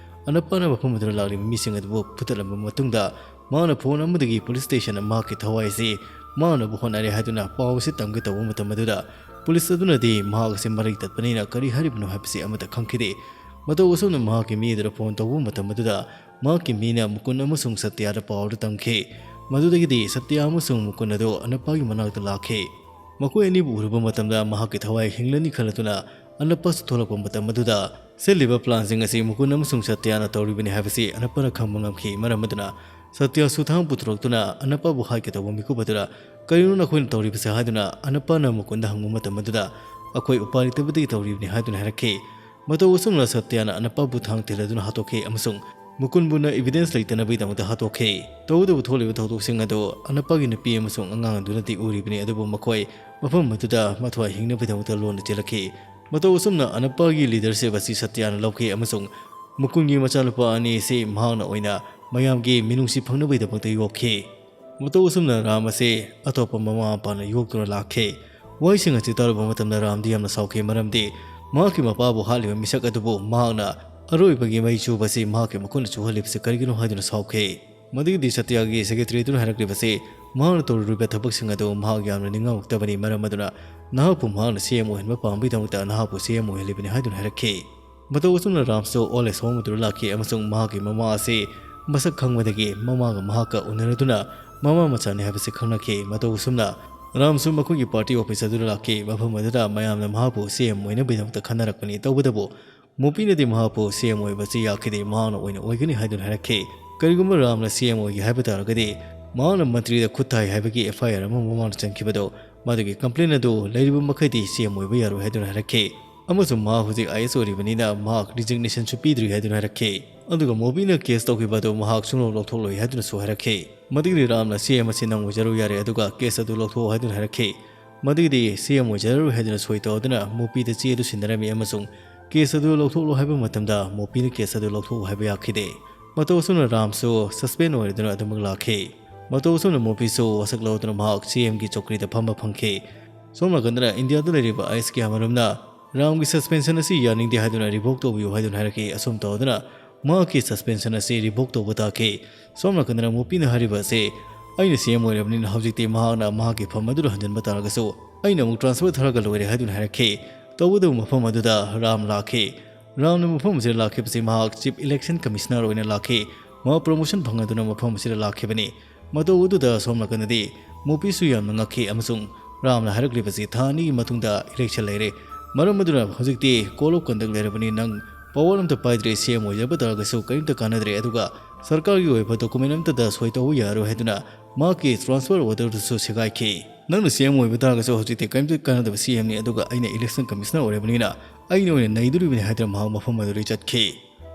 ꯑꯅꯞꯄꯥꯅ ꯃꯐꯝ ꯑꯗꯨꯗ ꯂꯥꯛꯂꯤꯕ ꯃꯤꯁꯤꯡ ꯑꯗꯨꯕꯨ ꯐꯨꯊꯠꯂꯝꯕ ꯃꯇꯨꯡꯗ ꯃꯍꯥꯛꯅ phone ꯑꯃꯗꯒꯤ police station ꯃꯍꯥꯛꯀꯤ ꯊꯋꯥꯏ ꯑꯁꯤ ꯃꯥꯡꯅꯕ ꯍꯣꯠꯅꯔꯦ ꯍꯥꯏꯗꯨꯅ ꯄꯥꯎ ꯑꯁꯤ ꯇꯝꯒꯦ ꯇꯧꯕ ꯃꯇꯝ ꯑꯗꯨꯗ police ꯑꯗꯨꯅꯗꯤ ꯃꯍꯥꯛ ꯑꯁꯤ ꯃꯔꯩ ꯇꯠꯄꯅꯤꯅ ꯀꯔꯤ ꯍꯥꯏꯔꯤꯕꯅꯣ ꯍꯥꯏꯕꯁꯤ ꯑꯃꯠꯇ ꯈꯪꯈꯤꯗꯦ꯫ ꯃꯇꯧ ꯑꯁꯨꯝꯅ ꯃꯍꯥꯛꯀꯤ ꯃꯤ ꯑꯗꯨꯗ phone ꯇꯧꯕ ꯃꯇꯝ ꯑꯗꯨꯗ ꯃꯍꯥꯛꯀꯤ ꯃꯤꯅ ꯃꯨꯀꯨꯟ ꯑꯃꯁꯨꯡ ꯁꯇ꯭ꯌꯥꯗ ꯄꯥꯎ ꯑꯗꯨ ꯇꯝꯈꯤ꯫ ꯃꯗꯨꯗꯒꯤꯗꯤ ꯁꯇ꯭ꯌꯥ ꯑꯃꯁꯨꯡ ꯃꯨꯀꯨꯟ ꯑꯗꯨ ꯑꯅꯞꯄꯥꯒꯤ ꯃꯅꯥꯛꯇ ꯂꯥꯛꯈꯤ꯫ ꯃꯈꯣꯏ ꯑꯅꯤꯕꯨ ꯎꯔꯨꯕ ꯃꯇꯝꯗ ꯃꯍꯥꯛꯀꯤ ꯊꯋꯥꯏ ꯍꯤꯡꯂꯅꯤ ꯈꯜꯂꯗꯨꯅ ꯑꯅꯞꯄꯥꯁꯨ ꯊꯣꯛꯂꯛꯄ ꯃꯇꯝ ꯑꯗꯨꯗ ꯁꯤꯜꯂꯤꯕ planꯁꯤꯡ ꯑꯁꯤ ꯃꯨꯀꯨꯟ ꯑꯃꯁꯨꯡ ꯁꯇ꯭ꯌꯥꯅ ꯇꯧꯔꯤꯕꯅꯤ ꯍꯥꯏꯕꯁꯤ ꯑꯅꯞꯄꯥꯅ ꯈꯪꯕ ꯉꯝꯈꯤ꯫ ꯃꯔꯝ ꯑꯗꯨꯅ ꯁꯇ꯭ꯌꯥꯁꯨ ꯊꯥꯡ ꯄꯨꯊꯣꯔꯛꯇꯨꯅ ꯑꯅꯞꯄꯥꯕꯨ ꯍꯥꯠꯀꯦ ꯇꯧꯕ ꯃꯤꯀꯨꯞ ꯑꯗꯨꯗ "ꯀꯔꯤꯅꯣ ꯅꯈꯣꯏꯅ ꯇꯧꯔꯤꯕꯁꯦ?" ꯍꯥꯏꯗꯨꯅ ꯑꯅꯞꯄꯥꯅ ꯃꯨꯀꯨꯟꯗ ꯍꯪꯕ ꯃꯇꯝ ꯑꯗꯨꯗ "ꯑꯩꯈꯣꯏ ꯎꯄꯥꯏ ꯂꯩꯇꯕꯗꯒꯤ ꯇꯧꯔꯤꯕꯅꯤ" ꯍꯥꯏꯗꯨꯅ ꯍꯥꯏꯔꯛꯈꯤ꯫ ꯃꯇꯧ ꯑꯁꯨꯝꯅ ꯁꯇ꯭ꯌꯥꯅ ꯑꯅꯞꯄꯥꯕꯨ ꯊꯥꯡ ꯊꯤꯜꯂꯗꯨꯅ ꯍꯥꯠꯇꯣꯛꯈꯤ ꯑꯃꯁꯨꯡ ꯃꯨꯀꯨꯟꯕꯨꯅ evidence ꯂꯩꯇꯅꯕꯒꯤꯗꯃꯛꯇ ꯍꯥꯠꯇꯣꯛꯈꯤ꯫ ꯇꯧꯕꯇꯕꯨ ꯊꯣꯛꯂꯤꯕ ꯊꯧꯗꯣꯛꯁꯤꯡ ꯑꯗꯨ ꯑꯅꯞꯄꯥꯒꯤ ꯅꯨꯄꯤ ꯑꯃꯁꯨꯡ ꯑꯉꯥꯡ ꯑꯗꯨꯅꯗꯤ ꯎꯔꯤꯕꯅꯤ, ꯑꯗꯨꯕꯨ ꯃꯈꯣꯏ ꯃꯐꯝ ꯑꯗꯨꯗ ꯃꯊ꯭ꯋꯥꯏ ꯍꯤꯡꯅꯕꯒꯤꯗꯃꯛꯇ ꯂꯣꯟꯅ ꯆꯦꯜꯂꯛꯈꯤ꯫ ꯃꯇꯧ ꯑꯁꯨꯝꯅ ꯑꯅꯞꯄꯥꯒꯤ leadership ꯑꯁꯤ ꯁꯇ꯭ꯌꯥꯅ ꯂꯧꯈꯤ ꯑꯃꯁꯨꯡ ꯃꯨꯀꯨꯟꯒꯤ ꯃꯆꯥꯅꯨꯄꯥ ꯑꯅꯤ ꯑꯁꯤ ꯃꯍꯥꯛꯅ ꯑꯣꯏꯅ ꯃꯌꯥꯝꯒꯤ ꯃꯤꯅꯨꯡꯁꯤ ꯐꯪꯅꯕꯒꯤꯗꯃꯛꯇ ꯌꯣꯛꯈꯤ꯫ ꯃꯇꯧ ꯑꯁꯨꯝꯅ ꯔꯥꯝ ꯑꯁꯤ ꯑꯇꯣꯞꯄ ꯃꯃꯥ ꯃꯄꯥꯅ ꯌꯣꯛꯇꯨꯅ ꯂꯥꯛꯈꯤ꯫ ꯋꯥꯍꯩꯁꯤꯡ ꯑꯁꯤ ꯇꯥꯔꯨꯕ ꯃꯇꯝꯗ ꯔꯥꯝꯗꯤ ꯌꯥꯝꯅ ꯁꯥꯎꯈꯤ, ꯃꯔꯝꯗꯤ ꯃꯍꯥꯛꯀꯤ ꯃꯄꯥꯕꯨ ꯍꯥꯠꯂꯤꯕ ꯃꯤꯁꯛ ꯑꯗꯨꯕꯨ ꯃꯍꯥꯛꯅ ꯑꯔꯣꯏꯕꯒꯤ ꯃꯩ ꯆꯨꯕꯁꯤ ꯃꯍꯥꯛꯀꯤ ꯃꯈꯨꯠꯅ ꯆꯨꯍꯜꯂꯤꯕꯁꯤ ꯀꯔꯤꯒꯤꯅꯣ ꯍꯥꯏꯗꯨꯅ ꯁꯥꯎꯈꯤ꯫ ꯃꯗꯨꯒꯤꯗꯤ ꯁꯇ꯭ꯌꯥꯒꯤ ꯁꯦꯀ꯭ꯔꯦꯇꯔꯤ ꯑꯗꯨꯅ ꯍꯥꯏꯔꯛꯂꯤꯕꯁꯤ ꯃꯍꯥꯛꯅ ꯇꯧꯔꯨꯔꯤꯕ ꯊꯕꯛꯁꯤꯡ ꯑꯗꯨ ꯃꯍꯥꯛ ꯌꯥꯝꯅ ꯅꯤꯡꯉꯝꯃꯛꯇꯕꯅꯤ, ꯃꯔꯝ ꯑꯗꯨꯅ ꯅꯍꯥꯛꯄꯨ ꯃꯍꯥꯛꯅ ꯁꯤ ꯑꯦꯝ ꯑꯣꯏꯍꯟꯕ ꯄꯥꯝꯕꯒꯤꯗꯃꯛꯇ ꯅꯍꯥꯛꯄꯨ ꯁꯤ ꯑꯦꯝ ꯑꯣꯏꯍꯜꯂꯤꯕꯅꯤ ꯍꯥꯏꯗꯨꯅ ꯍꯥꯏꯔꯛꯈꯤ꯫ ꯃꯇꯧ ꯑꯁꯨꯝꯅ ꯔꯥꯝꯁꯨ ꯑꯣꯜ ꯑꯦꯖ ꯍꯣꯝ ꯑꯗꯨꯗ ꯂꯥꯛꯈꯤ ꯑꯃꯁꯨꯡ ꯃꯍꯥꯛꯀꯤ ꯃꯃꯥ ꯑꯁꯤ ꯃꯁꯛ ꯈꯪꯕꯗꯒꯤ ꯃꯃꯥꯒ ꯃꯍꯥꯛꯀ ꯎꯅꯔꯗꯨꯅ ꯃꯃꯥ ꯃꯆꯥꯅꯤ ꯍꯥꯏꯕꯁꯤ ꯈꯪꯅꯈꯤ꯫ ꯃꯇꯧ ꯑꯁꯨꯝꯅ ꯔꯥꯝꯁꯨ ꯃꯈꯣꯏꯒꯤ ꯄꯥꯔꯇꯤ ꯑꯣꯐꯤꯁ ꯑꯗꯨꯗ ꯂꯥꯛꯈꯤ, ꯃꯐꯝ ꯑꯗꯨꯗ ꯃꯌꯥꯝꯅ ꯃꯍꯥꯛꯄꯨ ꯁꯤ ꯑꯦꯝ ꯑꯣꯏꯅꯕꯒꯤꯗꯃꯛꯇ ꯈꯟꯅꯔꯛꯄꯅꯤ꯫ ꯇꯧꯕꯇꯕꯨ ꯃꯣꯄꯤꯅꯗꯤ ꯃꯍꯥꯛꯄꯨ ꯁꯤ ꯑꯦꯝ ꯑꯣꯏꯕꯁꯤ ꯌꯥꯈꯤꯗꯦ, ꯃꯍꯥꯛꯅ ꯑꯣꯏꯅ ꯑꯣꯏꯒꯅꯤ ꯍꯥꯏꯗꯨꯅ ꯍꯥꯏꯔꯛꯈꯤ꯫ ꯀꯔꯤꯒꯨꯝꯕ ꯔꯥꯝꯅ ꯁꯤ ꯑꯦꯝ ꯑꯣꯏꯒꯦ ꯍꯥꯏꯕ ꯇꯥꯔꯒꯗꯤ ꯃꯍꯥꯛꯅ ꯃꯟꯇ꯭ꯔꯤꯗ ꯈꯨꯠ ꯊꯥꯏ ꯍꯥꯏꯕꯒꯤ ꯑꯦꯐ ꯑꯥꯏ ꯑꯥꯔ ꯑꯃ ꯃꯃꯥꯡꯗ ꯆꯟꯈꯤꯕꯗꯨ, ꯃꯗꯨꯒꯤ ꯀꯝꯄ꯭ꯂꯦꯟ ꯑꯗꯨ ꯂꯩꯔꯤꯕ ꯃꯈꯩꯗꯤ ꯁꯤ ꯑꯦꯝ ꯑꯣꯏꯕ ꯌꯥꯔꯣꯏ ꯍꯥꯏꯗꯨꯅ ꯍꯥꯏꯔꯛꯈꯤ꯫ ꯑꯃꯁꯨꯡ ꯃꯍꯥꯛ ꯍꯧꯖꯤꯛ ꯑꯥꯏ ꯑꯦꯁ ꯑꯣꯏꯔꯤꯕꯅꯤꯅ ꯃꯍꯥꯛ ꯔꯤꯖꯤꯒꯅꯦꯁꯟꯁꯨ ꯄꯤꯗ꯭ꯔꯤ ꯍꯥꯏꯗꯨꯅ ꯍꯥꯏꯔꯛꯈꯤ꯫ ꯑꯗꯨꯒ ꯃꯣꯕꯤꯅ ꯀꯦꯁ ꯇꯧꯈꯤꯕ ꯑꯗꯨ ꯃꯍꯥꯛ ꯁꯨꯡꯂꯧ ꯂꯧꯊꯣꯛꯂꯣꯏ ꯍꯥꯏꯗꯨꯅꯁꯨ ꯍꯥꯏꯔꯛꯈꯤ꯫ ꯃꯗꯨꯒꯤꯗꯤ ꯔꯥꯝꯅ ꯁꯤ ꯑꯦꯝ ꯑꯁꯤ ꯅꯪ ꯑꯣꯏꯖꯔꯨ ꯌꯥꯔꯦ, ꯑꯗꯨꯒ ꯀꯦꯁ ꯑꯗꯨ ꯂꯧꯊꯣꯛꯑꯣ ꯍꯥꯏꯗꯨꯅ ꯍꯥꯏꯔꯛꯈꯤ꯫ ꯃꯗꯨꯒꯤꯗꯤ ꯁꯤ ꯑꯦꯝ ꯑꯣꯏꯖꯔꯔꯣꯏ ꯍꯥꯏꯗꯨꯅ ꯁꯣꯏ ꯇꯧꯗꯨꯅ ꯃꯣꯄꯤꯗ ꯆꯦ ꯑꯗꯨ ꯁꯤꯟꯅꯔꯝꯃꯤ ꯑꯃꯁꯨꯡ ꯀꯦꯁ ꯑꯗꯨ ꯂꯧꯊꯣꯛꯂꯣ ꯍꯥꯏꯕ ꯃꯇꯝꯗ ꯃꯣꯄꯤꯅ ꯀꯦꯁ ꯑꯗꯨ ꯂꯧꯊꯣꯛꯎ ꯍꯥꯏꯕ ꯌꯥꯈꯤꯗꯦ꯫ ꯃꯇꯧ ꯑꯁꯨꯝꯅ ꯔꯥꯝꯁꯨ ꯁꯁꯄꯦꯟ ꯑꯣꯏꯔꯗꯨꯅ ꯑꯗꯨꯃꯛ ꯂꯥꯛꯈꯤ꯫ ꯃꯇꯧ ꯑꯁꯨꯝꯅ ꯃꯣꯄꯤꯁꯨ ꯋꯥꯁꯛ ꯂꯧꯗꯨꯅ ꯃꯍꯥꯛ ꯁꯤ ꯑꯦꯝꯒꯤ ꯆꯧꯀ꯭ꯔꯤꯗ ꯐꯝꯕ ꯐꯪꯈꯤ꯫ ꯁꯣꯝ ꯅꯥꯀꯟꯗꯅ ꯏꯟꯗꯤꯌꯥꯗ ꯂꯩꯔꯤꯕ ꯑꯥꯏ ꯑꯦꯁ ꯀꯌꯥꯃꯔꯨꯝꯅ ꯔꯥꯝꯒꯤ ꯁꯁꯄꯦꯟꯁꯟ ꯑꯁꯤ ꯌꯥꯅꯤꯡꯗꯦ ꯍꯥꯏꯗꯨꯅ ꯔꯤꯚꯣꯛ ꯇꯧꯕꯤꯌꯨ ꯍꯥꯏꯗꯨꯅ ꯍꯥꯏꯔꯛꯈꯤ꯫ ꯑꯁꯨꯝ ꯇꯧꯗꯨꯅ ꯃꯍꯥꯛꯀꯤ ꯁꯁꯄꯦꯟꯁꯟ ꯑꯁꯤ ꯔꯤꯚꯣꯛ ꯇꯧꯕ ꯇꯥꯈꯤ꯫ ꯁꯣꯝ ꯅꯥꯀꯟꯗꯅ ꯃꯣꯄꯤꯅ ꯍꯥꯏꯔꯤꯕ ꯑꯁꯤ, "ꯑꯩꯅ ꯁꯤ ꯑꯦꯝ ꯑꯣꯏꯔꯕꯅꯤꯅ ꯍꯧꯖꯤꯛꯇꯤ ꯃꯍꯥꯛꯅ ꯃꯍꯥꯛꯀꯤ ꯐꯝ ꯑꯗꯨꯗ ꯍꯟꯖꯤꯟꯕ ꯇꯥꯔꯒꯁꯨ ꯑꯩꯅ ꯑꯃꯨꯛ ꯇ꯭ꯔꯥꯟꯁꯐꯔ ꯊꯥꯔꯒ ꯂꯣꯏꯔꯦ" ꯍꯥꯏꯗꯨꯅ ꯍꯥꯏꯔꯛꯈꯤ꯫ ꯇꯧꯕꯇꯕꯨ ꯃꯐꯝ ꯑꯗꯨꯗ ꯔꯥꯝ ꯂꯥꯛꯈꯤ꯫ ꯔꯥꯝꯅ ꯃꯐꯝ ꯑꯁꯤꯗ ꯂꯥꯛꯈꯤꯕꯁꯤ ꯃꯍꯥꯛ ꯆꯤꯐ ꯏꯂꯦꯛꯁꯟ ꯀꯃꯤꯁꯅꯔ ꯑꯣꯏꯅ ꯂꯥꯛꯈꯤ꯫ ꯃꯍꯥꯛ ꯄ꯭ꯔꯣꯃꯣꯁꯟ ꯐꯪꯂꯗꯨꯅ ꯃꯐꯝ ꯑꯁꯤꯗ ꯂꯥꯛꯈꯤꯕꯅꯤ꯫ ꯃꯇꯧ ꯑꯗꯨꯗ ꯁꯣꯝ ꯅꯥꯀꯟꯗꯗꯤ ꯃꯣꯄꯤꯁꯨ ꯌꯥꯝꯅ ꯉꯛꯈꯤ ꯑꯃꯁꯨꯡ ꯔꯥꯝꯅ ꯍꯥꯏꯔꯛꯂꯤꯕꯁꯤ ꯊꯥ ꯑꯅꯤꯒꯤ ꯃꯇꯨꯡꯗ ꯏꯂꯦꯛꯁꯟ ꯂꯩꯔꯦ꯫ ꯃꯔꯝ ꯑꯗꯨꯅ ꯍꯧꯖꯤꯛꯇꯤ ꯀꯣꯗ ꯑꯣꯐ ꯀꯟꯗꯛ ꯂꯩꯔꯕꯅꯤ, ꯅꯪ ꯄꯋꯥꯔ ꯑꯝꯇ ꯄꯥꯏꯗ꯭ꯔꯦ, ꯁꯤ ꯑꯦꯝ ꯑꯣꯏꯖꯕ ꯇꯥꯔꯒꯁꯨ ꯀꯔꯤꯝꯇ ꯀꯥꯟꯅꯗ꯭ꯔꯦ, ꯑꯗꯨꯒ ꯁꯔꯀꯥꯔꯒꯤ ꯑꯣꯏꯕ ꯗꯣꯀꯨꯃꯦꯟ ꯑꯝꯇꯗ ꯁꯣꯏ ꯇꯧꯕ ꯌꯥꯔꯣꯏ ꯍꯥꯏꯗꯨꯅ ꯃꯍꯥꯛꯀꯤ ꯇ꯭ꯔꯥꯟꯁꯐꯔ ꯑꯣꯔꯗꯔꯗꯨꯁꯨ ꯁꯦꯒꯥꯏꯈꯤ꯫ ꯅꯪꯅ ꯁꯤ ꯑꯦꯝ ꯑꯣꯏꯕ ꯇꯥꯔꯒꯁꯨ ꯍꯧꯖꯤꯛꯇꯤ ꯀꯔꯤꯝꯇ ꯀꯥꯟꯅꯗꯕ ꯁꯤ ꯑꯦꯝꯅꯤ, ꯑꯗꯨꯒ ꯑꯩꯅ ꯏꯂꯦꯛꯁꯟ ꯀꯃꯤꯁꯅꯔ ꯑꯣꯏꯔꯕꯅꯤꯅ ꯑꯩꯅ ꯑꯣꯏꯅ ꯅꯩꯗꯣꯔꯤꯕꯅꯤ ꯍꯥꯏꯗꯨꯅ ꯃꯍꯥꯛ ꯃꯐꯝ ꯑꯗꯨꯗꯒꯤ ꯆꯠꯈꯤ꯫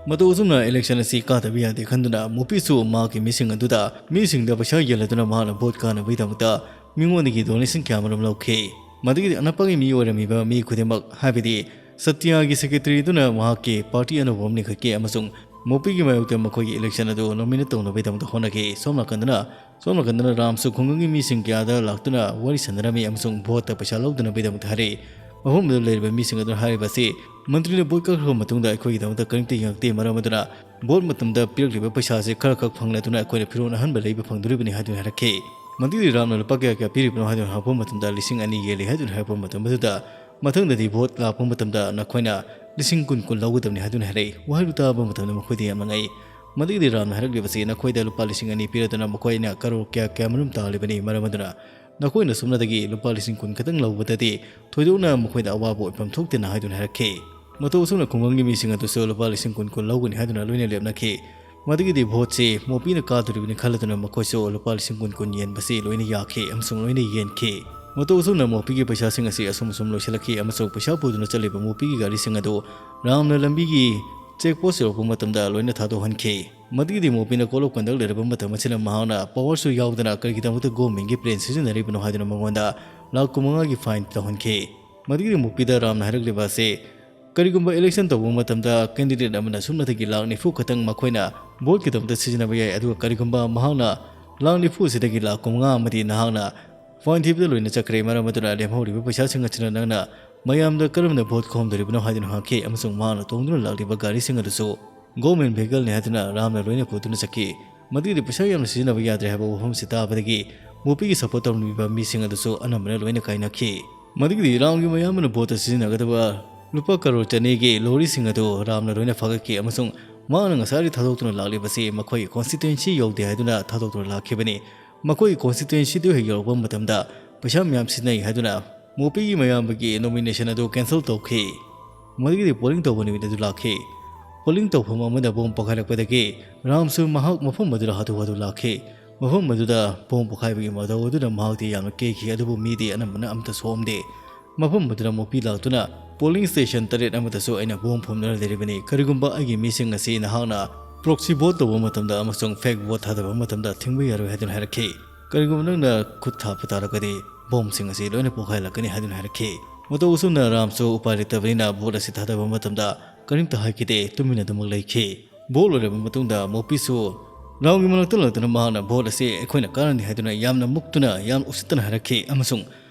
ꯃꯇꯧ ꯑꯁꯨꯝꯅ ꯏꯂꯦꯛꯁꯟ ꯑꯁꯤ ꯀꯥꯗꯕ ꯌꯥꯗꯦ ꯈꯟꯗꯨꯅ ꯃꯣꯄꯤꯁꯨ ꯃꯍꯥꯛꯀꯤ ꯃꯤꯁꯤꯡ ꯑꯗꯨꯗ ꯃꯤꯁꯤꯡꯗ ꯄꯩꯁꯥ ꯌꯦꯜꯂꯗꯨꯅ ꯃꯍꯥꯛꯅ ꯚꯣꯠ ꯀꯥꯅꯕꯒꯤꯗꯃꯛꯇ ꯃꯤꯉꯣꯟꯗꯒꯤ ꯗꯣꯅꯦꯁꯟ ꯀꯌꯥꯃꯔꯨꯝ ꯂꯧꯈꯤ꯫ ꯃꯗꯨꯒꯤꯗꯤ ꯑꯅꯛꯄꯒꯤ ꯃꯤ ꯑꯣꯏꯔꯝꯃꯤꯕ ꯃꯤ ꯈꯨꯗꯤꯡꯃꯛ, ꯍꯥꯏꯕꯗꯤ ꯁꯇ꯭ꯌꯥꯒꯤ ꯁꯦꯀ꯭ꯔꯦꯇꯔꯤ ꯑꯗꯨꯅ ꯃꯍꯥꯛꯀꯤ ꯄꯥꯔꯇꯤ ꯑꯅꯧꯕ ꯑꯃ ꯂꯤꯡꯈꯠꯈꯤ ꯑꯃꯁꯨꯡ ꯃꯣꯄꯤꯒꯤ ꯃꯥꯌꯣꯛꯇ ꯃꯈꯣꯏꯒꯤ ꯏꯂꯦꯛꯁꯟ ꯑꯗꯨ ꯅꯣꯃꯤꯅꯦꯠ ꯇꯧꯅꯕꯒꯤꯗꯃꯛꯇ ꯍꯣꯠꯅꯈꯤ꯫ ꯁꯣꯝ ꯅꯥꯀꯟꯗꯅ ꯁꯣꯝ ꯅꯥꯀꯟꯗꯅ ꯔꯥꯝꯁꯨ ꯈꯨꯡꯒꯪꯒꯤ ꯃꯤꯁꯤꯡ ꯀꯌꯥꯗ ꯂꯥꯛꯇꯨꯅ ꯋꯥꯔꯤ ꯁꯥꯟꯅꯔꯝꯃꯤ ꯑꯃꯁꯨꯡ ꯚꯣꯠꯇ ꯄꯩꯁꯥ ꯂꯧꯗꯅꯕꯒꯤꯗꯃꯛꯇ ꯍꯥꯏꯔꯛꯏ꯫ ꯃꯐꯝ ꯑꯗꯨꯗ ꯂꯩꯔꯤꯕ ꯃꯤꯁꯤꯡ ꯑꯗꯨꯅ ꯍꯥꯏꯔꯤꯕ ꯑꯁꯤ ꯃꯟꯇ꯭ꯔꯤꯅ ꯚꯣꯠ ꯀꯛꯈ꯭ꯔꯕ ꯃꯇꯨꯡꯗ ꯑꯩꯈꯣꯏꯒꯤꯗꯃꯛꯇ ꯀꯔꯤꯝꯇ ꯌꯦꯡꯉꯛꯇꯦ, ꯃꯔꯝ ꯑꯗꯨꯅ ꯚꯣꯠ ꯃꯇꯝꯗ ꯄꯤꯔꯛꯂꯤꯕ ꯄꯩꯁꯥꯁꯦ ꯈꯔ ꯈꯛ ꯐꯪꯂꯗꯨꯅ ꯑꯩꯈꯣꯏꯅ ꯐꯤꯔꯣꯜ ꯑꯍꯟꯕ ꯂꯩꯕ ꯐꯪꯗꯣꯔꯤꯕꯅꯤ ꯍꯥꯏꯗꯨꯅ ꯍꯥꯏꯔꯛꯈꯤ꯫ ꯃꯟꯇ꯭ꯔꯤꯗꯤ ꯔꯥꯝꯅ ꯂꯨꯄꯥ ꯀꯌꯥ ꯀꯌꯥ ꯄꯤꯔꯤꯕꯅꯣ ꯍꯥꯏꯗꯨꯅ ꯍꯪꯉꯛꯄ ꯃꯇꯝꯗ ꯂꯤꯁꯤꯡ ꯑꯅꯤ ꯌꯦꯜꯂꯤ ꯍꯥꯏꯗꯨꯅ ꯍꯥꯏꯔꯛꯄ ꯃꯇꯝ ꯑꯗꯨꯗ ꯃꯊꯪꯗꯗꯤ ꯚꯣꯠ ꯂꯥꯛꯄ ꯃꯇꯝꯗ ꯅꯈꯣꯏꯅ ꯂꯤꯁꯤꯡ ꯀꯨꯟ ꯀꯨꯟ ꯂꯧꯒꯗꯕꯅꯤ ꯍꯥꯏꯗꯨꯅ ꯍꯥꯏꯔꯛꯏ꯫ ꯋꯥꯍꯩꯗꯨ ꯇꯥꯕ ꯃꯇꯝꯗ ꯃꯈꯣꯏꯗ ꯌꯥꯝꯅ ꯉꯛꯏ꯫ ꯃꯗꯨꯒꯤꯗꯤ ꯔꯥꯝꯅ ꯍꯥꯏꯔꯛꯂꯤꯕꯁꯤ ꯅꯈꯣꯏꯗ ꯂꯨꯄꯥ ꯂꯤꯁꯤꯡ ꯑꯅꯤ ꯄꯤꯔꯗꯨꯅ ꯃꯈꯣꯏꯅ ꯀꯔꯣꯔ ꯀꯌꯥ ꯀꯌꯥ ꯃꯔꯨꯝ ꯇꯥꯜꯂꯤꯕꯅꯤ, ꯃꯔꯝ ꯑꯗꯨꯅ ꯅꯈꯣꯏꯅ ꯁꯨꯞꯅꯇꯒꯤ ꯂꯨꯄꯥ ꯂꯤꯁꯤꯡ ꯀꯨꯟ ꯈꯛꯇꯪ ꯂꯧꯕꯗꯗꯤ ꯊꯣꯏꯗꯣꯛꯅ ꯃꯈꯣꯏꯗ ꯑꯋꯥꯕ ꯑꯣꯏꯐꯝ ꯊꯣꯛꯇꯦꯅ ꯍꯥꯏꯗꯨꯅ ꯍꯥꯏꯔꯛꯈꯤ꯫ ꯃꯇꯧ ꯑꯁꯨꯝꯅ ꯈꯨꯡꯒꯪꯒꯤ ꯃꯤꯁꯤꯡ ꯑꯗꯨꯁꯨ ꯂꯨꯄꯥ ꯂꯤꯁꯤꯡ ꯀꯨꯟ ꯀꯨꯟ ꯂꯧꯒꯅꯤ ꯍꯥꯏꯗꯨꯅ ꯂꯣꯏꯅ ꯂꯦꯞꯅꯈꯤ꯫ ꯃꯗꯨꯒꯤꯗꯤ ꯚꯣꯠꯁꯤ ꯃꯣꯄꯤꯅ ꯀꯥꯗꯣꯔꯤꯕꯅꯤ ꯈꯜꯂꯗꯨꯅ ꯃꯈꯣꯏꯁꯨ ꯂꯨꯄꯥ ꯂꯤꯁꯤꯡ ꯀꯨꯟ ꯀꯨꯟ ꯌꯦꯟꯕꯁꯤ ꯂꯣꯏꯅ ꯌꯥꯈꯤ ꯑꯃꯁꯨꯡ ꯂꯣꯏꯅ ꯌꯦꯟꯈꯤ꯫ ꯃꯇꯧ ꯑꯁꯨꯝꯅ ꯃꯣꯄꯤꯒꯤ ꯄꯩꯁꯥꯁꯤꯡ ꯑꯁꯤ ꯑꯁꯨꯝ ꯑꯁꯨꯝ ꯂꯣꯏꯁꯤꯜꯂꯛꯈꯤ ꯑꯃꯁꯨꯡ ꯄꯩꯁꯥ ꯄꯨꯗꯨꯅ ꯆꯠꯂꯤꯕ ꯃꯣꯄꯤꯒꯤ ꯒꯥꯔꯤꯁꯤꯡ ꯑꯗꯨ ꯔꯥꯝꯅ ꯂꯝꯕꯤꯒꯤ ꯆꯦꯛ ꯄꯣꯁ ꯌꯧꯔꯛꯄ ꯃꯇꯝꯗ ꯂꯣꯏꯅ ꯊꯥꯗꯣꯛꯍꯟꯈꯤ꯫ ꯃꯗꯨꯒꯤꯗꯤ ꯃꯣꯄꯤꯅ code of conduct ꯂꯩꯔꯕ ꯃꯇꯝ ꯑꯁꯤꯗ ꯃꯍꯥꯛꯅ power ꯁꯨ ꯌꯥꯎꯗꯅ ꯀꯔꯤꯒꯤꯗꯃꯛꯇ government ꯀꯤ plane ꯁꯤꯖꯤꯟꯅꯔꯤꯕꯅꯣ ꯍꯥꯏꯗꯨꯅ ꯃꯉꯣꯟꯗ ꯂꯥꯈ ꯀꯨꯟꯃꯉꯥꯒꯤ fine ꯇꯧꯍꯟꯈꯤ꯫ ꯃꯗꯨꯒꯤꯗꯤ ꯃꯣꯄꯤꯗ ꯔꯥꯝꯅ ꯍꯥꯏꯔꯛꯂꯤꯕ ꯑꯁꯤ ꯀꯔꯤꯒꯨꯝꯕ election ꯇꯧꯕ ꯃꯇꯝꯗ candidate ꯑꯃꯅ ꯁꯨꯞꯅꯇꯒꯤ ꯂꯥꯈ ꯅꯤꯐꯨ ꯈꯛꯇꯪ ꯃꯈꯣꯏꯅ vote ꯀꯤꯗꯃꯛꯇ ꯁꯤꯖꯤꯟꯅꯕ ꯌꯥꯏ, ꯑꯗꯨꯒ ꯀꯔꯤꯒꯨꯝꯕ ꯃꯍꯥꯛꯅ ꯂꯥꯈ ꯅꯤꯐꯨ ꯑꯁꯤꯗꯒꯤ ꯂꯥꯈ ꯀꯨꯟꯃꯉꯥ ꯑꯃꯗꯤ ꯅꯍꯥꯛꯅ fine ꯊꯤꯕꯗ ꯂꯣꯏꯅ ꯆꯠꯈ꯭ꯔꯦ, ꯃꯔꯝ ꯑꯗꯨꯅ ꯂꯦꯝꯍꯧꯔꯤꯕ ꯄꯩꯁꯥꯁꯤꯡ ꯑꯁꯤꯅ ꯅꯪꯅ ꯃꯌꯥꯝꯗ ꯀꯔꯝꯅ vote ꯈꯣꯝꯗꯣꯔꯤꯕꯅꯣ ꯍꯥꯏꯗꯨꯅ ꯍꯪꯉꯛꯈꯤ ꯑꯃꯁꯨꯡ ꯃꯍꯥꯛꯅ ꯇꯣꯡꯗꯨꯅ ꯂꯥꯛꯂꯤꯕ ꯒꯥꯔꯤꯁꯤꯡ ꯑꯗꯨꯁꯨ government vehicle ꯅꯤ ꯍꯥꯏꯗꯨꯅ ꯔꯥꯝꯅ ꯂꯣꯏꯅ ꯄꯨꯗꯨꯅ ꯆꯠꯈꯤ꯫ ꯃꯗꯨꯒꯤꯗꯤ ꯄꯩꯁꯥ ꯌꯥꯝꯅ ꯁꯤꯖꯤꯟꯅꯕ ꯌꯥꯗ꯭ꯔꯦ ꯍꯥꯏꯕ ꯋꯥꯐꯝꯁꯤ ꯇꯥꯕꯗꯒꯤ ꯃꯣꯄꯤꯒꯤ support ꯇꯧꯔꯝꯂꯤꯕ ꯃꯤꯁꯤꯡ ꯑꯗꯨꯁꯨ ꯑꯅꯝꯕꯅ ꯂꯣꯏꯅ ꯀꯥꯏꯅꯈꯤ꯫ ꯃꯗꯨꯒꯤꯗꯤ ꯔꯥꯝꯒꯤ ꯃꯌꯥꯝꯕꯅ vote ꯇ ꯁꯤꯖꯤꯟꯅꯒꯗꯕ ꯂꯨꯄꯥ ꯀꯔꯣꯔ ꯆꯅꯤꯒꯤ ꯂꯣꯔꯤꯁꯤꯡ ꯑꯗꯨ ꯔꯥꯝꯅ ꯂꯣꯏꯅ ꯐꯥꯒꯠꯈꯤ ꯑꯃꯁꯨꯡ ꯃꯍꯥꯛꯅ ꯉꯁꯥꯏꯗꯤ ꯊꯥꯗꯣꯛꯇꯨꯅ ꯂꯥꯛꯂꯤꯕꯁꯤ ꯃꯈꯣꯏꯒꯤ constituency ꯌꯧꯗꯦ ꯍꯥꯏꯗꯨꯅ ꯊꯥꯗꯣꯛꯇꯨꯅ ꯂꯥꯛꯈꯤꯕꯅꯤ꯫ ꯃꯈꯣꯏꯒꯤ constituency ꯗꯨ ꯍꯦꯛ ꯌꯧꯔꯛꯄ ꯃꯇꯝꯗ ꯄꯩꯁꯥ ꯃꯌꯥꯝ ꯁꯤꯖꯤꯟꯅꯩ ꯍꯥꯏꯗꯨꯅ ꯃꯣꯄꯤꯒꯤ ꯃꯌꯥꯝꯕꯒꯤ nomination ꯑꯗꯨ cancel ꯇꯧꯈꯤ꯫ ꯃꯗꯨꯒꯤꯗꯤ polling ꯇꯧꯕ ꯅꯨꯃꯤꯠ ꯑꯗꯨ ꯂꯥꯛꯈꯤ꯫ Polling ꯇꯧꯐꯝ ꯑꯃꯗ bomb ꯄꯣꯈꯥꯏꯔꯛꯄꯗꯒꯤ ꯔꯥꯝꯁꯨ ꯃꯍꯥꯛ ꯃꯐꯝ ꯑꯗꯨꯗ ꯍꯥꯊꯨ ꯍꯥꯊꯨ ꯂꯥꯛꯈꯤ꯫ ꯃꯐꯝ ꯑꯗꯨꯗ bomb ꯄꯣꯈꯥꯏꯕꯒꯤ ꯃꯇꯧ ꯑꯗꯨꯅ ꯃꯍꯥꯛꯇꯤ ꯌꯥꯝꯅ ꯀꯤꯈꯤ, ꯑꯗꯨꯕꯨ ꯃꯤꯗꯤ ꯑꯅꯝꯕꯅ ꯑꯃꯠꯇ ꯁꯣꯛꯂꯝꯗꯦ꯫ ꯃꯐꯝ ꯑꯗꯨꯗ ꯃꯣꯄꯤ ꯂꯥꯛꯇꯨꯅ polling station ꯇꯔꯦꯠ ꯑꯃꯗꯁꯨ ꯑꯩꯅ bomb ꯐꯨꯝꯗꯨꯅ ꯂꯩꯔꯤꯕꯅꯤ꯫ ꯀꯔꯤꯒꯨꯝꯕ ꯑꯩꯒꯤ ꯃꯤꯁꯤꯡ ꯑꯁꯤ ꯅꯍꯥꯛꯅ proxy vote ꯇꯧꯕ ꯃꯇꯝꯗ ꯑꯃꯁꯨꯡ fake vote ꯊꯥꯗꯕ ꯃꯇꯝꯗ ꯊꯤꯡꯕ ꯌꯥꯔꯣꯏ ꯍꯥꯏꯗꯨꯅ ꯍꯥꯏꯔꯛꯈꯤ꯫ ꯀꯔꯤꯒꯨꯝꯕ ꯅꯪꯅ ꯈꯨꯠ ꯊꯥꯕ ꯇꯥꯔꯒꯗꯤ bomb ꯁꯤꯡ ꯑꯁꯤ ꯂꯣꯏꯅ ꯄꯣꯈꯥꯏꯍꯜꯂꯛꯀꯅꯤ ꯍꯥꯏꯗꯨꯅ ꯍꯥꯏꯔꯛꯈꯤ꯫ ꯃꯇꯧ ꯑꯁꯨꯝꯅ ꯔꯥꯝꯁꯨ ꯎꯄꯥꯏ ꯂꯩꯇꯕꯅꯤꯅ vote ꯑꯁꯤ ꯊꯥꯗꯕ ꯃꯇꯝꯗ ꯀꯔꯤꯝꯇ ꯍꯥꯏꯈꯤꯗꯦ, ꯇꯨꯃꯤꯟꯅ ꯑꯗꯨꯃꯛ ꯂꯩꯈꯤ꯫ Vote ꯂꯣꯏꯔꯕ ꯃꯇꯨꯡꯗ ꯃꯣꯄꯤꯁꯨ ꯔꯥꯝꯒꯤ ꯃꯅꯥꯛꯇ ꯂꯥꯛꯇꯨꯅ ꯃꯍꯥꯛꯅ vote ꯑꯁꯤ ꯑꯩꯈꯣꯏꯅ ꯀꯥꯔꯅꯤ ꯍꯥꯏꯗꯨꯅ ꯌꯥꯝꯅ ꯃꯨꯛꯇꯨꯅ ꯌꯥꯝ ꯎꯁꯤꯠꯇꯅ ꯍꯥꯏꯔꯛꯈꯤ ꯑꯃꯁꯨꯡ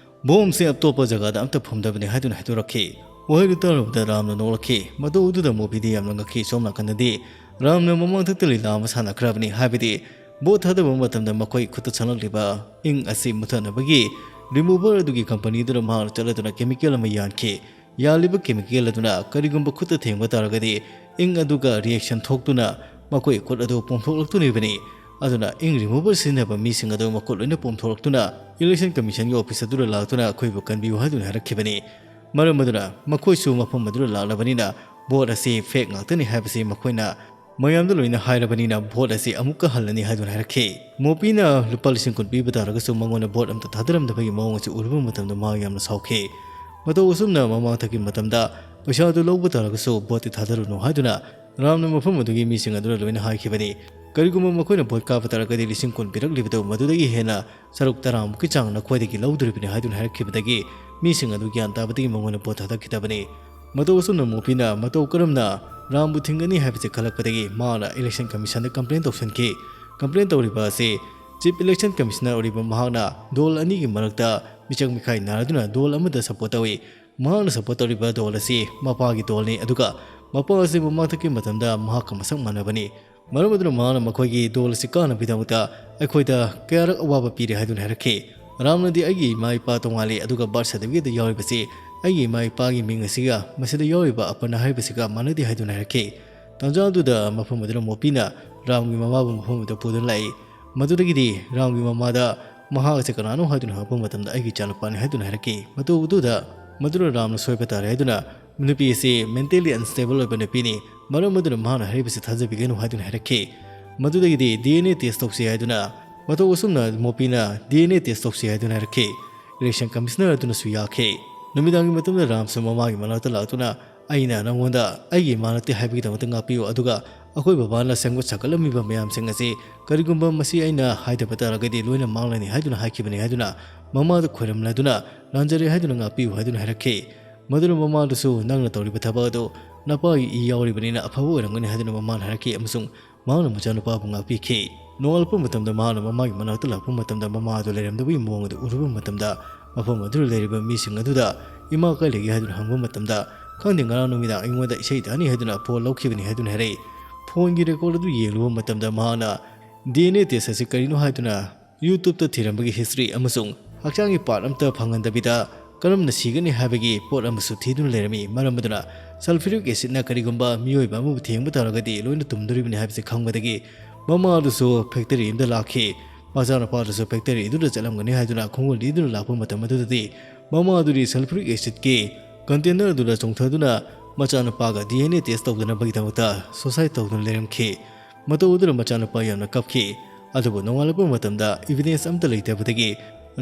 bomb ꯁꯤ ꯑꯇꯣꯞꯄ ꯖꯒꯥꯗ ꯑꯝꯇ ꯐꯨꯝꯗꯕꯅꯤ ꯍꯥꯏꯗꯨꯅ ꯍꯥꯏꯗꯣꯔꯛꯈꯤ꯫ ꯋꯥꯍꯩꯗꯨ ꯇꯥꯔꯨꯕꯗ ꯔꯥꯝꯅ ꯅꯣꯛꯂꯛꯈꯤ꯫ ꯃꯇꯧ ꯑꯗꯨꯗ ꯃꯣꯄꯤꯗꯤ ꯌꯥꯝꯅ ꯉꯛꯈꯤ꯫ ꯁꯣꯝ ꯅꯥꯀꯟꯗꯗꯤ ꯔꯥꯝꯅ ꯃꯃꯥꯡꯊꯛꯇ ꯂꯤꯂꯥ ꯑꯃ ꯁꯥꯟꯅꯈ꯭ꯔꯕꯅꯤ꯫ ꯍꯥꯏꯕꯗꯤ ꯚꯣꯠ ꯊꯥꯗꯕ ꯃꯇꯝꯗ ꯃꯈꯣꯏ ꯈꯨꯠꯇ ꯁꯪꯂꯛꯂꯤꯕ ink ꯑꯁꯤ ꯃꯨꯊꯠꯅꯕꯒꯤ remover ꯑꯗꯨꯒꯤ company ꯑꯗꯨꯗ ꯃꯍꯥꯛꯅ ꯆꯠꯂꯗꯨꯅ chemical ꯑꯃ ꯌꯥꯟꯈꯤ꯫ ꯌꯥꯜꯂꯤꯕ chemical ꯑꯗꯨꯅ ꯀꯔꯤꯒꯨꯝꯕ ꯈꯨꯠꯇ ꯊꯦꯡꯕ ꯇꯥꯔꯒꯗꯤ ink ꯑꯗꯨꯒ reaction ꯊꯣꯛꯇꯨꯅ ꯃꯈꯣꯏ ꯈꯨꯠ ꯑꯗꯨ ꯄꯣꯝꯊꯣꯛꯂꯛꯇꯣꯔꯤꯕꯅꯤ꯫ ꯑꯗꯨꯅ ink remover ꯁꯤꯖꯤꯟꯅꯕ ꯃꯤꯁꯤꯡ ꯑꯗꯨ ꯃꯈꯨꯠ ꯂꯣꯏꯅ ꯄꯣꯝꯊꯣꯛꯂꯛꯇꯨꯅ election commission ꯒꯤ office ꯑꯗꯨꯗ ꯂꯥꯛꯇꯨꯅ ꯑꯩꯈꯣꯏꯕꯨ ꯀꯟꯕꯤꯌꯨ ꯍꯥꯏꯗꯨꯅ ꯍꯥꯏꯔꯛꯈꯤꯕꯅꯤ꯫ ꯃꯔꯝ ꯑꯗꯨꯅ ꯃꯈꯣꯏꯁꯨ ꯃꯐꯝ ꯑꯗꯨꯗ ꯂꯥꯛꯂꯕꯅꯤꯅ ꯚꯣꯠ ꯑꯁꯤ fake ꯉꯥꯛꯇꯅꯤ ꯍꯥꯏꯕꯁꯤ ꯃꯈꯣꯏꯅ ꯃꯌꯥꯝꯗ ꯂꯣꯏꯅ ꯍꯥꯏꯔꯕꯅꯤꯅ ꯚꯣꯠ ꯑꯁꯤ ꯑꯃꯨꯛꯀ ꯍꯜꯂꯅꯤ ꯍꯥꯏꯗꯨꯅ ꯍꯥꯏꯔꯛꯈꯤ꯫ ꯃꯣꯄꯤꯅ ꯂꯨꯄꯥ ꯂꯤꯁꯤꯡ ꯀꯨꯟ ꯄꯤꯕ ꯇꯥꯔꯒꯁꯨ ꯃꯉꯣꯟꯗ ꯚꯣꯠ ꯑꯝꯇ ꯊꯥꯗꯔꯝꯗꯕꯒꯤ ꯃꯑꯣꯡ ꯑꯁꯤ ꯎꯔꯨꯕ ꯃꯇꯝꯗ ꯃꯍꯥꯛ ꯌꯥꯝꯅ ꯁꯥꯎꯈꯤ꯫ ꯃꯇꯧ ꯑꯁꯨꯝꯅ ꯃꯃꯥꯡꯊꯛꯀꯤ ꯃꯇꯝꯗ ꯄꯩꯁꯥꯗꯨ ꯂꯧꯕ ꯇꯥꯔꯒꯁꯨ ꯚꯣꯠꯇꯤ ꯊꯥꯗꯔꯨꯅꯨ ꯍꯥꯏꯗꯨꯅ ꯔꯥꯝꯅ ꯃꯐꯝ ꯑꯗꯨꯒꯤ ꯃꯤꯁꯤꯡ ꯑꯗꯨꯗ ꯂꯣꯏꯅ ꯍꯥꯏꯈꯤꯕꯅꯤ꯫ ꯀꯔꯤꯒꯨꯝꯕ ꯃꯈꯣꯏꯅ ꯚꯣꯠ ꯀꯥꯕ ꯇꯥꯔꯒꯗꯤ ꯂꯤꯁꯤꯡ ꯀꯨꯟ ꯄꯤꯔꯛꯂꯤꯕꯗꯨ ꯃꯗꯨꯗꯒꯤ ꯍꯦꯟꯅ ꯁꯔꯨꯛ ꯇꯔꯥꯃꯨꯛꯀꯤ ꯆꯥꯡ ꯅꯈꯣꯏꯗꯒꯤ ꯂꯧꯗꯣꯔꯤꯕꯅꯤ ꯍꯥꯏꯗꯨꯅ ꯍꯥꯏꯔꯛꯈꯤꯕꯗꯒꯤ ꯃꯤꯁꯤꯡ ꯑꯗꯨ ꯒ꯭ꯌꯥꯟ ꯇꯥꯕꯗꯒꯤ ꯃꯉꯣꯟꯗ ꯚꯣꯠ ꯊꯥꯗꯈꯤꯗꯕꯅꯤ꯫ ꯃꯇꯧ ꯑꯁꯨꯝꯅ ꯃꯣꯄꯤꯅ ꯃꯇꯧ ꯀꯔꯝꯅ ꯔꯥꯝꯕꯨ ꯊꯤꯡꯒꯅꯤ ꯍꯥꯏꯕꯁꯤ ꯈꯜꯂꯛꯄꯗꯒꯤ ꯃꯍꯥꯛꯅ election commission ꯗ complain ꯇꯧꯁꯤꯟꯈꯤ꯫ Complain ꯇꯧꯔꯤꯕ ꯑꯁꯤ chief election commissioner ꯑꯣꯏꯔꯤꯕ ꯃꯍꯥꯛꯅ ꯗꯣꯜ ꯑꯅꯤꯒꯤ ꯃꯔꯛꯇ ꯃꯤꯆꯪ ꯃꯤꯈꯥꯏ ꯅꯥꯔꯗꯨꯅ ꯗꯣꯜ ꯑꯃꯗ support ꯇꯧꯏ꯫ ꯃꯍꯥꯛꯅ support ꯇꯧꯔꯤꯕ ꯗꯣꯜ ꯑꯁꯤ ꯃꯄꯥꯒꯤ ꯗꯣꯜꯅꯤ, ꯑꯗꯨꯒ ꯃꯄꯥ ꯑꯁꯤ ꯃꯃꯥꯡꯊꯛꯀꯤ ꯃꯇꯝꯗ ꯃꯍꯥꯛꯀ ꯃꯁꯛ ꯃꯥꯟꯅꯕꯅꯤ꯫ ꯃꯔꯝ ꯑꯗꯨꯅ ꯃꯍꯥꯛꯅ ꯃꯈꯣꯏꯒꯤ ꯗꯣꯜ ꯑꯁꯤ ꯀꯥꯅꯕꯒꯤꯗꯃꯛꯇ ꯑꯩꯈꯣꯏꯗ ꯀꯌꯥꯔꯛ ꯑꯋꯥꯕ ꯄꯤꯔꯦ ꯍꯥꯏꯗꯨꯅ ꯍꯥꯏꯔꯛꯈꯤ꯫ ꯔꯥꯝꯅꯗꯤ ꯑꯩꯒꯤ ꯏꯃꯥ ꯏꯄꯥ ꯇꯣꯉꯥꯜꯂꯤ, ꯑꯗꯨꯒ birth certificate ꯇ ꯌꯥꯎꯔꯤꯕꯁꯤ ꯑꯩꯒꯤ ꯏꯃꯥ ꯏꯄꯥꯒꯤ ꯃꯤꯡ ꯑꯁꯤꯒ ꯃꯁꯤꯗ ꯌꯥꯎꯔꯤꯕ ꯑꯄꯔꯅꯥ ꯍꯥꯏꯔꯤꯕꯁꯤꯒ ꯃꯥꯟꯅꯗꯦ ꯍꯥꯏꯗꯨꯅ ꯍꯥꯏꯔꯛꯈꯤ꯫ ꯇꯥꯟꯖꯥ ꯑꯗꯨꯗ ꯃꯐꯝ ꯑꯗꯨꯗ ꯃꯣꯄꯤꯅ ꯔꯥꯝꯒꯤ ꯃꯃꯥꯕꯨ ꯃꯐꯝ ꯑꯗꯨꯗ ꯄꯨꯗꯨꯅ ꯂꯥꯛꯏ꯫ ꯃꯗꯨꯗꯒꯤꯗꯤ ꯔꯥꯝꯒꯤ ꯃꯃꯥꯗ ꯃꯍꯥꯛ ꯑꯁꯤ ꯀꯅꯥꯅꯣ ꯍꯥꯏꯗꯨꯅ ꯍꯪꯉꯛꯄ ꯃꯇꯝꯗ ꯑꯩꯒꯤ ꯏꯆꯥꯅꯨꯄꯥꯅꯤ ꯍꯥꯏꯗꯨꯅ ꯍꯥꯏꯔꯛꯈꯤ꯫ ꯃꯇꯧ ꯑꯗꯨꯗ ꯃꯗꯨꯅ ꯔꯥꯝꯅ ꯁꯣꯏꯕ ꯇꯥꯔꯦ ꯍꯥꯏꯗꯨꯅ ꯅꯨꯄꯤ ꯑꯁꯤ mentally unstable ꯑꯣꯏꯕ ꯅꯨꯄꯤꯅꯤ, ꯃꯔꯝ ꯑꯗꯨꯅ ꯃꯍꯥꯛꯅ ꯍꯥꯏꯔꯤꯕꯁꯤ ꯊꯥꯖꯕꯤꯒꯅꯨ ꯍꯥꯏꯗꯨꯅ ꯍꯥꯏꯔꯛꯈꯤ꯫ ꯃꯗꯨꯗꯒꯤꯗꯤ D N A test ꯇꯧꯁꯤ ꯍꯥꯏꯗꯨꯅ ꯃꯇꯧ ꯑꯁꯨꯝꯅ ꯃꯣꯄꯤꯅ D N A test ꯇꯧꯁꯤ ꯍꯥꯏꯗꯨꯅ ꯍꯥꯏꯔꯛꯈꯤ꯫ Election commissioner ꯑꯗꯨꯅꯁꯨ ꯌꯥꯈꯤ꯫ ꯅꯨꯃꯤꯗꯥꯡꯒꯤ ꯃꯇꯝꯗ ꯔꯥꯝꯁꯨ ꯃꯃꯥꯒꯤ ꯃꯅꯥꯛꯇ ꯂꯥꯛꯇꯨꯅ, "ꯑꯩꯅ ꯅꯉꯣꯟꯗ ꯑꯩꯒꯤ ꯏꯃꯥ ꯅꯠꯇꯦ ꯍꯥꯏꯕꯒꯤꯗꯃꯛꯇ ꯉꯥꯛꯄꯤꯌꯨ, ꯑꯗꯨꯒ ꯑꯩꯈꯣꯏ ꯕꯕꯥꯅ ꯁꯦꯝꯒꯠ ꯁꯥꯒꯠꯂꯝꯃꯤꯕ ꯃꯌꯥꯝꯁꯤꯡ ꯑꯁꯤ ꯀꯔꯤꯒꯨꯝꯕ ꯃꯁꯤ ꯑꯩꯅ ꯍꯥꯏꯗꯕ ꯇꯥꯔꯒꯗꯤ ꯂꯣꯏꯅ ꯃꯥꯡꯂꯅꯤ ꯍꯥꯏꯗꯨꯅ ꯍꯥꯏꯈꯤꯕꯅꯤ" ꯍꯥꯏꯗꯨꯅ ꯃꯃꯥꯗ ꯈꯣꯏꯔꯝꯂꯗꯨꯅ, "ꯂꯥꯟꯖꯔꯦ ꯍꯥꯏꯗꯨꯅ ꯉꯥꯛꯄꯤꯌꯨ" ꯍꯥꯏꯗꯨꯅ ꯍꯥꯏꯔꯛꯈꯤ꯫ ꯃꯗꯨꯅ ꯃꯃꯥꯗꯨꯁꯨ, "ꯅꯪꯅ ꯇꯧꯔꯤꯕ ꯊꯕꯛ ꯑꯗꯨ ꯅꯄꯥꯒꯤ ꯏ ꯌꯥꯎꯔꯤꯕꯅꯤꯅ ꯑꯐꯕ ꯑꯣꯏꯔꯝꯒꯅꯤ" ꯍꯥꯏꯗꯨꯅ ꯃꯃꯥꯅ ꯍꯥꯏꯔꯛꯈꯤ ꯑꯃꯁꯨꯡ ꯃꯍꯥꯛꯅ ꯃꯆꯥꯅꯨꯄꯥꯕꯨ ꯉꯥꯛꯄꯤꯈꯤ꯫ ꯅꯣꯡꯉꯥꯜꯂꯛꯄ ꯃꯇꯝꯗ ꯃꯍꯥꯛꯅ ꯃꯃꯥꯒꯤ ꯃꯅꯥꯛꯇ ꯂꯥꯛꯄ ꯃꯇꯝꯗ ꯃꯃꯥ ꯑꯗꯨ ꯂꯩꯔꯝꯗꯕꯒꯤ ꯃꯑꯣꯡ ꯑꯗꯨ ꯎꯔꯨꯕ ꯃꯇꯝꯗ ꯃꯐꯝ ꯑꯗꯨꯗ ꯂꯩꯔꯤꯕ ꯃꯤꯁꯤꯡ ꯑꯗꯨꯗ ꯏꯃꯥ ꯀꯥꯏ ꯂꯩꯒꯦ ꯍꯥꯏꯗꯨꯅ ꯍꯪꯕ ꯃꯇꯝꯗ, "ꯈꯪꯗꯦ, ꯉꯔꯥꯡ ꯅꯨꯃꯤꯗꯥꯡ ꯑꯩꯉꯣꯟꯗ ꯏꯁꯩ ꯇꯥꯅꯤ ꯍꯥꯏꯗꯨꯅ ꯐꯣꯟ ꯂꯧꯈꯤꯕꯅꯤ" ꯍꯥꯏꯗꯨꯅ ꯍꯥꯏꯔꯛꯏ꯫ ꯐꯣꯟꯒꯤ ꯔꯦꯀꯣꯔꯗ ꯑꯗꯨ ꯌꯦꯡꯂꯨꯕ ꯃꯇꯝꯗ ꯃꯍꯥꯛꯅ ꯗꯤ ꯑꯦꯟ ꯑꯦ ꯇꯦꯁ ꯑꯁꯤ ꯀꯔꯤꯅꯣ ꯍꯥꯏꯗꯨꯅ YouTube-ꯇ ꯊꯤꯔꯝꯕꯒꯤ ꯍꯤꯁꯇ꯭ꯔꯤ ꯑꯃꯁꯨꯡ ꯍꯛꯆꯥꯡꯒꯤ ꯄꯥꯔꯠ ꯑꯃꯠꯇ ꯐꯪꯍꯟꯗꯕꯤꯗ ꯀꯔꯝꯅ ꯁꯤꯒꯅꯤ ꯍꯥꯏꯕꯒꯤ ꯄꯣꯠ ꯑꯃꯁꯨ ꯊꯤꯗꯨꯅ ꯂꯩꯔꯝꯃꯤ꯫ ꯃꯔꯝ ꯑꯗꯨꯅ ꯁꯜꯐ꯭ꯌꯨꯔꯤꯛ ꯑꯦꯁꯤꯗꯅ ꯀꯔꯤꯒꯨꯝꯕ ꯃꯤꯑꯣꯏꯕ ꯑꯃꯕꯨ ꯊꯦꯡꯕ ꯇꯥꯔꯒꯗꯤ ꯂꯣꯏꯅ ꯇꯨꯝꯗꯣꯔꯤꯕꯅꯤ ꯍꯥꯏꯕꯁꯤ ꯈꯪꯕꯗꯒꯤ ꯃꯃꯥ ꯑꯗꯨꯁꯨ ꯐꯦꯛꯇꯔꯤ ꯑꯃꯗ ꯂꯥꯛꯈꯤ꯫ ꯃꯆꯥꯅꯨꯄꯥ ꯑꯗꯨꯁꯨ ꯐꯦꯛꯇꯔꯤ ꯑꯗꯨꯗ ꯆꯠꯂꯝꯒꯅꯤ ꯍꯥꯏꯗꯨꯅ ꯈꯣꯡꯒꯨꯜ ꯂꯤꯗꯨꯅ ꯂꯥꯛꯄ ꯃꯇꯝ ꯑꯗꯨꯗꯗꯤ ꯃꯃꯥ ꯑꯗꯨꯗꯤ ꯁꯜꯐ꯭ꯌꯨꯔꯤꯛ ꯑꯦꯁꯤꯗꯀꯤ ꯀꯟꯇꯦꯅꯔ ꯑꯗꯨꯗ ꯆꯣꯡꯊꯗꯨꯅ ꯃꯆꯥꯅꯨꯄꯥꯒ D N A test ꯇꯧꯗꯅꯕꯒꯤꯗꯃꯛꯇ suicide ꯇꯧꯗꯨꯅ ꯂꯩꯔꯝꯈꯤ꯫ ꯃꯇꯧ ꯑꯗꯨꯗ ꯃꯆꯥꯅꯨꯄꯥ ꯌꯥꯝꯅ ꯀꯞꯈꯤ꯫ ꯑꯗꯨꯕꯨ ꯅꯣꯡꯉꯥꯜꯂꯛꯄ ꯃꯇꯝꯗ ꯏꯕꯤꯗꯦꯟꯁ ꯑꯃꯠꯇ ꯂꯩꯇꯕꯗꯒꯤ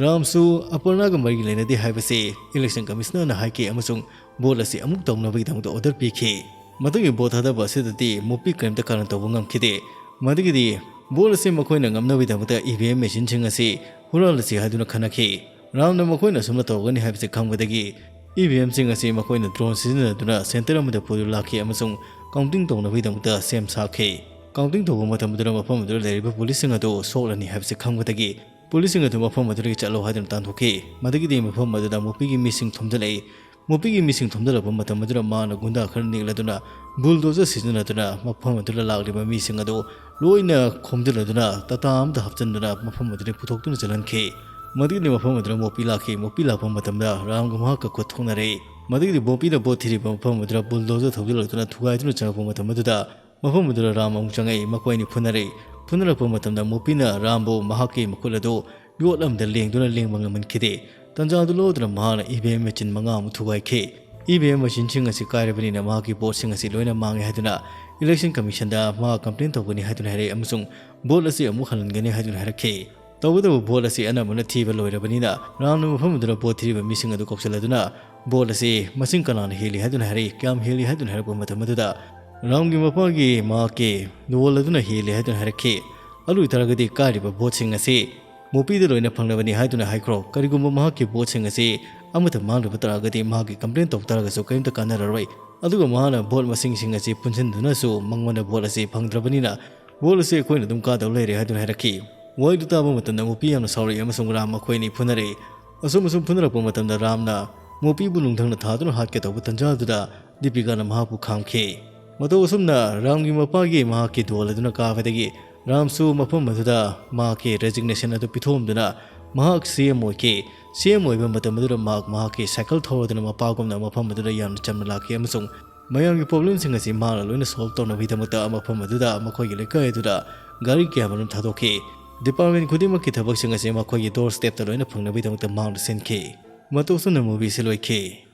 ꯔꯥꯝꯁꯨ ꯑꯄꯔꯅꯥꯒ ꯃꯔꯤ ꯂꯩꯅꯗꯦ ꯍꯥꯏꯕꯁꯤ ꯏꯂꯦꯛꯁꯟ ꯀꯃꯤꯁꯅꯔꯅ ꯍꯥꯏꯈꯤ ꯑꯃꯁꯨꯡ ꯚꯣꯠ ꯑꯁꯤ ꯑꯃꯨꯛ ꯇꯧꯅꯕꯒꯤꯗꯃꯛꯇ ꯑꯣꯔꯗꯔ ꯄꯤꯈꯤ꯫ ꯃꯗꯨꯒꯤ ꯚꯣꯠ ꯊꯥꯗꯕ ꯑꯁꯤꯗꯗꯤ ꯃꯣꯄꯤ ꯀꯔꯤꯝꯇ ꯀꯥꯔꯟ ꯇꯧꯕ ꯉꯝꯈꯤꯗꯦ꯫ ꯃꯗꯨꯒꯤꯗꯤ ꯚꯣꯠ ꯑꯁꯤ ꯃꯈꯣꯏꯅ ꯉꯝꯅꯕꯒꯤꯗꯃꯛꯇ ꯏ ꯚꯤ ꯑꯦꯝ ꯃꯦꯆꯤꯟꯁꯤꯡ ꯑꯁꯤ ꯍꯨꯔꯥꯜꯂꯁꯤ ꯍꯥꯏꯗꯨꯅ ꯈꯟꯅꯈꯤ꯫ ꯔꯥꯝꯅ ꯃꯈꯣꯏꯅ ꯑꯁꯨꯝꯅ ꯇꯧꯒꯅꯤ ꯍꯥꯏꯕꯁꯤ ꯈꯪꯕꯗꯒꯤ ꯏ ꯚꯤ ꯑꯦꯝꯁꯤꯡ ꯑꯁꯤ ꯃꯈꯣꯏꯅ ꯗ꯭ꯔꯣꯟ ꯁꯤꯖꯤꯟꯅꯗꯨꯅ ꯁꯦꯟꯇꯔ ꯑꯃꯗ ꯄꯨꯗꯨꯅ ꯂꯥꯛꯈꯤ ꯑꯃꯁꯨꯡ ꯀꯥꯎꯟꯇꯤꯡ ꯇꯧꯅꯕꯒꯤꯗꯃꯛꯇ ꯁꯦꯝ ꯁꯥꯈꯤ꯫ ꯀꯥꯎꯟꯇꯤꯡ ꯇꯧꯕ ꯃꯇꯝ ꯑꯗꯨꯗ ꯃꯐꯝ ꯑꯗꯨꯗ ꯂꯩꯔꯤꯕ ꯄꯨꯂꯤꯁꯁꯤꯡ ꯑꯗꯨ ꯁꯣꯛꯂꯅꯤ ꯍꯥꯏꯕꯁꯤ ꯈꯪꯕꯗꯒꯤ ꯄꯨꯂꯤꯁꯁꯤꯡ ꯑꯗꯨ ꯃꯐꯝ ꯑꯗꯨꯗꯒꯤ ꯆꯠꯂꯣ ꯍꯥꯏꯗꯨꯅ ꯇꯥꯟꯊꯣꯛꯈꯤ꯫ ꯃꯗꯨꯒꯤꯗꯤ ꯃꯐꯝ ꯑꯗꯨꯗ ꯃꯨꯄꯤꯒꯤ ꯃꯤꯁꯤꯡ ꯊꯣꯝꯖꯤꯜꯂꯛꯏ꯫ ꯃꯨꯄꯤꯒꯤ ꯃꯤꯁꯤꯡ ꯊꯣꯝꯖꯤꯜꯂꯛꯄ ꯃꯇꯝ ꯑꯗꯨꯗ ꯃꯥꯅ ꯒꯨꯟꯗꯥ ꯈꯔ ꯅꯦꯛꯂꯗꯨꯅ ꯕꯨꯜꯗꯣꯖꯔ ꯁꯤꯖꯤꯟꯅꯗꯨꯅ ꯃꯐꯝ ꯑꯗꯨꯗ ꯂꯥꯛꯂꯤꯕ ꯃꯤꯁꯤꯡ ꯑꯗꯨ ꯂꯣꯏꯅ ꯈꯣꯝꯖꯤꯜꯂꯗꯨꯅ ꯇꯥꯇꯥ ꯑꯃꯗ ꯍꯥꯞꯆꯤꯟꯗꯨꯅ ꯃꯐꯝ ꯑꯗꯨꯗꯒꯤ ꯄꯨꯊꯣꯛꯇꯨꯅ ꯆꯠꯍꯟꯈꯤ꯫ ꯃꯗꯨꯒꯤꯗꯤ ꯃꯐꯝ ꯑꯗꯨꯗ ꯃꯣꯄꯤ ꯂꯥꯛꯈꯤ꯫ ꯃꯣꯄꯤ ꯂꯥꯛꯄ ꯃꯇꯝꯗ ꯔꯥꯝꯒ ꯃꯍꯥꯛꯀ ꯈꯨꯠ ꯊꯣꯛꯅꯔꯛꯏ꯫ ꯃꯗꯨꯒꯤꯗꯤ ꯃꯣꯄꯤꯅ ꯚꯣꯠ ꯊꯤꯔꯤꯕ ꯃꯐꯝ ꯑꯗꯨꯗ ꯕꯨꯜꯗꯣꯖꯔ ꯊꯧꯖꯤꯜꯂꯛꯇꯨꯅ ꯊꯨꯒꯥꯏꯗꯨꯅ ꯆꯪꯉꯛꯄ ꯃꯇꯝ ꯑꯗꯨꯗ ꯃꯐꯝ ꯑꯗꯨꯗ ꯔꯥꯝ ꯑꯃꯨꯛ ꯆꯪꯉꯛꯏ꯫ ꯃꯈꯣꯏ ꯑꯅꯤ ꯐꯨꯅꯔꯛꯏ꯫ ꯐꯨꯅꯔꯛꯄ ꯃꯇꯝꯗ ꯃꯣꯄꯤꯅ ꯔꯥꯝꯕꯨ ꯃꯍꯥꯛꯀꯤ ꯃꯈꯨꯠ ꯑꯗꯨ ꯌꯣꯠ ꯑꯃꯗ ꯂꯦꯡꯗꯨꯅ ꯂꯦꯡꯕ ꯉꯝꯍꯟꯈꯤꯗꯦ꯫ ꯇꯟꯖꯥꯗꯨ ꯂꯧꯗꯨꯅ ꯃꯍꯥꯛꯅ ꯏ ꯚꯤ ꯑꯦꯝ ꯃꯦꯆꯤꯟ ꯃꯉꯥ ꯑꯃ ꯊꯨꯒꯥꯏꯈꯤ꯫ ꯏ ꯚꯤ ꯑꯦꯝ ꯃꯦꯆꯤꯟꯁꯤꯡ ꯑꯁꯤ ꯀꯥꯏꯔꯕꯅꯤꯅ ꯃꯍꯥꯛꯀꯤ ꯚꯣꯠꯁꯤꯡ ꯑꯁꯤ ꯂꯣꯏꯅ ꯃꯥꯡꯉꯦ ꯍꯥꯏꯗꯨꯅ ꯏꯂꯦꯛꯁꯟ ꯀꯃꯤꯁꯟꯗ ꯃꯍꯥꯛ ꯀꯝꯄ꯭ꯂꯦꯟ ꯇꯧꯒꯅꯤ ꯍꯥꯏꯗꯨꯅ ꯍꯥꯏꯔꯛꯏ ꯑꯃꯁꯨꯡ ꯚꯣꯠ ꯑꯁꯤ ꯑꯃꯨꯛ ꯍꯜꯍꯟꯒꯅꯤ ꯍꯥꯏꯗꯨꯅ ꯍꯥꯏꯔꯛꯈꯤ꯫ ꯇꯧꯕꯇꯕꯨ ꯚꯣꯠ ꯑꯁꯤ ꯑꯅꯝꯕꯅ ꯊꯤꯕ ꯂꯣꯏꯔꯕꯅꯤꯅ ꯔꯥꯝꯅ ꯃꯐꯝ ꯑꯗꯨꯗ ꯚꯣꯠ ꯊꯤꯔꯤꯕ ꯃꯤꯁꯤꯡ ꯑꯗꯨ ꯀꯧꯁꯤꯜꯂꯗꯨꯅ ꯚꯣꯠ ꯑꯁꯤ ꯃꯁꯤꯡ ꯀꯅꯥꯅ ꯍꯦꯜꯂꯤ ꯍꯥꯏꯗꯨꯅ ꯍꯥꯏꯔꯛꯏ꯫ ꯀꯌꯥꯝ ꯍꯦꯜꯂꯤ ꯍꯥꯏꯗꯨꯅ ꯍꯥꯏꯔꯛꯄ ꯃꯇꯝ ꯑꯗꯨꯗ ꯔꯥꯝꯒꯤ ꯃꯄꯥꯒꯤ ꯃꯍꯥꯛꯀꯤ ꯂꯨꯋꯣꯜ ꯑꯗꯨꯅ ꯍꯦꯜꯂꯤ ꯍꯥꯏꯗꯨꯅ ꯍꯥꯏꯔꯛꯈꯤ꯫ ꯑꯗꯨ ꯑꯣꯏꯇꯥꯔꯒꯗꯤ ꯀꯥꯏꯔꯤꯕ ꯚꯣꯠꯁꯤꯡ ꯑꯁꯤ ꯃꯣꯄꯤꯗ ꯂꯣꯏꯅ ꯐꯪꯂꯕꯅꯤ ꯍꯥꯏꯗꯨꯅ ꯍꯥꯏꯈ꯭ꯔꯣ꯫ ꯀꯔꯤꯒꯨꯝꯕ ꯃꯍꯥꯛꯀꯤ ꯚꯣꯠꯁꯤꯡ ꯑꯁꯤ ꯑꯃꯠꯇ ꯃꯥꯡꯂꯨꯕ ꯇꯥꯔꯒꯗꯤ ꯃꯍꯥꯛꯀꯤ ꯀꯝꯄ꯭ꯂꯦꯟ ꯇꯧ ꯇꯥꯔꯒꯁꯨ ꯀꯔꯤꯝꯇ ꯀꯥꯟꯅꯔꯔꯣꯏ꯫ ꯑꯗꯨꯒ ꯃꯍꯥꯛꯅ ꯚꯣꯠ ꯃꯁꯤꯡꯁꯤꯡ ꯑꯁꯤ ꯄꯨꯟꯁꯤꯟꯗꯨꯅꯁꯨ ꯃꯉꯣꯟꯗ ꯚꯣꯠ ꯑꯁꯤ ꯐꯪꯗ꯭ꯔꯕꯅꯤꯅ ꯚꯣꯠ ꯑꯁꯤ ꯑꯩꯈꯣꯏꯅ ꯑꯗꯨꯝ ꯀꯥꯗꯧ ꯂꯩꯔꯦ ꯍꯥꯏꯗꯨꯅ ꯍꯥꯏꯔꯛꯈꯤ꯫ ꯋꯥꯍꯩꯗꯨ ꯇꯥꯕ ꯃꯇꯝꯗ ꯃꯣꯄꯤ ꯌꯥꯝꯅ ꯁꯥꯎꯔꯛꯏ ꯑꯃꯁꯨꯡ ꯔꯥꯝ ꯃꯈꯣꯏ ꯑꯅꯤ ꯐꯨꯅꯔꯛꯏ꯫ ꯑꯁꯨꯝ ꯑꯁꯨꯝ ꯐꯨꯅꯔꯛꯄ ꯃꯇꯝꯗ ꯔꯥꯝꯅ ꯃꯨꯄꯤꯕꯨ ꯅꯨꯡꯊꯪꯅ ꯊꯥꯗꯨꯅ ꯍꯥꯠꯀꯦ ꯇꯧꯕ ꯇꯟꯖꯥꯗꯨꯗ ꯗꯤꯄꯤꯀꯥꯅ ꯃꯍꯥꯛꯄꯨ ꯈꯥꯝꯈꯤ꯫ ꯃꯇꯧ ꯑꯁꯨꯝꯅ ꯔꯥꯝꯒꯤ ꯃꯄꯥꯒꯤ ꯃꯍꯥꯛꯀꯤ ꯗꯣꯜ ꯑꯗꯨꯅ ꯀꯥꯕꯗꯒꯤ ꯔꯥꯝꯁꯨ ꯃꯐꯝ ꯑꯗꯨꯗ ꯃꯍꯥꯛꯀꯤ resignation ꯑꯗꯨ ꯄꯤꯊꯣꯛꯂꯝꯗꯨꯅ ꯃꯍꯥꯛ C M ꯑꯣꯏꯈꯤ꯫ C M ꯑꯣꯏꯕ ꯃꯇꯝ ꯑꯗꯨꯗ ꯃꯍꯥꯛ ꯃꯍꯥꯛꯀꯤ ꯁꯥꯏꯀꯜ ꯊꯧꯔꯗꯨꯅ ꯃꯄꯥꯒꯨꯝꯅ ꯃꯐꯝ ꯑꯗꯨꯗ ꯌꯥꯝꯅ ꯆꯝꯅ ꯂꯥꯛꯈꯤ ꯑꯃꯁꯨꯡ ꯃꯌꯥꯝꯒꯤ problemꯁꯤꯡ ꯑꯁꯤ ꯃꯍꯥꯛꯅ ꯂꯣꯏꯅ solve ꯇꯧꯅꯕꯒꯤꯗꯃꯛꯇ ꯃꯐꯝ ꯑꯗꯨꯗ ꯃꯈꯣꯏꯒꯤ ꯂꯩꯀꯥꯏ ꯑꯗꯨꯗ ꯒꯥꯔꯤ ꯀꯌꯥ ꯑꯃꯔꯣꯝ ꯊꯥꯗꯣꯛꯈꯤ꯫ Department ꯈꯨꯗꯤꯡꯃꯛꯀꯤ ꯊꯕꯛꯁꯤꯡ ꯑꯁꯤ ꯃꯈꯣꯏꯒꯤ door stepꯇ ꯂꯣꯏꯅ ꯐꯪꯅꯕꯒꯤꯗꯃꯛꯇ ꯃꯍꯥꯛꯅ ꯁꯤꯟꯈꯤ꯫ ꯃꯇꯧ ꯑꯁꯨꯝꯅ movieꯁꯤ ꯂꯣꯏꯈꯤ꯫